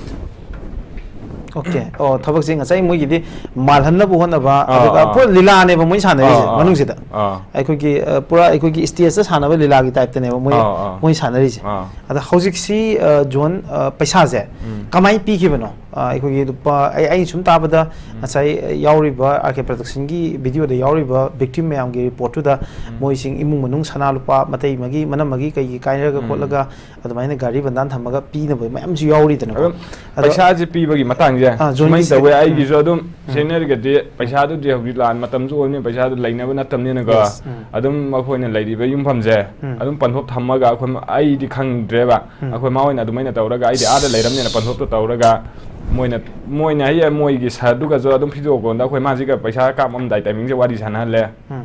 OK꯫ ꯑꯣ, ꯊꯕꯛꯁꯦ ꯉꯁꯥꯏ ꯃꯣꯏꯒꯤꯗꯤ ꯃꯥꯜꯍꯟꯅꯕ ꯍꯣꯠꯅꯕ, ꯑꯥ, ꯑꯗꯨꯒ ꯑꯥ꯫ ꯄꯨꯔꯥ ꯂꯤꯂꯥꯅꯦꯕ ꯃꯣꯏ ꯁꯥꯟꯅꯔꯤꯁꯦ ꯑꯥ, ꯑꯥ꯫ ꯃꯅꯨꯡꯁꯤꯗ꯫ ꯑꯥ꯫ ꯑꯩꯈꯣꯏꯒꯤ, ꯑ, ꯄꯨꯔꯥ ꯑꯩꯈꯣꯏꯒꯤ stageꯇ ꯁꯥꯟꯅꯕ ꯂꯤꯂꯥꯒꯤ typeꯇꯅꯦꯕ ꯃꯣꯏ, ꯑꯥ, ꯑꯥ꯫ ꯃꯣꯏ ꯁꯥꯟꯅꯔꯤꯁꯦ꯫ ꯑꯥ꯫ ꯑꯗ ꯍꯧꯖꯤꯛꯁꯤ, ꯑ, ꯖꯣꯟ, ꯑ, ꯄꯩꯁꯥꯁꯦ ꯎꯝ꯫ ꯀꯃꯥꯏꯅ ꯄꯤꯈꯤꯕꯅꯣ? ꯑ, ꯑꯩꯈꯣꯏꯒꯤ ꯂꯨꯄꯥ, ꯑꯩ, ꯑꯩꯅ ꯁꯨꯝ ꯇꯥꯕꯗ ꯎꯝ꯫ ꯉꯁꯥꯏ ꯌꯥꯎꯔꯤꯕ RK Productionꯒꯤ videoꯗ ꯌꯥꯎꯔꯤꯕ victim ꯃꯌꯥꯝꯒꯤ reportꯇꯨꯗ ꯎꯝ꯫ ꯃꯣꯏꯁꯤꯡ ꯏꯃꯨꯡ ꯃꯅꯨꯡ ꯁꯅꯥ ꯂꯨꯄꯥ ꯃꯇꯩ ꯃꯒꯤ ꯃꯅꯝ ꯃꯒꯤ ꯀꯩꯒꯤ ꯀꯥꯏꯅꯔꯒ ꯎꯝ꯫ ꯈꯣꯠꯂꯒ ꯑꯗꯨꯃꯥꯏꯅ ꯒꯥꯔꯤ ꯕꯟꯗꯥꯟ ꯊꯝꯃꯒ ꯄꯤꯅꯕ ꯃꯌꯥꯝꯁꯨ ꯌꯥꯎꯔꯤꯗꯅꯀꯣ꯫ ꯑꯗꯨꯝ ꯑꯗꯣ ꯄꯩꯁꯥꯁꯦ ꯄꯤꯕꯒꯤ ꯃꯇꯥꯡꯁꯦ ꯑꯥ, ꯖꯣꯟꯒꯤ ꯁꯨꯃꯥꯏꯅ ꯇꯧꯋꯦ꯫ ꯎꯝ꯫ ꯑꯩꯒꯤꯁꯨ ꯑꯗꯨꯝ ꯎꯝ꯫ ꯁꯦꯡꯅ ꯍꯥꯏꯔꯒꯗꯤ ꯄꯩꯁꯥꯗꯨꯗꯤ ꯍꯧꯖꯤꯛ ꯂꯥꯟ ꯃꯇꯝꯁꯨ ꯑꯣꯏꯕꯅꯤꯅ ꯄꯩꯁꯥꯗꯨ ꯂꯩꯅꯕ ꯅꯠꯇꯕꯅꯤꯅꯀꯣ꯫ Yes꯫ ꯎꯝ꯫ ꯑꯗꯨꯝ ꯑꯩꯈꯣꯏꯅ ꯂꯩꯔꯤꯕ ꯌꯨꯝꯐꯝꯁꯦ ꯎꯝ꯫ ꯑꯗꯨꯝ ꯄꯟꯊꯣꯛ ꯊꯝꯃꯒ ꯑꯩꯈꯣꯏ ꯃ-, ꯑꯩꯗꯤ ꯈꯪꯗ꯭ꯔꯦꯕ꯫ ꯎꯝ꯫ ꯑꯩꯈꯣꯏ ꯃꯥ ꯍꯣꯏꯅ ꯑꯗꯨꯃꯥꯏꯅ ꯇꯧꯔꯒ ꯑꯩꯗꯤ ꯑꯥꯗ ꯂꯩꯔꯝꯅꯤꯅ ꯄꯟꯊꯣꯛꯇꯣ ꯇꯧꯔꯒ ꯃꯣꯏꯅ, ꯃꯣꯏꯅ ꯍꯌꯦꯡ ꯃꯣꯏꯒꯤ ꯁꯥꯔꯗꯨꯒꯁꯨ ꯑꯗꯨꯝ video callꯗ ꯑꯩꯈꯣꯏ ꯃꯥꯁꯤꯒ ꯄꯩꯁꯥ ꯀꯥꯞꯄꯝꯗꯥꯏ timingꯁꯦ ꯋꯥꯔꯤ ꯁꯥꯟꯅꯍꯜꯂꯦ꯫ ꯎꯝ꯫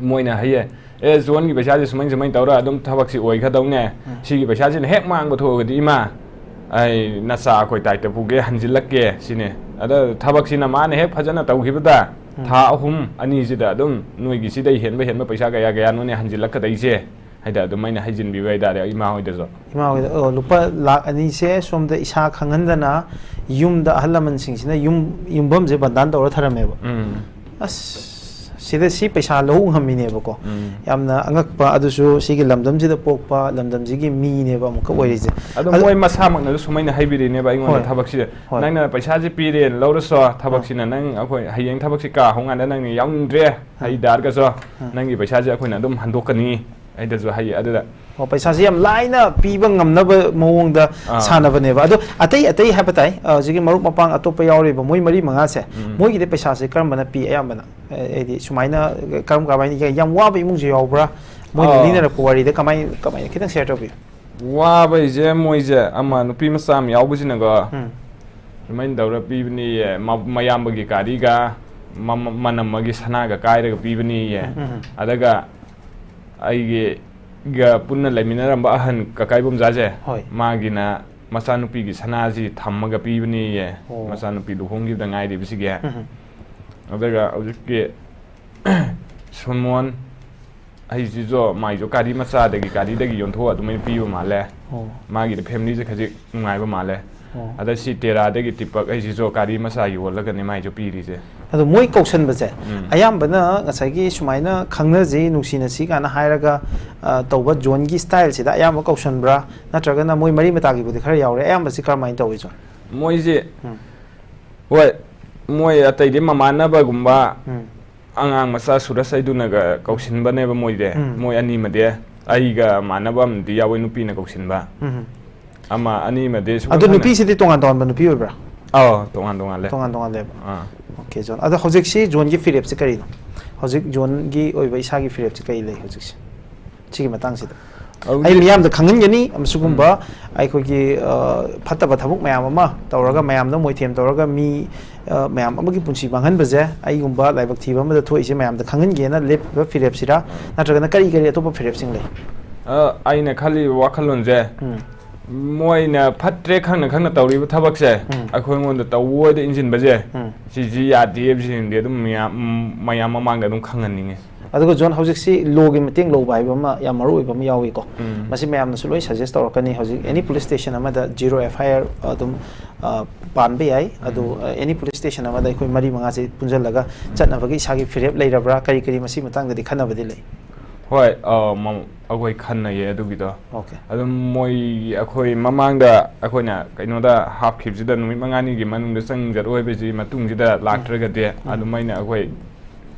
ꯃꯣꯏꯅ ꯍꯌꯦꯡ, "ꯑꯦ, ꯖꯣꯟꯒꯤ ꯄꯩꯁꯥꯁꯦ ꯁꯨꯃꯥꯏ ꯁꯨꯃꯥꯏꯅ ꯇꯧꯔ ꯑꯗꯨꯝ ꯊꯕꯛꯁꯤ ꯑꯣꯏꯒꯗꯧꯅꯦ꯫ ꯎꯝ꯫ ꯁꯤꯒꯤ ꯄꯩꯁꯥꯁꯤꯅ ꯍꯦꯛ ꯃꯥꯡꯕ ꯊꯣꯛꯑꯒꯗꯤ ꯏꯃꯥ, ꯑꯩ ꯅꯆꯥ ꯑꯩꯈꯣꯏ ꯇꯥꯏꯇ ꯄꯨꯒꯦ, ꯍꯟꯖꯤꯜꯂꯛꯀꯦ," ꯁꯤꯅꯦ꯫ ꯑꯗ ꯊꯕꯛꯁꯤꯅ ꯃꯥꯅ ꯍꯦꯛ ꯐꯖꯅ ꯇꯧꯈꯤꯕꯗ, ꯊꯥ ꯑꯍꯨꯝ ꯑꯅꯤꯁꯤꯗ ꯑꯗꯨꯝ ꯅꯣꯏꯒꯤ ꯁꯤꯗꯩ ꯍꯦꯟꯕ ꯍꯦꯟꯕ ꯄꯩꯁꯥ ꯀꯌꯥ ꯀꯌꯥꯅꯣꯅꯦ ꯍꯟꯖꯤꯜꯂꯛꯀꯗꯩꯁꯦ ꯍꯥꯏꯗ ꯑꯗꯨꯝ ꯑꯩꯅ ꯍꯩꯖꯤꯟꯕꯤꯕ ꯍꯥꯏꯇꯥꯔꯦ ꯏꯃꯥ ꯍꯣꯏꯗꯁꯨ꯫ ꯏꯃꯥ ꯍꯣꯏꯗ ꯑꯣ, ꯂꯨꯄꯥ ꯂꯥꯛ ꯑꯅꯤꯁꯦ ꯁꯣꯝꯗ ꯏꯁꯥ ꯈꯪꯍꯟꯗꯅ ꯌꯨꯝꯗ ꯑꯍꯜ ꯂꯃꯟꯁꯤꯡꯁꯤꯅ ꯌꯨꯝ ꯌꯨꯝꯐꯝꯁꯦ ꯕꯟꯗꯥꯟ ꯇꯧꯔ ꯊꯔꯝꯃꯦꯕ꯫ ꯎꯝ ꯑꯁ, ꯁꯤꯗ ꯁꯤ ꯄꯩꯁꯥ ꯂꯧ ꯉꯝꯃꯤꯅꯦꯕꯀꯣ꯫ ꯎꯝ ꯌꯥꯝꯅ ꯑꯉꯛꯄ꯫ ꯑꯗꯨꯁꯨ ꯁꯤꯒꯤ ꯂꯝꯗꯝꯁꯤꯗ ꯄꯣꯛꯄ ꯂꯝꯗꯝꯁꯤꯒꯤ ꯃꯤꯅꯦꯕ ꯑꯃꯨꯛꯀ ꯑꯣꯏꯔꯤꯁꯦ꯫ ꯑꯗꯣ ꯑꯗꯣ ꯃꯣꯏ ꯃꯁꯥꯃꯛꯅꯁꯨ ꯁꯨꯃꯥꯏꯅ ꯍꯥꯏꯕꯤꯔꯤꯅꯦꯕ ꯑꯩꯉꯣꯟꯗ ꯍꯣꯏ꯫ ꯊꯕꯛꯁꯤꯗ ꯍꯣꯏ꯫ ꯅꯪꯅ ꯄꯩꯁꯥꯁꯦ ꯄꯤꯔꯦꯅ ꯂꯧꯔꯁꯨ ꯊꯕꯛꯁꯤꯅ ꯅꯪ ꯑꯩꯈꯣꯏ ꯍꯌꯦꯡ ꯊꯕꯛꯁꯤ ꯀꯥ ꯍꯧꯉꯥꯟꯗ ꯅꯪꯅ ꯌꯥꯎꯅꯤꯡꯗ꯭ꯔꯦ ꯍꯥꯏ ꯇꯥꯔꯒꯁꯨ ꯅꯪꯒꯤ ꯄꯩꯁꯥꯁꯦ ꯑꯩꯈꯣꯏꯅ ꯑꯗꯨꯝ ꯍꯟꯗꯣꯛꯀꯅꯤ ꯍꯥꯏꯗꯁꯨ ꯍꯥꯏꯌꯦ ꯑꯗꯨꯗ꯫ ꯑꯣ, ꯄꯩꯁꯥꯁꯦ ꯌꯥꯝ ꯂꯥꯏꯅ ꯄꯤꯕ ꯉꯝꯅꯕ ꯃꯑꯣꯡꯗ ꯑꯥ꯫ ꯁꯥꯟꯅꯕꯅꯦꯕ꯫ ꯑꯗꯣ ꯑꯇꯩ ꯑꯇꯩ ꯍꯥꯏꯕ ꯇꯥꯏ, ꯑ, ꯍꯧꯖꯤꯛꯀꯤ ꯃꯔꯨꯞ ꯃꯄꯥꯡ ꯑꯇꯣꯞꯄ ꯌꯥꯎꯔꯤꯕ ꯃꯣꯏ ꯃꯔꯤ ꯃꯉꯥꯁꯦ, ꯎꯝ꯫ ꯃꯣꯏꯒꯤꯗꯤ ꯄꯩꯁꯥꯁꯦ ꯀꯔꯝꯕꯅ ꯄꯤ ꯑꯌꯥꯝꯕꯅ? ꯑ, ꯍꯥꯏꯗꯤ ꯁꯨꯃꯥꯏꯅ ꯀꯔꯝ ꯀꯔꯝꯍꯥꯏꯅ ꯌꯥꯝ ꯋꯥꯕ ꯏꯃꯨꯡꯁꯨ ꯌꯥꯎꯕ꯭ꯔꯥ? ꯃꯣꯏꯅ ꯑꯥ꯫ ꯂꯤꯅꯔꯛꯄ ꯋꯥꯔꯤꯗ ꯀꯃꯥꯏ ꯀꯃꯥꯏꯅ ꯈꯤꯇꯪ ꯁꯤꯌꯔ ꯇꯧꯕꯤꯌꯨ꯫ ꯋꯥꯕ ꯍꯥꯏꯁꯦ ꯃꯣꯏꯁꯦ ꯑꯃ ꯅꯨꯄꯤ ꯃꯆꯥ ꯑꯃ ꯌꯥꯎꯕꯁꯤꯅꯒ ꯎꯝ꯫ ꯁꯨꯃꯥꯏꯅ ꯇꯧꯔ ꯄꯤꯕꯅꯤꯌꯦ ꯃ- ꯃꯌꯥꯝꯕꯒꯤ ꯒꯥꯔꯤꯒ ꯃ- ꯃ- ꯃꯅꯝꯃꯒꯤ ꯁꯅꯥꯒ ꯀꯥꯏꯔꯒ ꯄꯤꯕꯅꯤꯌꯦ꯫ ꯎꯝ꯫ ꯑꯗꯨꯒ ꯑꯩꯒꯤꯒ ꯄꯨꯟꯅ ꯂꯩꯃꯤꯟꯅꯔꯝꯕ ꯑꯍꯟ ꯀꯀꯥ ꯏꯕꯣꯝꯆꯥꯁꯦ ꯍꯣꯏ꯫ ꯃꯥꯒꯤꯅ ꯃꯆꯥꯅꯨꯄꯤꯒꯤ ꯁꯅꯥꯁꯤ ꯊꯝꯃꯒ ꯄꯤꯕꯅꯤꯌꯦ꯫ ꯑꯣ꯫ ꯃꯆꯥꯅꯨꯄꯤ ꯂꯨꯍꯣꯡꯈꯤꯕꯗ ꯉꯥꯏꯔꯤꯕꯁꯤꯒꯤ꯫ ꯎꯝ꯫ ꯑꯗꯨꯒ ꯍꯧꯖꯤꯛꯀꯤ ꯁꯣꯃꯣꯟ ꯍꯩꯁꯤꯁꯨ ꯃꯥꯏꯁꯨ ꯒꯥꯔꯤ ꯃꯆꯥꯗꯒꯤ ꯒꯥꯔꯤꯗꯒꯤ ꯌꯣꯟꯊꯣꯛꯑ ꯑꯗꯨꯃꯥꯏꯅ ꯄꯤꯕ ꯃꯥꯜꯂꯦ꯫ ꯑꯣ꯫ ꯃꯥꯒꯤꯗꯤ ꯐꯦꯃꯤꯂꯤꯁꯦ ꯈꯖꯤꯛ ꯅꯨꯡꯉꯥꯏꯕ ꯃꯥꯜꯂꯦ꯫ ꯑꯣ꯫ ꯑꯗ ꯁꯤ ꯇꯦꯔꯥꯗꯒꯤ ꯇꯤꯄꯛ ꯍꯩꯁꯤꯁꯨ ꯒꯥꯔꯤ ꯃꯆꯥ ꯌꯣꯜꯂꯒꯅꯤ ꯃꯥꯏꯁꯨ ꯄꯤꯔꯤꯁꯦ꯫ ꯑꯗꯣ ꯃꯣꯏ ꯀꯧꯁꯟꯕꯁꯦ ꯎꯝ꯫ ꯑꯌꯥꯝꯕꯅ ꯉꯁꯥꯏꯒꯤ ꯁꯨꯃꯥꯏꯅ ꯈꯪꯅꯁꯤ ꯅꯨꯡꯁꯤꯅꯁꯤ ꯀꯥꯏꯅ ꯍꯥꯏꯔꯒ, ꯑ, ꯇꯧꯕ ꯖꯣꯟꯒꯤ ꯁ꯭ꯇꯥꯏꯜꯁꯤꯗ ꯑꯌꯥꯝꯕ ꯀꯧꯁꯟꯕ꯭ꯔꯥ, ꯅꯠꯇ꯭ꯔꯒꯅ ꯃꯣꯏ ꯃꯔꯤ ꯃꯇꯥꯒꯤꯕꯨꯗꯤ ꯈꯔ ꯌꯥꯎꯔꯦ? ꯑꯌꯥꯝꯕꯁꯤ ꯀꯔꯝꯍꯥꯏꯅ ꯇꯧꯏ, ꯖꯣꯟ? ꯃꯣꯏꯁꯦ ꯎꯝ꯫ ꯍꯣꯏ ꯃꯣꯏ ꯑꯇꯩꯗꯤ ꯃꯃꯥꯟꯅꯕꯒꯨꯝꯕ ꯎꯝ꯫ ꯑꯉꯥꯡ ꯃꯆꯥ ꯁꯨꯔꯁ ꯍꯩꯗꯨꯅꯒ ꯀꯧꯁꯤꯟꯕꯅꯦꯕ ꯃꯣꯏꯗꯤ꯫ ꯎꯝ꯫ ꯃꯣꯏ ꯑꯅꯤꯃꯗꯤ ꯑꯩꯒ ꯃꯥꯟꯅꯕ ꯑꯃꯗꯤ ꯌꯥꯎꯋꯦ ꯅꯨꯄꯤꯅ ꯀꯧꯁꯤꯟꯕ꯫ ꯎꯝ꯫ ꯑꯃ ꯑꯅꯤꯃꯗꯤ ꯁꯨꯝ ꯑꯗꯣ ꯈꯪꯅ- ꯅꯨꯄꯤꯁꯤꯗꯤ ꯇꯣꯉꯥꯟ ꯇꯣꯉꯥꯟꯕ ꯅꯨꯄꯤ ꯑꯣꯏꯕ꯭ꯔꯥ? ꯑꯧ ꯇꯣꯉꯥꯟ ꯇꯣꯉꯥꯜꯂꯦ꯫ ꯇꯣꯉꯥꯟ ꯇꯣꯉꯥꯟꯂꯦꯕ꯫ ꯑꯥ꯫ Okay, zone. ꯑꯗꯣ ꯍꯧꯖꯤꯛꯁꯤ ꯖꯣꯟꯒꯤ ꯐꯤꯔꯦꯞꯁꯤ ꯀꯔꯤꯅꯣ? ꯍꯧꯖꯤꯛ ꯖꯣꯟꯒꯤ ꯑꯣꯏꯕ ꯏꯁꯥꯒꯤ ꯐꯤꯔꯦꯞꯁꯤ ꯀꯔꯤ ꯂꯩ ꯍꯧꯖꯤꯛꯁꯤ? ꯁꯤꯒꯤ ꯃꯇꯥꯡꯁꯤꯗ꯫ ꯍꯧꯖꯤꯛ- ꯑꯩ ꯃꯤꯌꯥꯝꯗ ꯈꯪꯍꯟꯒꯅꯤ, ꯑꯃꯁꯤꯒꯨꯝꯕ ꯑꯩꯈꯣꯏꯒꯤ, ꯑ, ꯐꯠꯇꯕ ꯊꯕꯛ ꯃꯌꯥꯝ ꯑꯃ ꯇꯧꯔꯒ, ꯃꯌꯥꯝꯗ ꯃꯣꯏꯊꯦꯝ ꯇꯧꯔꯒ ꯃꯤ, ꯑ, ꯃꯌꯥꯝ ꯑꯃꯒꯤ ꯄꯨꯟꯁꯤ ꯃꯥꯡꯍꯟꯕꯁꯦ, ꯑꯩꯒꯨꯝꯕ ꯂꯥꯏꯕꯛ ꯊꯤꯕ ꯑꯃꯗ ꯊꯣꯛꯏꯁꯦ ꯃꯌꯥꯝꯗ ꯈꯪꯍꯟꯒꯦꯅ ꯂꯦꯞꯄꯤꯕ ꯐꯤꯔꯦꯞꯁꯤꯔꯥ? ꯅꯠꯇ꯭ꯔꯒꯅ ꯀꯔꯤ ꯀꯔꯤ ꯑꯇꯣꯞꯄ ꯐꯤꯔꯦꯞꯁꯤꯡ ꯂꯩ? ꯑ, ꯑꯩꯅ ꯈꯜꯂꯤꯕ ꯋꯥꯈꯜꯂꯣꯟꯁꯦ ꯎꯝ꯫ ꯃꯣꯏꯅ ꯐꯠꯇ꯭ꯔꯦ ꯈꯪꯅ ꯈꯪꯅ ꯇꯧꯔꯤꯕ ꯊꯕꯛꯁꯦ, ꯎꯝ꯫ ꯑꯩꯈꯣꯏꯉꯣꯟꯗ ꯇꯧꯑꯣꯗ ꯏꯟꯁꯤꯟꯕꯁꯦ, ꯎꯝ꯫ ꯁꯤꯁꯤ ꯌꯥꯗꯦ ꯍꯥꯏꯕꯁꯤꯡꯗꯤ ꯑꯗꯨꯝ ꯃꯌꯥꯝ, ꯃꯌꯥꯝ ꯃꯃꯥꯡꯗ ꯑꯗꯨꯝ ꯈꯪꯍꯟꯅꯤꯡꯉꯤ꯫ ꯑꯗꯨꯒ ꯖꯣꯟ, ꯍꯧꯖꯤꯛꯁꯤ ꯂꯣꯒꯤ ꯃꯇꯦꯡ ꯂꯧꯕ ꯍꯥꯏꯕ ꯑꯃ ꯌꯥꯝ ꯃꯔꯨ ꯑꯣꯏꯕ ꯑꯃ ꯌꯥꯎꯏꯀꯣ꯫ ꯎꯝ꯫ ꯃꯁꯤ ꯃꯌꯥꯝꯅꯁꯨ ꯂꯣꯏ ꯁꯖꯦꯁ ꯇꯧꯔꯛꯀꯅꯤ꯫ ꯍꯧꯖꯤꯛ ꯑꯦꯅꯤ ꯄꯨꯂꯤꯁ ꯁ꯭ꯇꯦꯁꯟ ꯑꯃꯗ ꯖꯤꯔꯣ ꯑꯦꯐ ꯑꯥꯏ ꯑꯥꯔ ꯑꯗꯨꯝ, ꯑ, ꯄꯥꯟꯕ ꯌꯥꯏ꯫ ꯑꯗꯨ, ꯎꯝ꯫ ꯑ, ꯑꯦꯅꯤ ꯄꯨꯂꯤꯁ ꯁ꯭ꯇꯦꯁꯟ ꯑꯃꯗ ꯑꯩꯈꯣꯏ ꯃꯔꯤ ꯃꯉꯥꯁꯦ ꯄꯨꯟꯁꯤꯜꯂꯒ ꯆꯠꯅꯕꯒꯤ ꯏꯁꯥꯒꯤ ꯐꯤꯔꯦꯞ ꯂꯩꯔꯕ꯭ꯔꯥ? ꯀꯔꯤ ꯀꯔꯤ ꯃꯁꯤ ꯃꯇꯥꯡꯗꯗꯤ ꯈꯟꯅꯕꯗꯤ ꯂꯩ? ꯍꯣꯏ, ꯑ, ꯃ-, ꯑꯩꯈꯣꯏ ꯈꯟꯅꯩꯌꯦ ꯑꯗꯨꯒꯤꯗꯣ꯫ ꯑꯣꯀꯦ꯫ ꯑꯗꯨꯝ ꯃꯣꯏ, ꯑꯩꯈꯣꯏ ꯃꯃꯥꯡꯗ ꯑꯩꯈꯣꯏꯅ ꯀꯩꯅꯣꯗ ꯍꯥꯞꯈꯤꯕꯁꯤꯗ ꯅꯨꯃꯤꯠ ꯃꯉꯥꯅꯤꯒꯤ ꯃꯅꯨꯡꯗ ꯆꯪꯖꯔꯣꯏ ꯍꯥꯏꯕꯁꯤ ꯃꯇꯨꯡꯁꯤꯗ ꯂꯥꯛꯇ꯭ꯔꯒꯗꯤ ꯎꯝ꯫ ꯑꯗꯨꯃꯥꯏꯅ ꯑꯩꯈꯣꯏ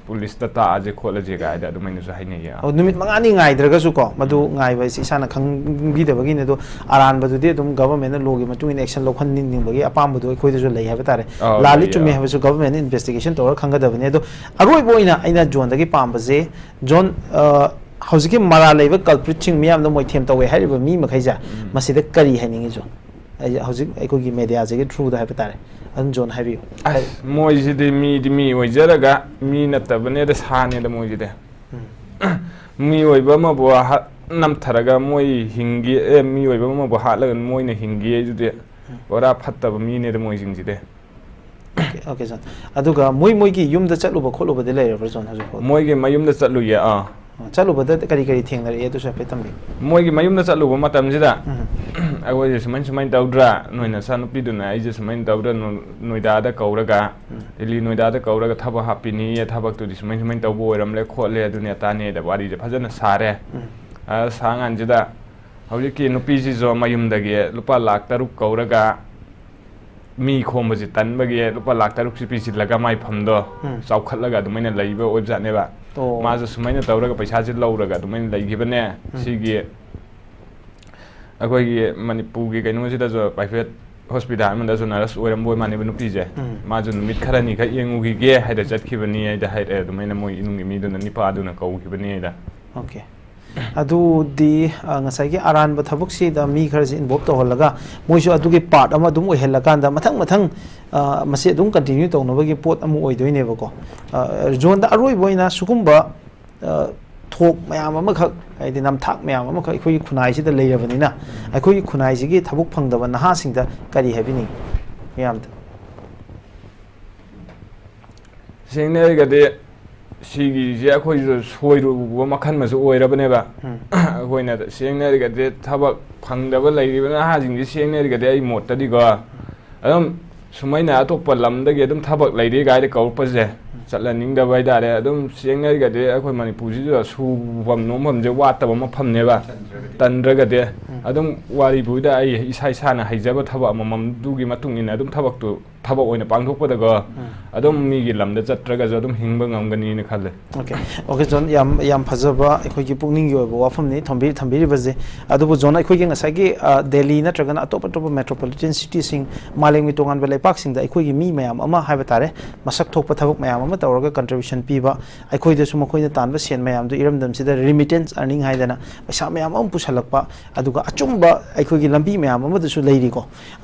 ꯄꯨꯂꯤꯁꯇ ꯇꯥꯛꯑꯁꯦ ꯈꯣꯠꯂꯁꯦ ꯀꯥꯏꯗ ꯑꯗꯨꯃꯥꯏꯅꯁꯨ ꯍꯥꯏꯅꯩꯌꯦ꯫ ꯑꯣ, ꯅꯨꯃꯤꯠ ꯃꯉꯥꯅꯤ ꯉꯥꯏꯗ꯭ꯔꯒꯁꯨꯀꯣ, ꯃꯗꯨ ꯎꯝ꯫ ꯉꯥꯏꯕ ꯍꯥꯏꯁꯤ ꯏꯁꯥꯅ ꯈꯪꯕꯤꯗꯕꯒꯤꯅꯦ꯫ ꯑꯗꯣ ꯑꯔꯥꯟꯕꯗꯨꯗꯤ ꯑꯗꯨꯝ ꯒꯚꯔꯟꯃꯦꯟꯠꯅ ꯂꯣꯒꯤ ꯃꯇꯨꯡ ꯏꯟꯅ ꯑꯦꯛꯁꯟ ꯂꯧꯍꯟꯅꯤꯡꯕꯒꯤ ꯑꯄꯥꯝꯕꯗꯣ ꯑꯩꯈꯣꯏꯗꯁꯨ ꯂꯩ ꯍꯥꯏꯕ ꯇꯥꯔꯦ꯫ ꯑꯧ, ꯂꯥꯜꯂꯤ ꯂꯩꯌꯦ, ꯆꯨꯝꯃꯤ ꯑꯧ꯫ ꯍꯥꯏꯕꯁꯨ ꯒꯚꯔꯟꯃꯦꯟꯠꯅ ꯏꯟꯚꯦꯁꯇꯤꯒꯦꯁꯟ ꯇꯧꯔꯒ ꯈꯪꯒꯗꯕꯅꯤ꯫ ꯑꯗꯣ ꯑꯔꯣꯏꯕ ꯑꯣꯏꯅ ꯑꯩꯅ ꯖꯣꯟꯗꯒꯤ ꯄꯥꯝꯕꯁꯦ, ꯖꯣꯟ, ꯑ, ꯍꯧꯖꯤꯛꯀꯤ ꯃꯔꯥꯜ ꯂꯩꯕ ꯀꯜꯄ꯭ꯔꯤꯠꯁꯤꯡ, ꯃꯤꯌꯥꯝꯅ ꯃꯣꯏꯊꯦꯝ ꯇꯧꯋꯦ ꯍꯥꯏꯔꯤꯕ ꯃꯤ ꯃꯈꯩꯁꯦ, ꯎꯝ꯫ ꯃꯁꯤꯗ ꯀꯔꯤ ꯍꯥꯏꯅꯤꯡꯉꯤ ꯖꯣꯟ? ꯑꯩ ꯍꯧꯖꯤꯛ ꯑꯩꯈꯣꯏꯒꯤ ꯃꯦꯗꯤꯌꯥꯁꯤꯒꯤ ꯊ꯭ꯔꯨꯗ ꯍꯥꯏꯕ ꯇꯥꯔꯦ꯫ ꯑꯗꯨꯝ ꯖꯣꯟ ꯍꯥꯏꯕꯤꯌꯨ꯫ ꯑꯁ, ꯃꯣꯏꯁꯤꯗꯤ ꯃꯤꯗꯤ ꯃꯤ ꯑꯣꯏꯖꯔꯒ ꯃꯤ ꯅꯠꯇꯕꯅꯦꯗ, ꯁꯥꯅꯦꯗ ꯃꯣꯏꯁꯤꯗꯤ꯫ ꯎꯝ꯫ ꯃꯤꯑꯣꯏꯕ ꯑꯃꯕꯨ ꯍꯥꯠ-, ꯅꯝꯊꯔꯒ ꯃꯣꯏ ꯍꯤꯡꯒꯦ, ꯑꯦ, ꯃꯤꯑꯣꯏꯕ ꯑꯃꯕꯨ ꯍꯥꯠꯂꯒ ꯃꯣꯏꯅ ꯍꯤꯡꯒꯦ ꯍꯥꯏꯗꯨꯗꯤ ꯎꯝ꯫ ꯄꯨꯔꯥ ꯐꯠꯇꯕ ꯃꯤꯅꯦꯗ ꯃꯣꯏꯁꯤꯡꯁꯤꯗꯤ꯫ Okay, okay, John. ꯑꯗꯨꯒ ꯃꯣꯏ, ꯃꯣꯏꯒꯤ ꯌꯨꯝꯗ ꯆꯠꯂꯨꯕ ꯈꯣꯠꯂꯨꯕꯗꯤ ꯂꯩꯔꯕ꯭ꯔꯥ, ꯖꯣꯟ, ꯍꯧꯖꯤꯛ ꯐꯥꯎ? ꯃꯣꯏꯒꯤ ꯃꯌꯨꯝꯗ ꯆꯠꯂꯨꯌꯦ, ꯑꯥ꯫ ꯑ, ꯆꯠꯂꯨꯕꯗ ꯀꯔꯤ ꯀꯔꯤ ꯊꯦꯡꯅꯔꯛꯑꯦ, ꯑꯗꯨꯁꯨ ꯍꯥꯏꯐꯦꯠ ꯊꯝꯕꯤꯌꯨ꯫ ꯃꯣꯏꯒꯤ ꯃꯌꯨꯝꯗ ꯆꯠꯂꯨꯕ ꯃꯇꯝꯁꯤꯗ, ꯎꯝ꯫ "ꯑꯩꯈꯣꯏꯁꯦ ꯁꯨꯃꯥꯏ ꯁꯨꯃꯥꯏꯅ ꯇꯧꯗ꯭ꯔꯥ, ꯅꯣꯏ ꯅꯆꯥꯅꯨꯄꯤꯗꯨꯅ ꯑꯩꯁꯦ ꯁꯨꯃꯥꯏꯅ ꯇꯧꯗ꯭ꯔꯥ, ꯅꯣ-, ꯅꯣꯏꯗꯥꯗ ꯀꯧꯔꯒ, ꯎꯝ꯫ ꯗꯤꯜꯂꯤ ꯅꯣꯏꯗꯥꯗ ꯀꯧꯔꯒ ꯊꯕꯛ ꯍꯥꯞꯄꯤꯅꯤꯌꯦ, ꯊꯕꯛꯇꯨꯗꯤ ꯁꯨꯃꯥꯏ ꯁꯨꯃꯥꯏꯅ ꯇꯧꯕ ꯑꯣꯏꯔꯝꯂꯦ ꯈꯣꯠꯂꯦ, ꯑꯗꯨꯅꯦ ꯑꯇꯥꯅꯦꯗ ꯋꯥꯔꯤꯁꯦ ꯐꯖꯅ ꯁꯥꯔꯦ꯫ ꯎꯝ꯫ ꯑ, ꯁꯥꯀꯥꯟꯁꯤꯗ ꯍꯧꯖꯤꯛꯀꯤ ꯅꯨꯄꯤꯁꯤꯁꯨ ꯃꯌꯨꯝꯗꯒꯤ ꯂꯨꯄꯥ ꯂꯥꯛ ꯇꯔꯨꯛ ꯀꯧꯔꯒ, ꯃꯤ ꯈꯣꯝꯕꯁꯤ ꯇꯟꯕꯒꯤ ꯂꯨꯄꯥ ꯂꯥꯛ ꯇꯔꯨꯛꯁꯤ ꯄꯤꯁꯤꯜꯂꯒ ꯃꯥꯏ ꯐꯝꯗꯣ ꯎꯝ꯫ ꯆꯥꯎꯈꯠꯂꯒ ꯑꯗꯨꯃꯥꯏꯅ ꯂꯩꯕ ꯑꯣꯏꯕꯖꯥꯠꯅꯦꯕ꯫ ꯑꯣ꯫ ꯃꯥꯁꯨ ꯁꯨꯃꯥꯏꯅ ꯇꯧꯔꯒ ꯄꯩꯁꯥꯁꯤ ꯂꯧꯔꯒ ꯑꯗꯨꯃꯥꯏꯅ ꯂꯩꯈꯤꯕꯅꯦ꯫ ꯎꯝ꯫ ꯁꯤꯒꯤ ꯑꯩꯈꯣꯏꯒꯤ ꯃꯅꯤꯄꯨꯔꯒꯤ ꯀꯩꯅꯣꯁꯤꯗꯁꯨ ꯄ꯭ꯔꯥꯏꯚꯦꯠ ꯍꯣꯁꯄꯤꯇꯥꯜ ꯑꯃꯗꯁꯨ ꯅꯔꯁ ꯑꯣꯏꯔꯝꯕ ꯑꯣꯏ ꯃꯥꯟꯅꯦꯕ ꯅꯨꯄꯤꯁꯦ꯫ ꯎꯝ꯫ ꯃꯥꯁꯨ ꯅꯨꯃꯤꯠ ꯈꯔꯅꯤ ꯈꯛ ꯌꯦꯡꯉꯨꯈꯤꯒꯦ ꯍꯥꯏꯗ ꯆꯠꯈꯤꯕꯅꯤ ꯍꯥꯏꯗ ꯍꯥꯏꯔꯛꯑꯦ꯫ ꯑꯗꯨꯃꯥꯏꯅ ꯃꯣꯏ ꯏꯃꯨꯡꯒꯤ ꯃꯤꯗꯨꯅ, ꯅꯤꯄꯥꯗꯨꯅ ꯀꯧꯈꯤꯕꯅꯤ ꯍꯥꯏꯗ꯫ ꯑꯣꯀꯦ꯫ ꯑꯗꯨꯗꯤ, ꯑ, ꯉꯁꯥꯏꯒꯤ ꯑꯔꯥꯟꯕ ꯊꯕꯛꯁꯤꯗ ꯃꯤ ꯈꯔꯁꯤ ꯏꯟꯚꯣꯜꯕ ꯇꯧꯍꯜꯂꯒ, ꯃꯣꯏꯁꯨ ꯑꯗꯨꯒꯤ ꯄꯥꯔꯠ ꯑꯃ ꯑꯗꯨꯝ ꯑꯣꯏꯍꯜꯂꯀꯥꯟꯗ, ꯃꯊꯪ ꯃꯊꯪ, ꯑ, ꯃꯁꯤ ꯑꯗꯨꯝ ꯀꯟꯇꯤꯅ꯭ꯌꯨ ꯇꯧꯅꯕꯒꯤ ꯄꯣꯠ ꯑꯃ ꯑꯣꯏꯗꯣꯏꯅꯦꯕꯀꯣ꯫ ꯑ, ꯖꯣꯟꯗ ꯑꯔꯣꯏꯕ ꯑꯣꯏꯅ ꯁꯤꯒꯨꯝꯕ, ꯑ, ꯊꯕꯛ ꯃꯌꯥꯝ ꯑꯃꯈꯛ, ꯍꯥꯏꯗꯤ ꯅꯝꯊꯥꯛ ꯃꯌꯥꯝ ꯑꯃꯈꯛ ꯑꯩꯈꯣꯏꯒꯤ ꯈꯨꯟꯅꯥꯏꯁꯤꯗ ꯂꯩꯔꯕꯅꯤꯅ, ꯑꯩꯈꯣꯏꯒꯤ ꯈꯨꯟꯅꯥꯏꯁꯤꯒꯤ ꯊꯕꯛ ꯐꯪꯗꯕ ꯅꯍꯥꯁꯤꯡꯗ ꯀꯔꯤ ꯍꯥꯏꯕꯤꯅꯤꯡꯏ? ꯃꯌꯥꯝꯗ꯫ ꯁꯦꯡꯅ ꯍꯥꯏꯔꯒꯗꯤ, ꯁꯤꯒꯤꯁꯦ ꯑꯩꯈꯣꯏꯁꯨ ꯁꯣꯏꯔꯨꯕ ꯃꯈꯜ ꯑꯃꯁꯨ ꯑꯣꯏꯔꯕꯅꯦꯕ꯫ ꯎꯝ꯫ ꯑꯩꯈꯣꯏꯅ ꯁꯦꯡꯅ ꯍꯥꯏꯔꯒꯗꯤ, ꯊꯕꯛ ꯐꯪꯗꯕ ꯂꯩꯔꯤꯕ ꯅꯍꯥꯁꯤꯡꯁꯤ, ꯁꯦꯡꯅ ꯍꯥꯏꯔꯒꯗꯤ, ꯑꯩ ꯃꯣꯠꯇꯗꯤꯀꯣ, ꯑꯗꯨꯝ ꯁꯨꯃꯥꯏꯅ ꯑꯇꯣꯞꯄ ꯂꯝꯗꯒꯤ ꯑꯗꯨꯝ ꯊꯕꯛ ꯂꯩꯔꯦ ꯀꯥꯏꯗ ꯀꯧꯔꯛꯄꯁꯦ ꯆꯠꯍꯟꯅꯤꯡꯗꯕ ꯍꯥꯏꯇꯥꯔꯦ꯫ ꯑꯗꯨꯝ ꯁꯦꯡꯅ ꯍꯥꯏꯔꯒꯗꯤ, ꯑꯩꯈꯣꯏ ꯃꯅꯤꯄꯨꯔꯁꯤꯗ ꯁꯨꯐꯝ ꯅꯣꯝꯐꯝꯁꯦ ꯋꯥꯠꯇꯕ ꯃꯐꯝꯅꯦꯕ꯫ ꯇꯟꯗ꯭ꯔꯒꯗꯤ꯫ ꯎꯝ꯫ ꯑꯗꯨꯝ ꯋꯥꯔꯤꯕꯨꯗ ꯑꯩ ꯏꯁꯥ ꯏꯁꯥꯅ ꯍꯩꯖꯕ ꯊꯕꯛ ꯑꯃꯃꯝꯗꯨꯒꯤ ꯃꯇꯨꯡ ꯏꯟꯅ ꯑꯗꯨꯝ ꯊꯕꯛꯇꯨ ꯊꯕꯛ ꯑꯣꯏꯅ ꯄꯥꯡꯊꯣꯛꯄꯗꯒ ꯎꯝ꯫ ꯑꯗꯨꯝ ꯃꯤꯒꯤ ꯂꯝꯗ ꯆꯠꯇ꯭ꯔꯒꯁꯨ ꯑꯗꯨꯝ ꯍꯤꯡꯕ ꯉꯝꯒꯅꯤꯅ ꯈꯜꯂꯦ꯫ ꯑꯣꯀꯦ꯫ ꯑꯣꯀꯦ, ꯖꯣꯟ, ꯌꯥꯝ, ꯌꯥꯝ ꯐꯖꯕ ꯑꯩꯈꯣꯏꯒꯤ ꯄꯨꯛꯅꯤꯡꯒꯤ ꯑꯣꯏꯕ ꯋꯥꯐꯝꯅꯤ ꯊꯝꯕꯤ-, ꯊꯝꯕꯤꯔꯤꯕꯁꯦ꯫ ꯑꯗꯨꯕꯨ ꯖꯣꯟ, ꯑꯩꯈꯣꯏꯒꯤ ꯉꯁꯥꯏꯒꯤ, ꯑ, ꯗꯦꯜꯂꯤ ꯅꯠꯇ꯭ꯔꯒꯅ ꯑꯇꯣꯞ ꯑꯇꯣꯞꯄ metropolitan cityꯁꯤꯡ, ꯃꯥꯂꯦꯝꯒꯤ ꯇꯣꯉꯥꯟꯕ ꯂꯩꯄꯥꯛꯁꯤꯡꯗ ꯑꯩꯈꯣꯏꯒꯤ ꯃꯤ ꯃꯌꯥꯝ ꯑꯃ ꯍꯥꯏꯕ ꯇꯥꯔꯦ, ꯃꯁꯛ ꯊꯣꯛꯄ ꯊꯕꯛ ꯃꯌꯥꯝ ꯑꯃ ꯇꯧꯔꯒ contribution ꯄꯤꯕ, ꯑꯩꯈꯣꯏꯗꯁꯨ ꯃꯈꯣꯏꯅ ꯇꯥꯟꯕ ꯁꯦꯟ ꯃꯌꯥꯝꯗꯨ ꯏꯔꯝꯗꯝꯁꯤꯗ remittance earning ꯍꯥꯏꯗꯅ ꯄꯩꯁꯥ ꯃꯌꯥꯝ ꯑꯃ ꯄꯨꯁꯜꯂꯛꯄ, ꯑꯗꯨꯒ ꯑꯆꯨꯝꯕ ꯑꯩꯈꯣꯏꯒꯤ ꯂꯝꯕꯤ ꯃꯌꯥꯝ ꯑꯃꯗꯁꯨ ꯂꯩꯔꯤꯀꯣ꯫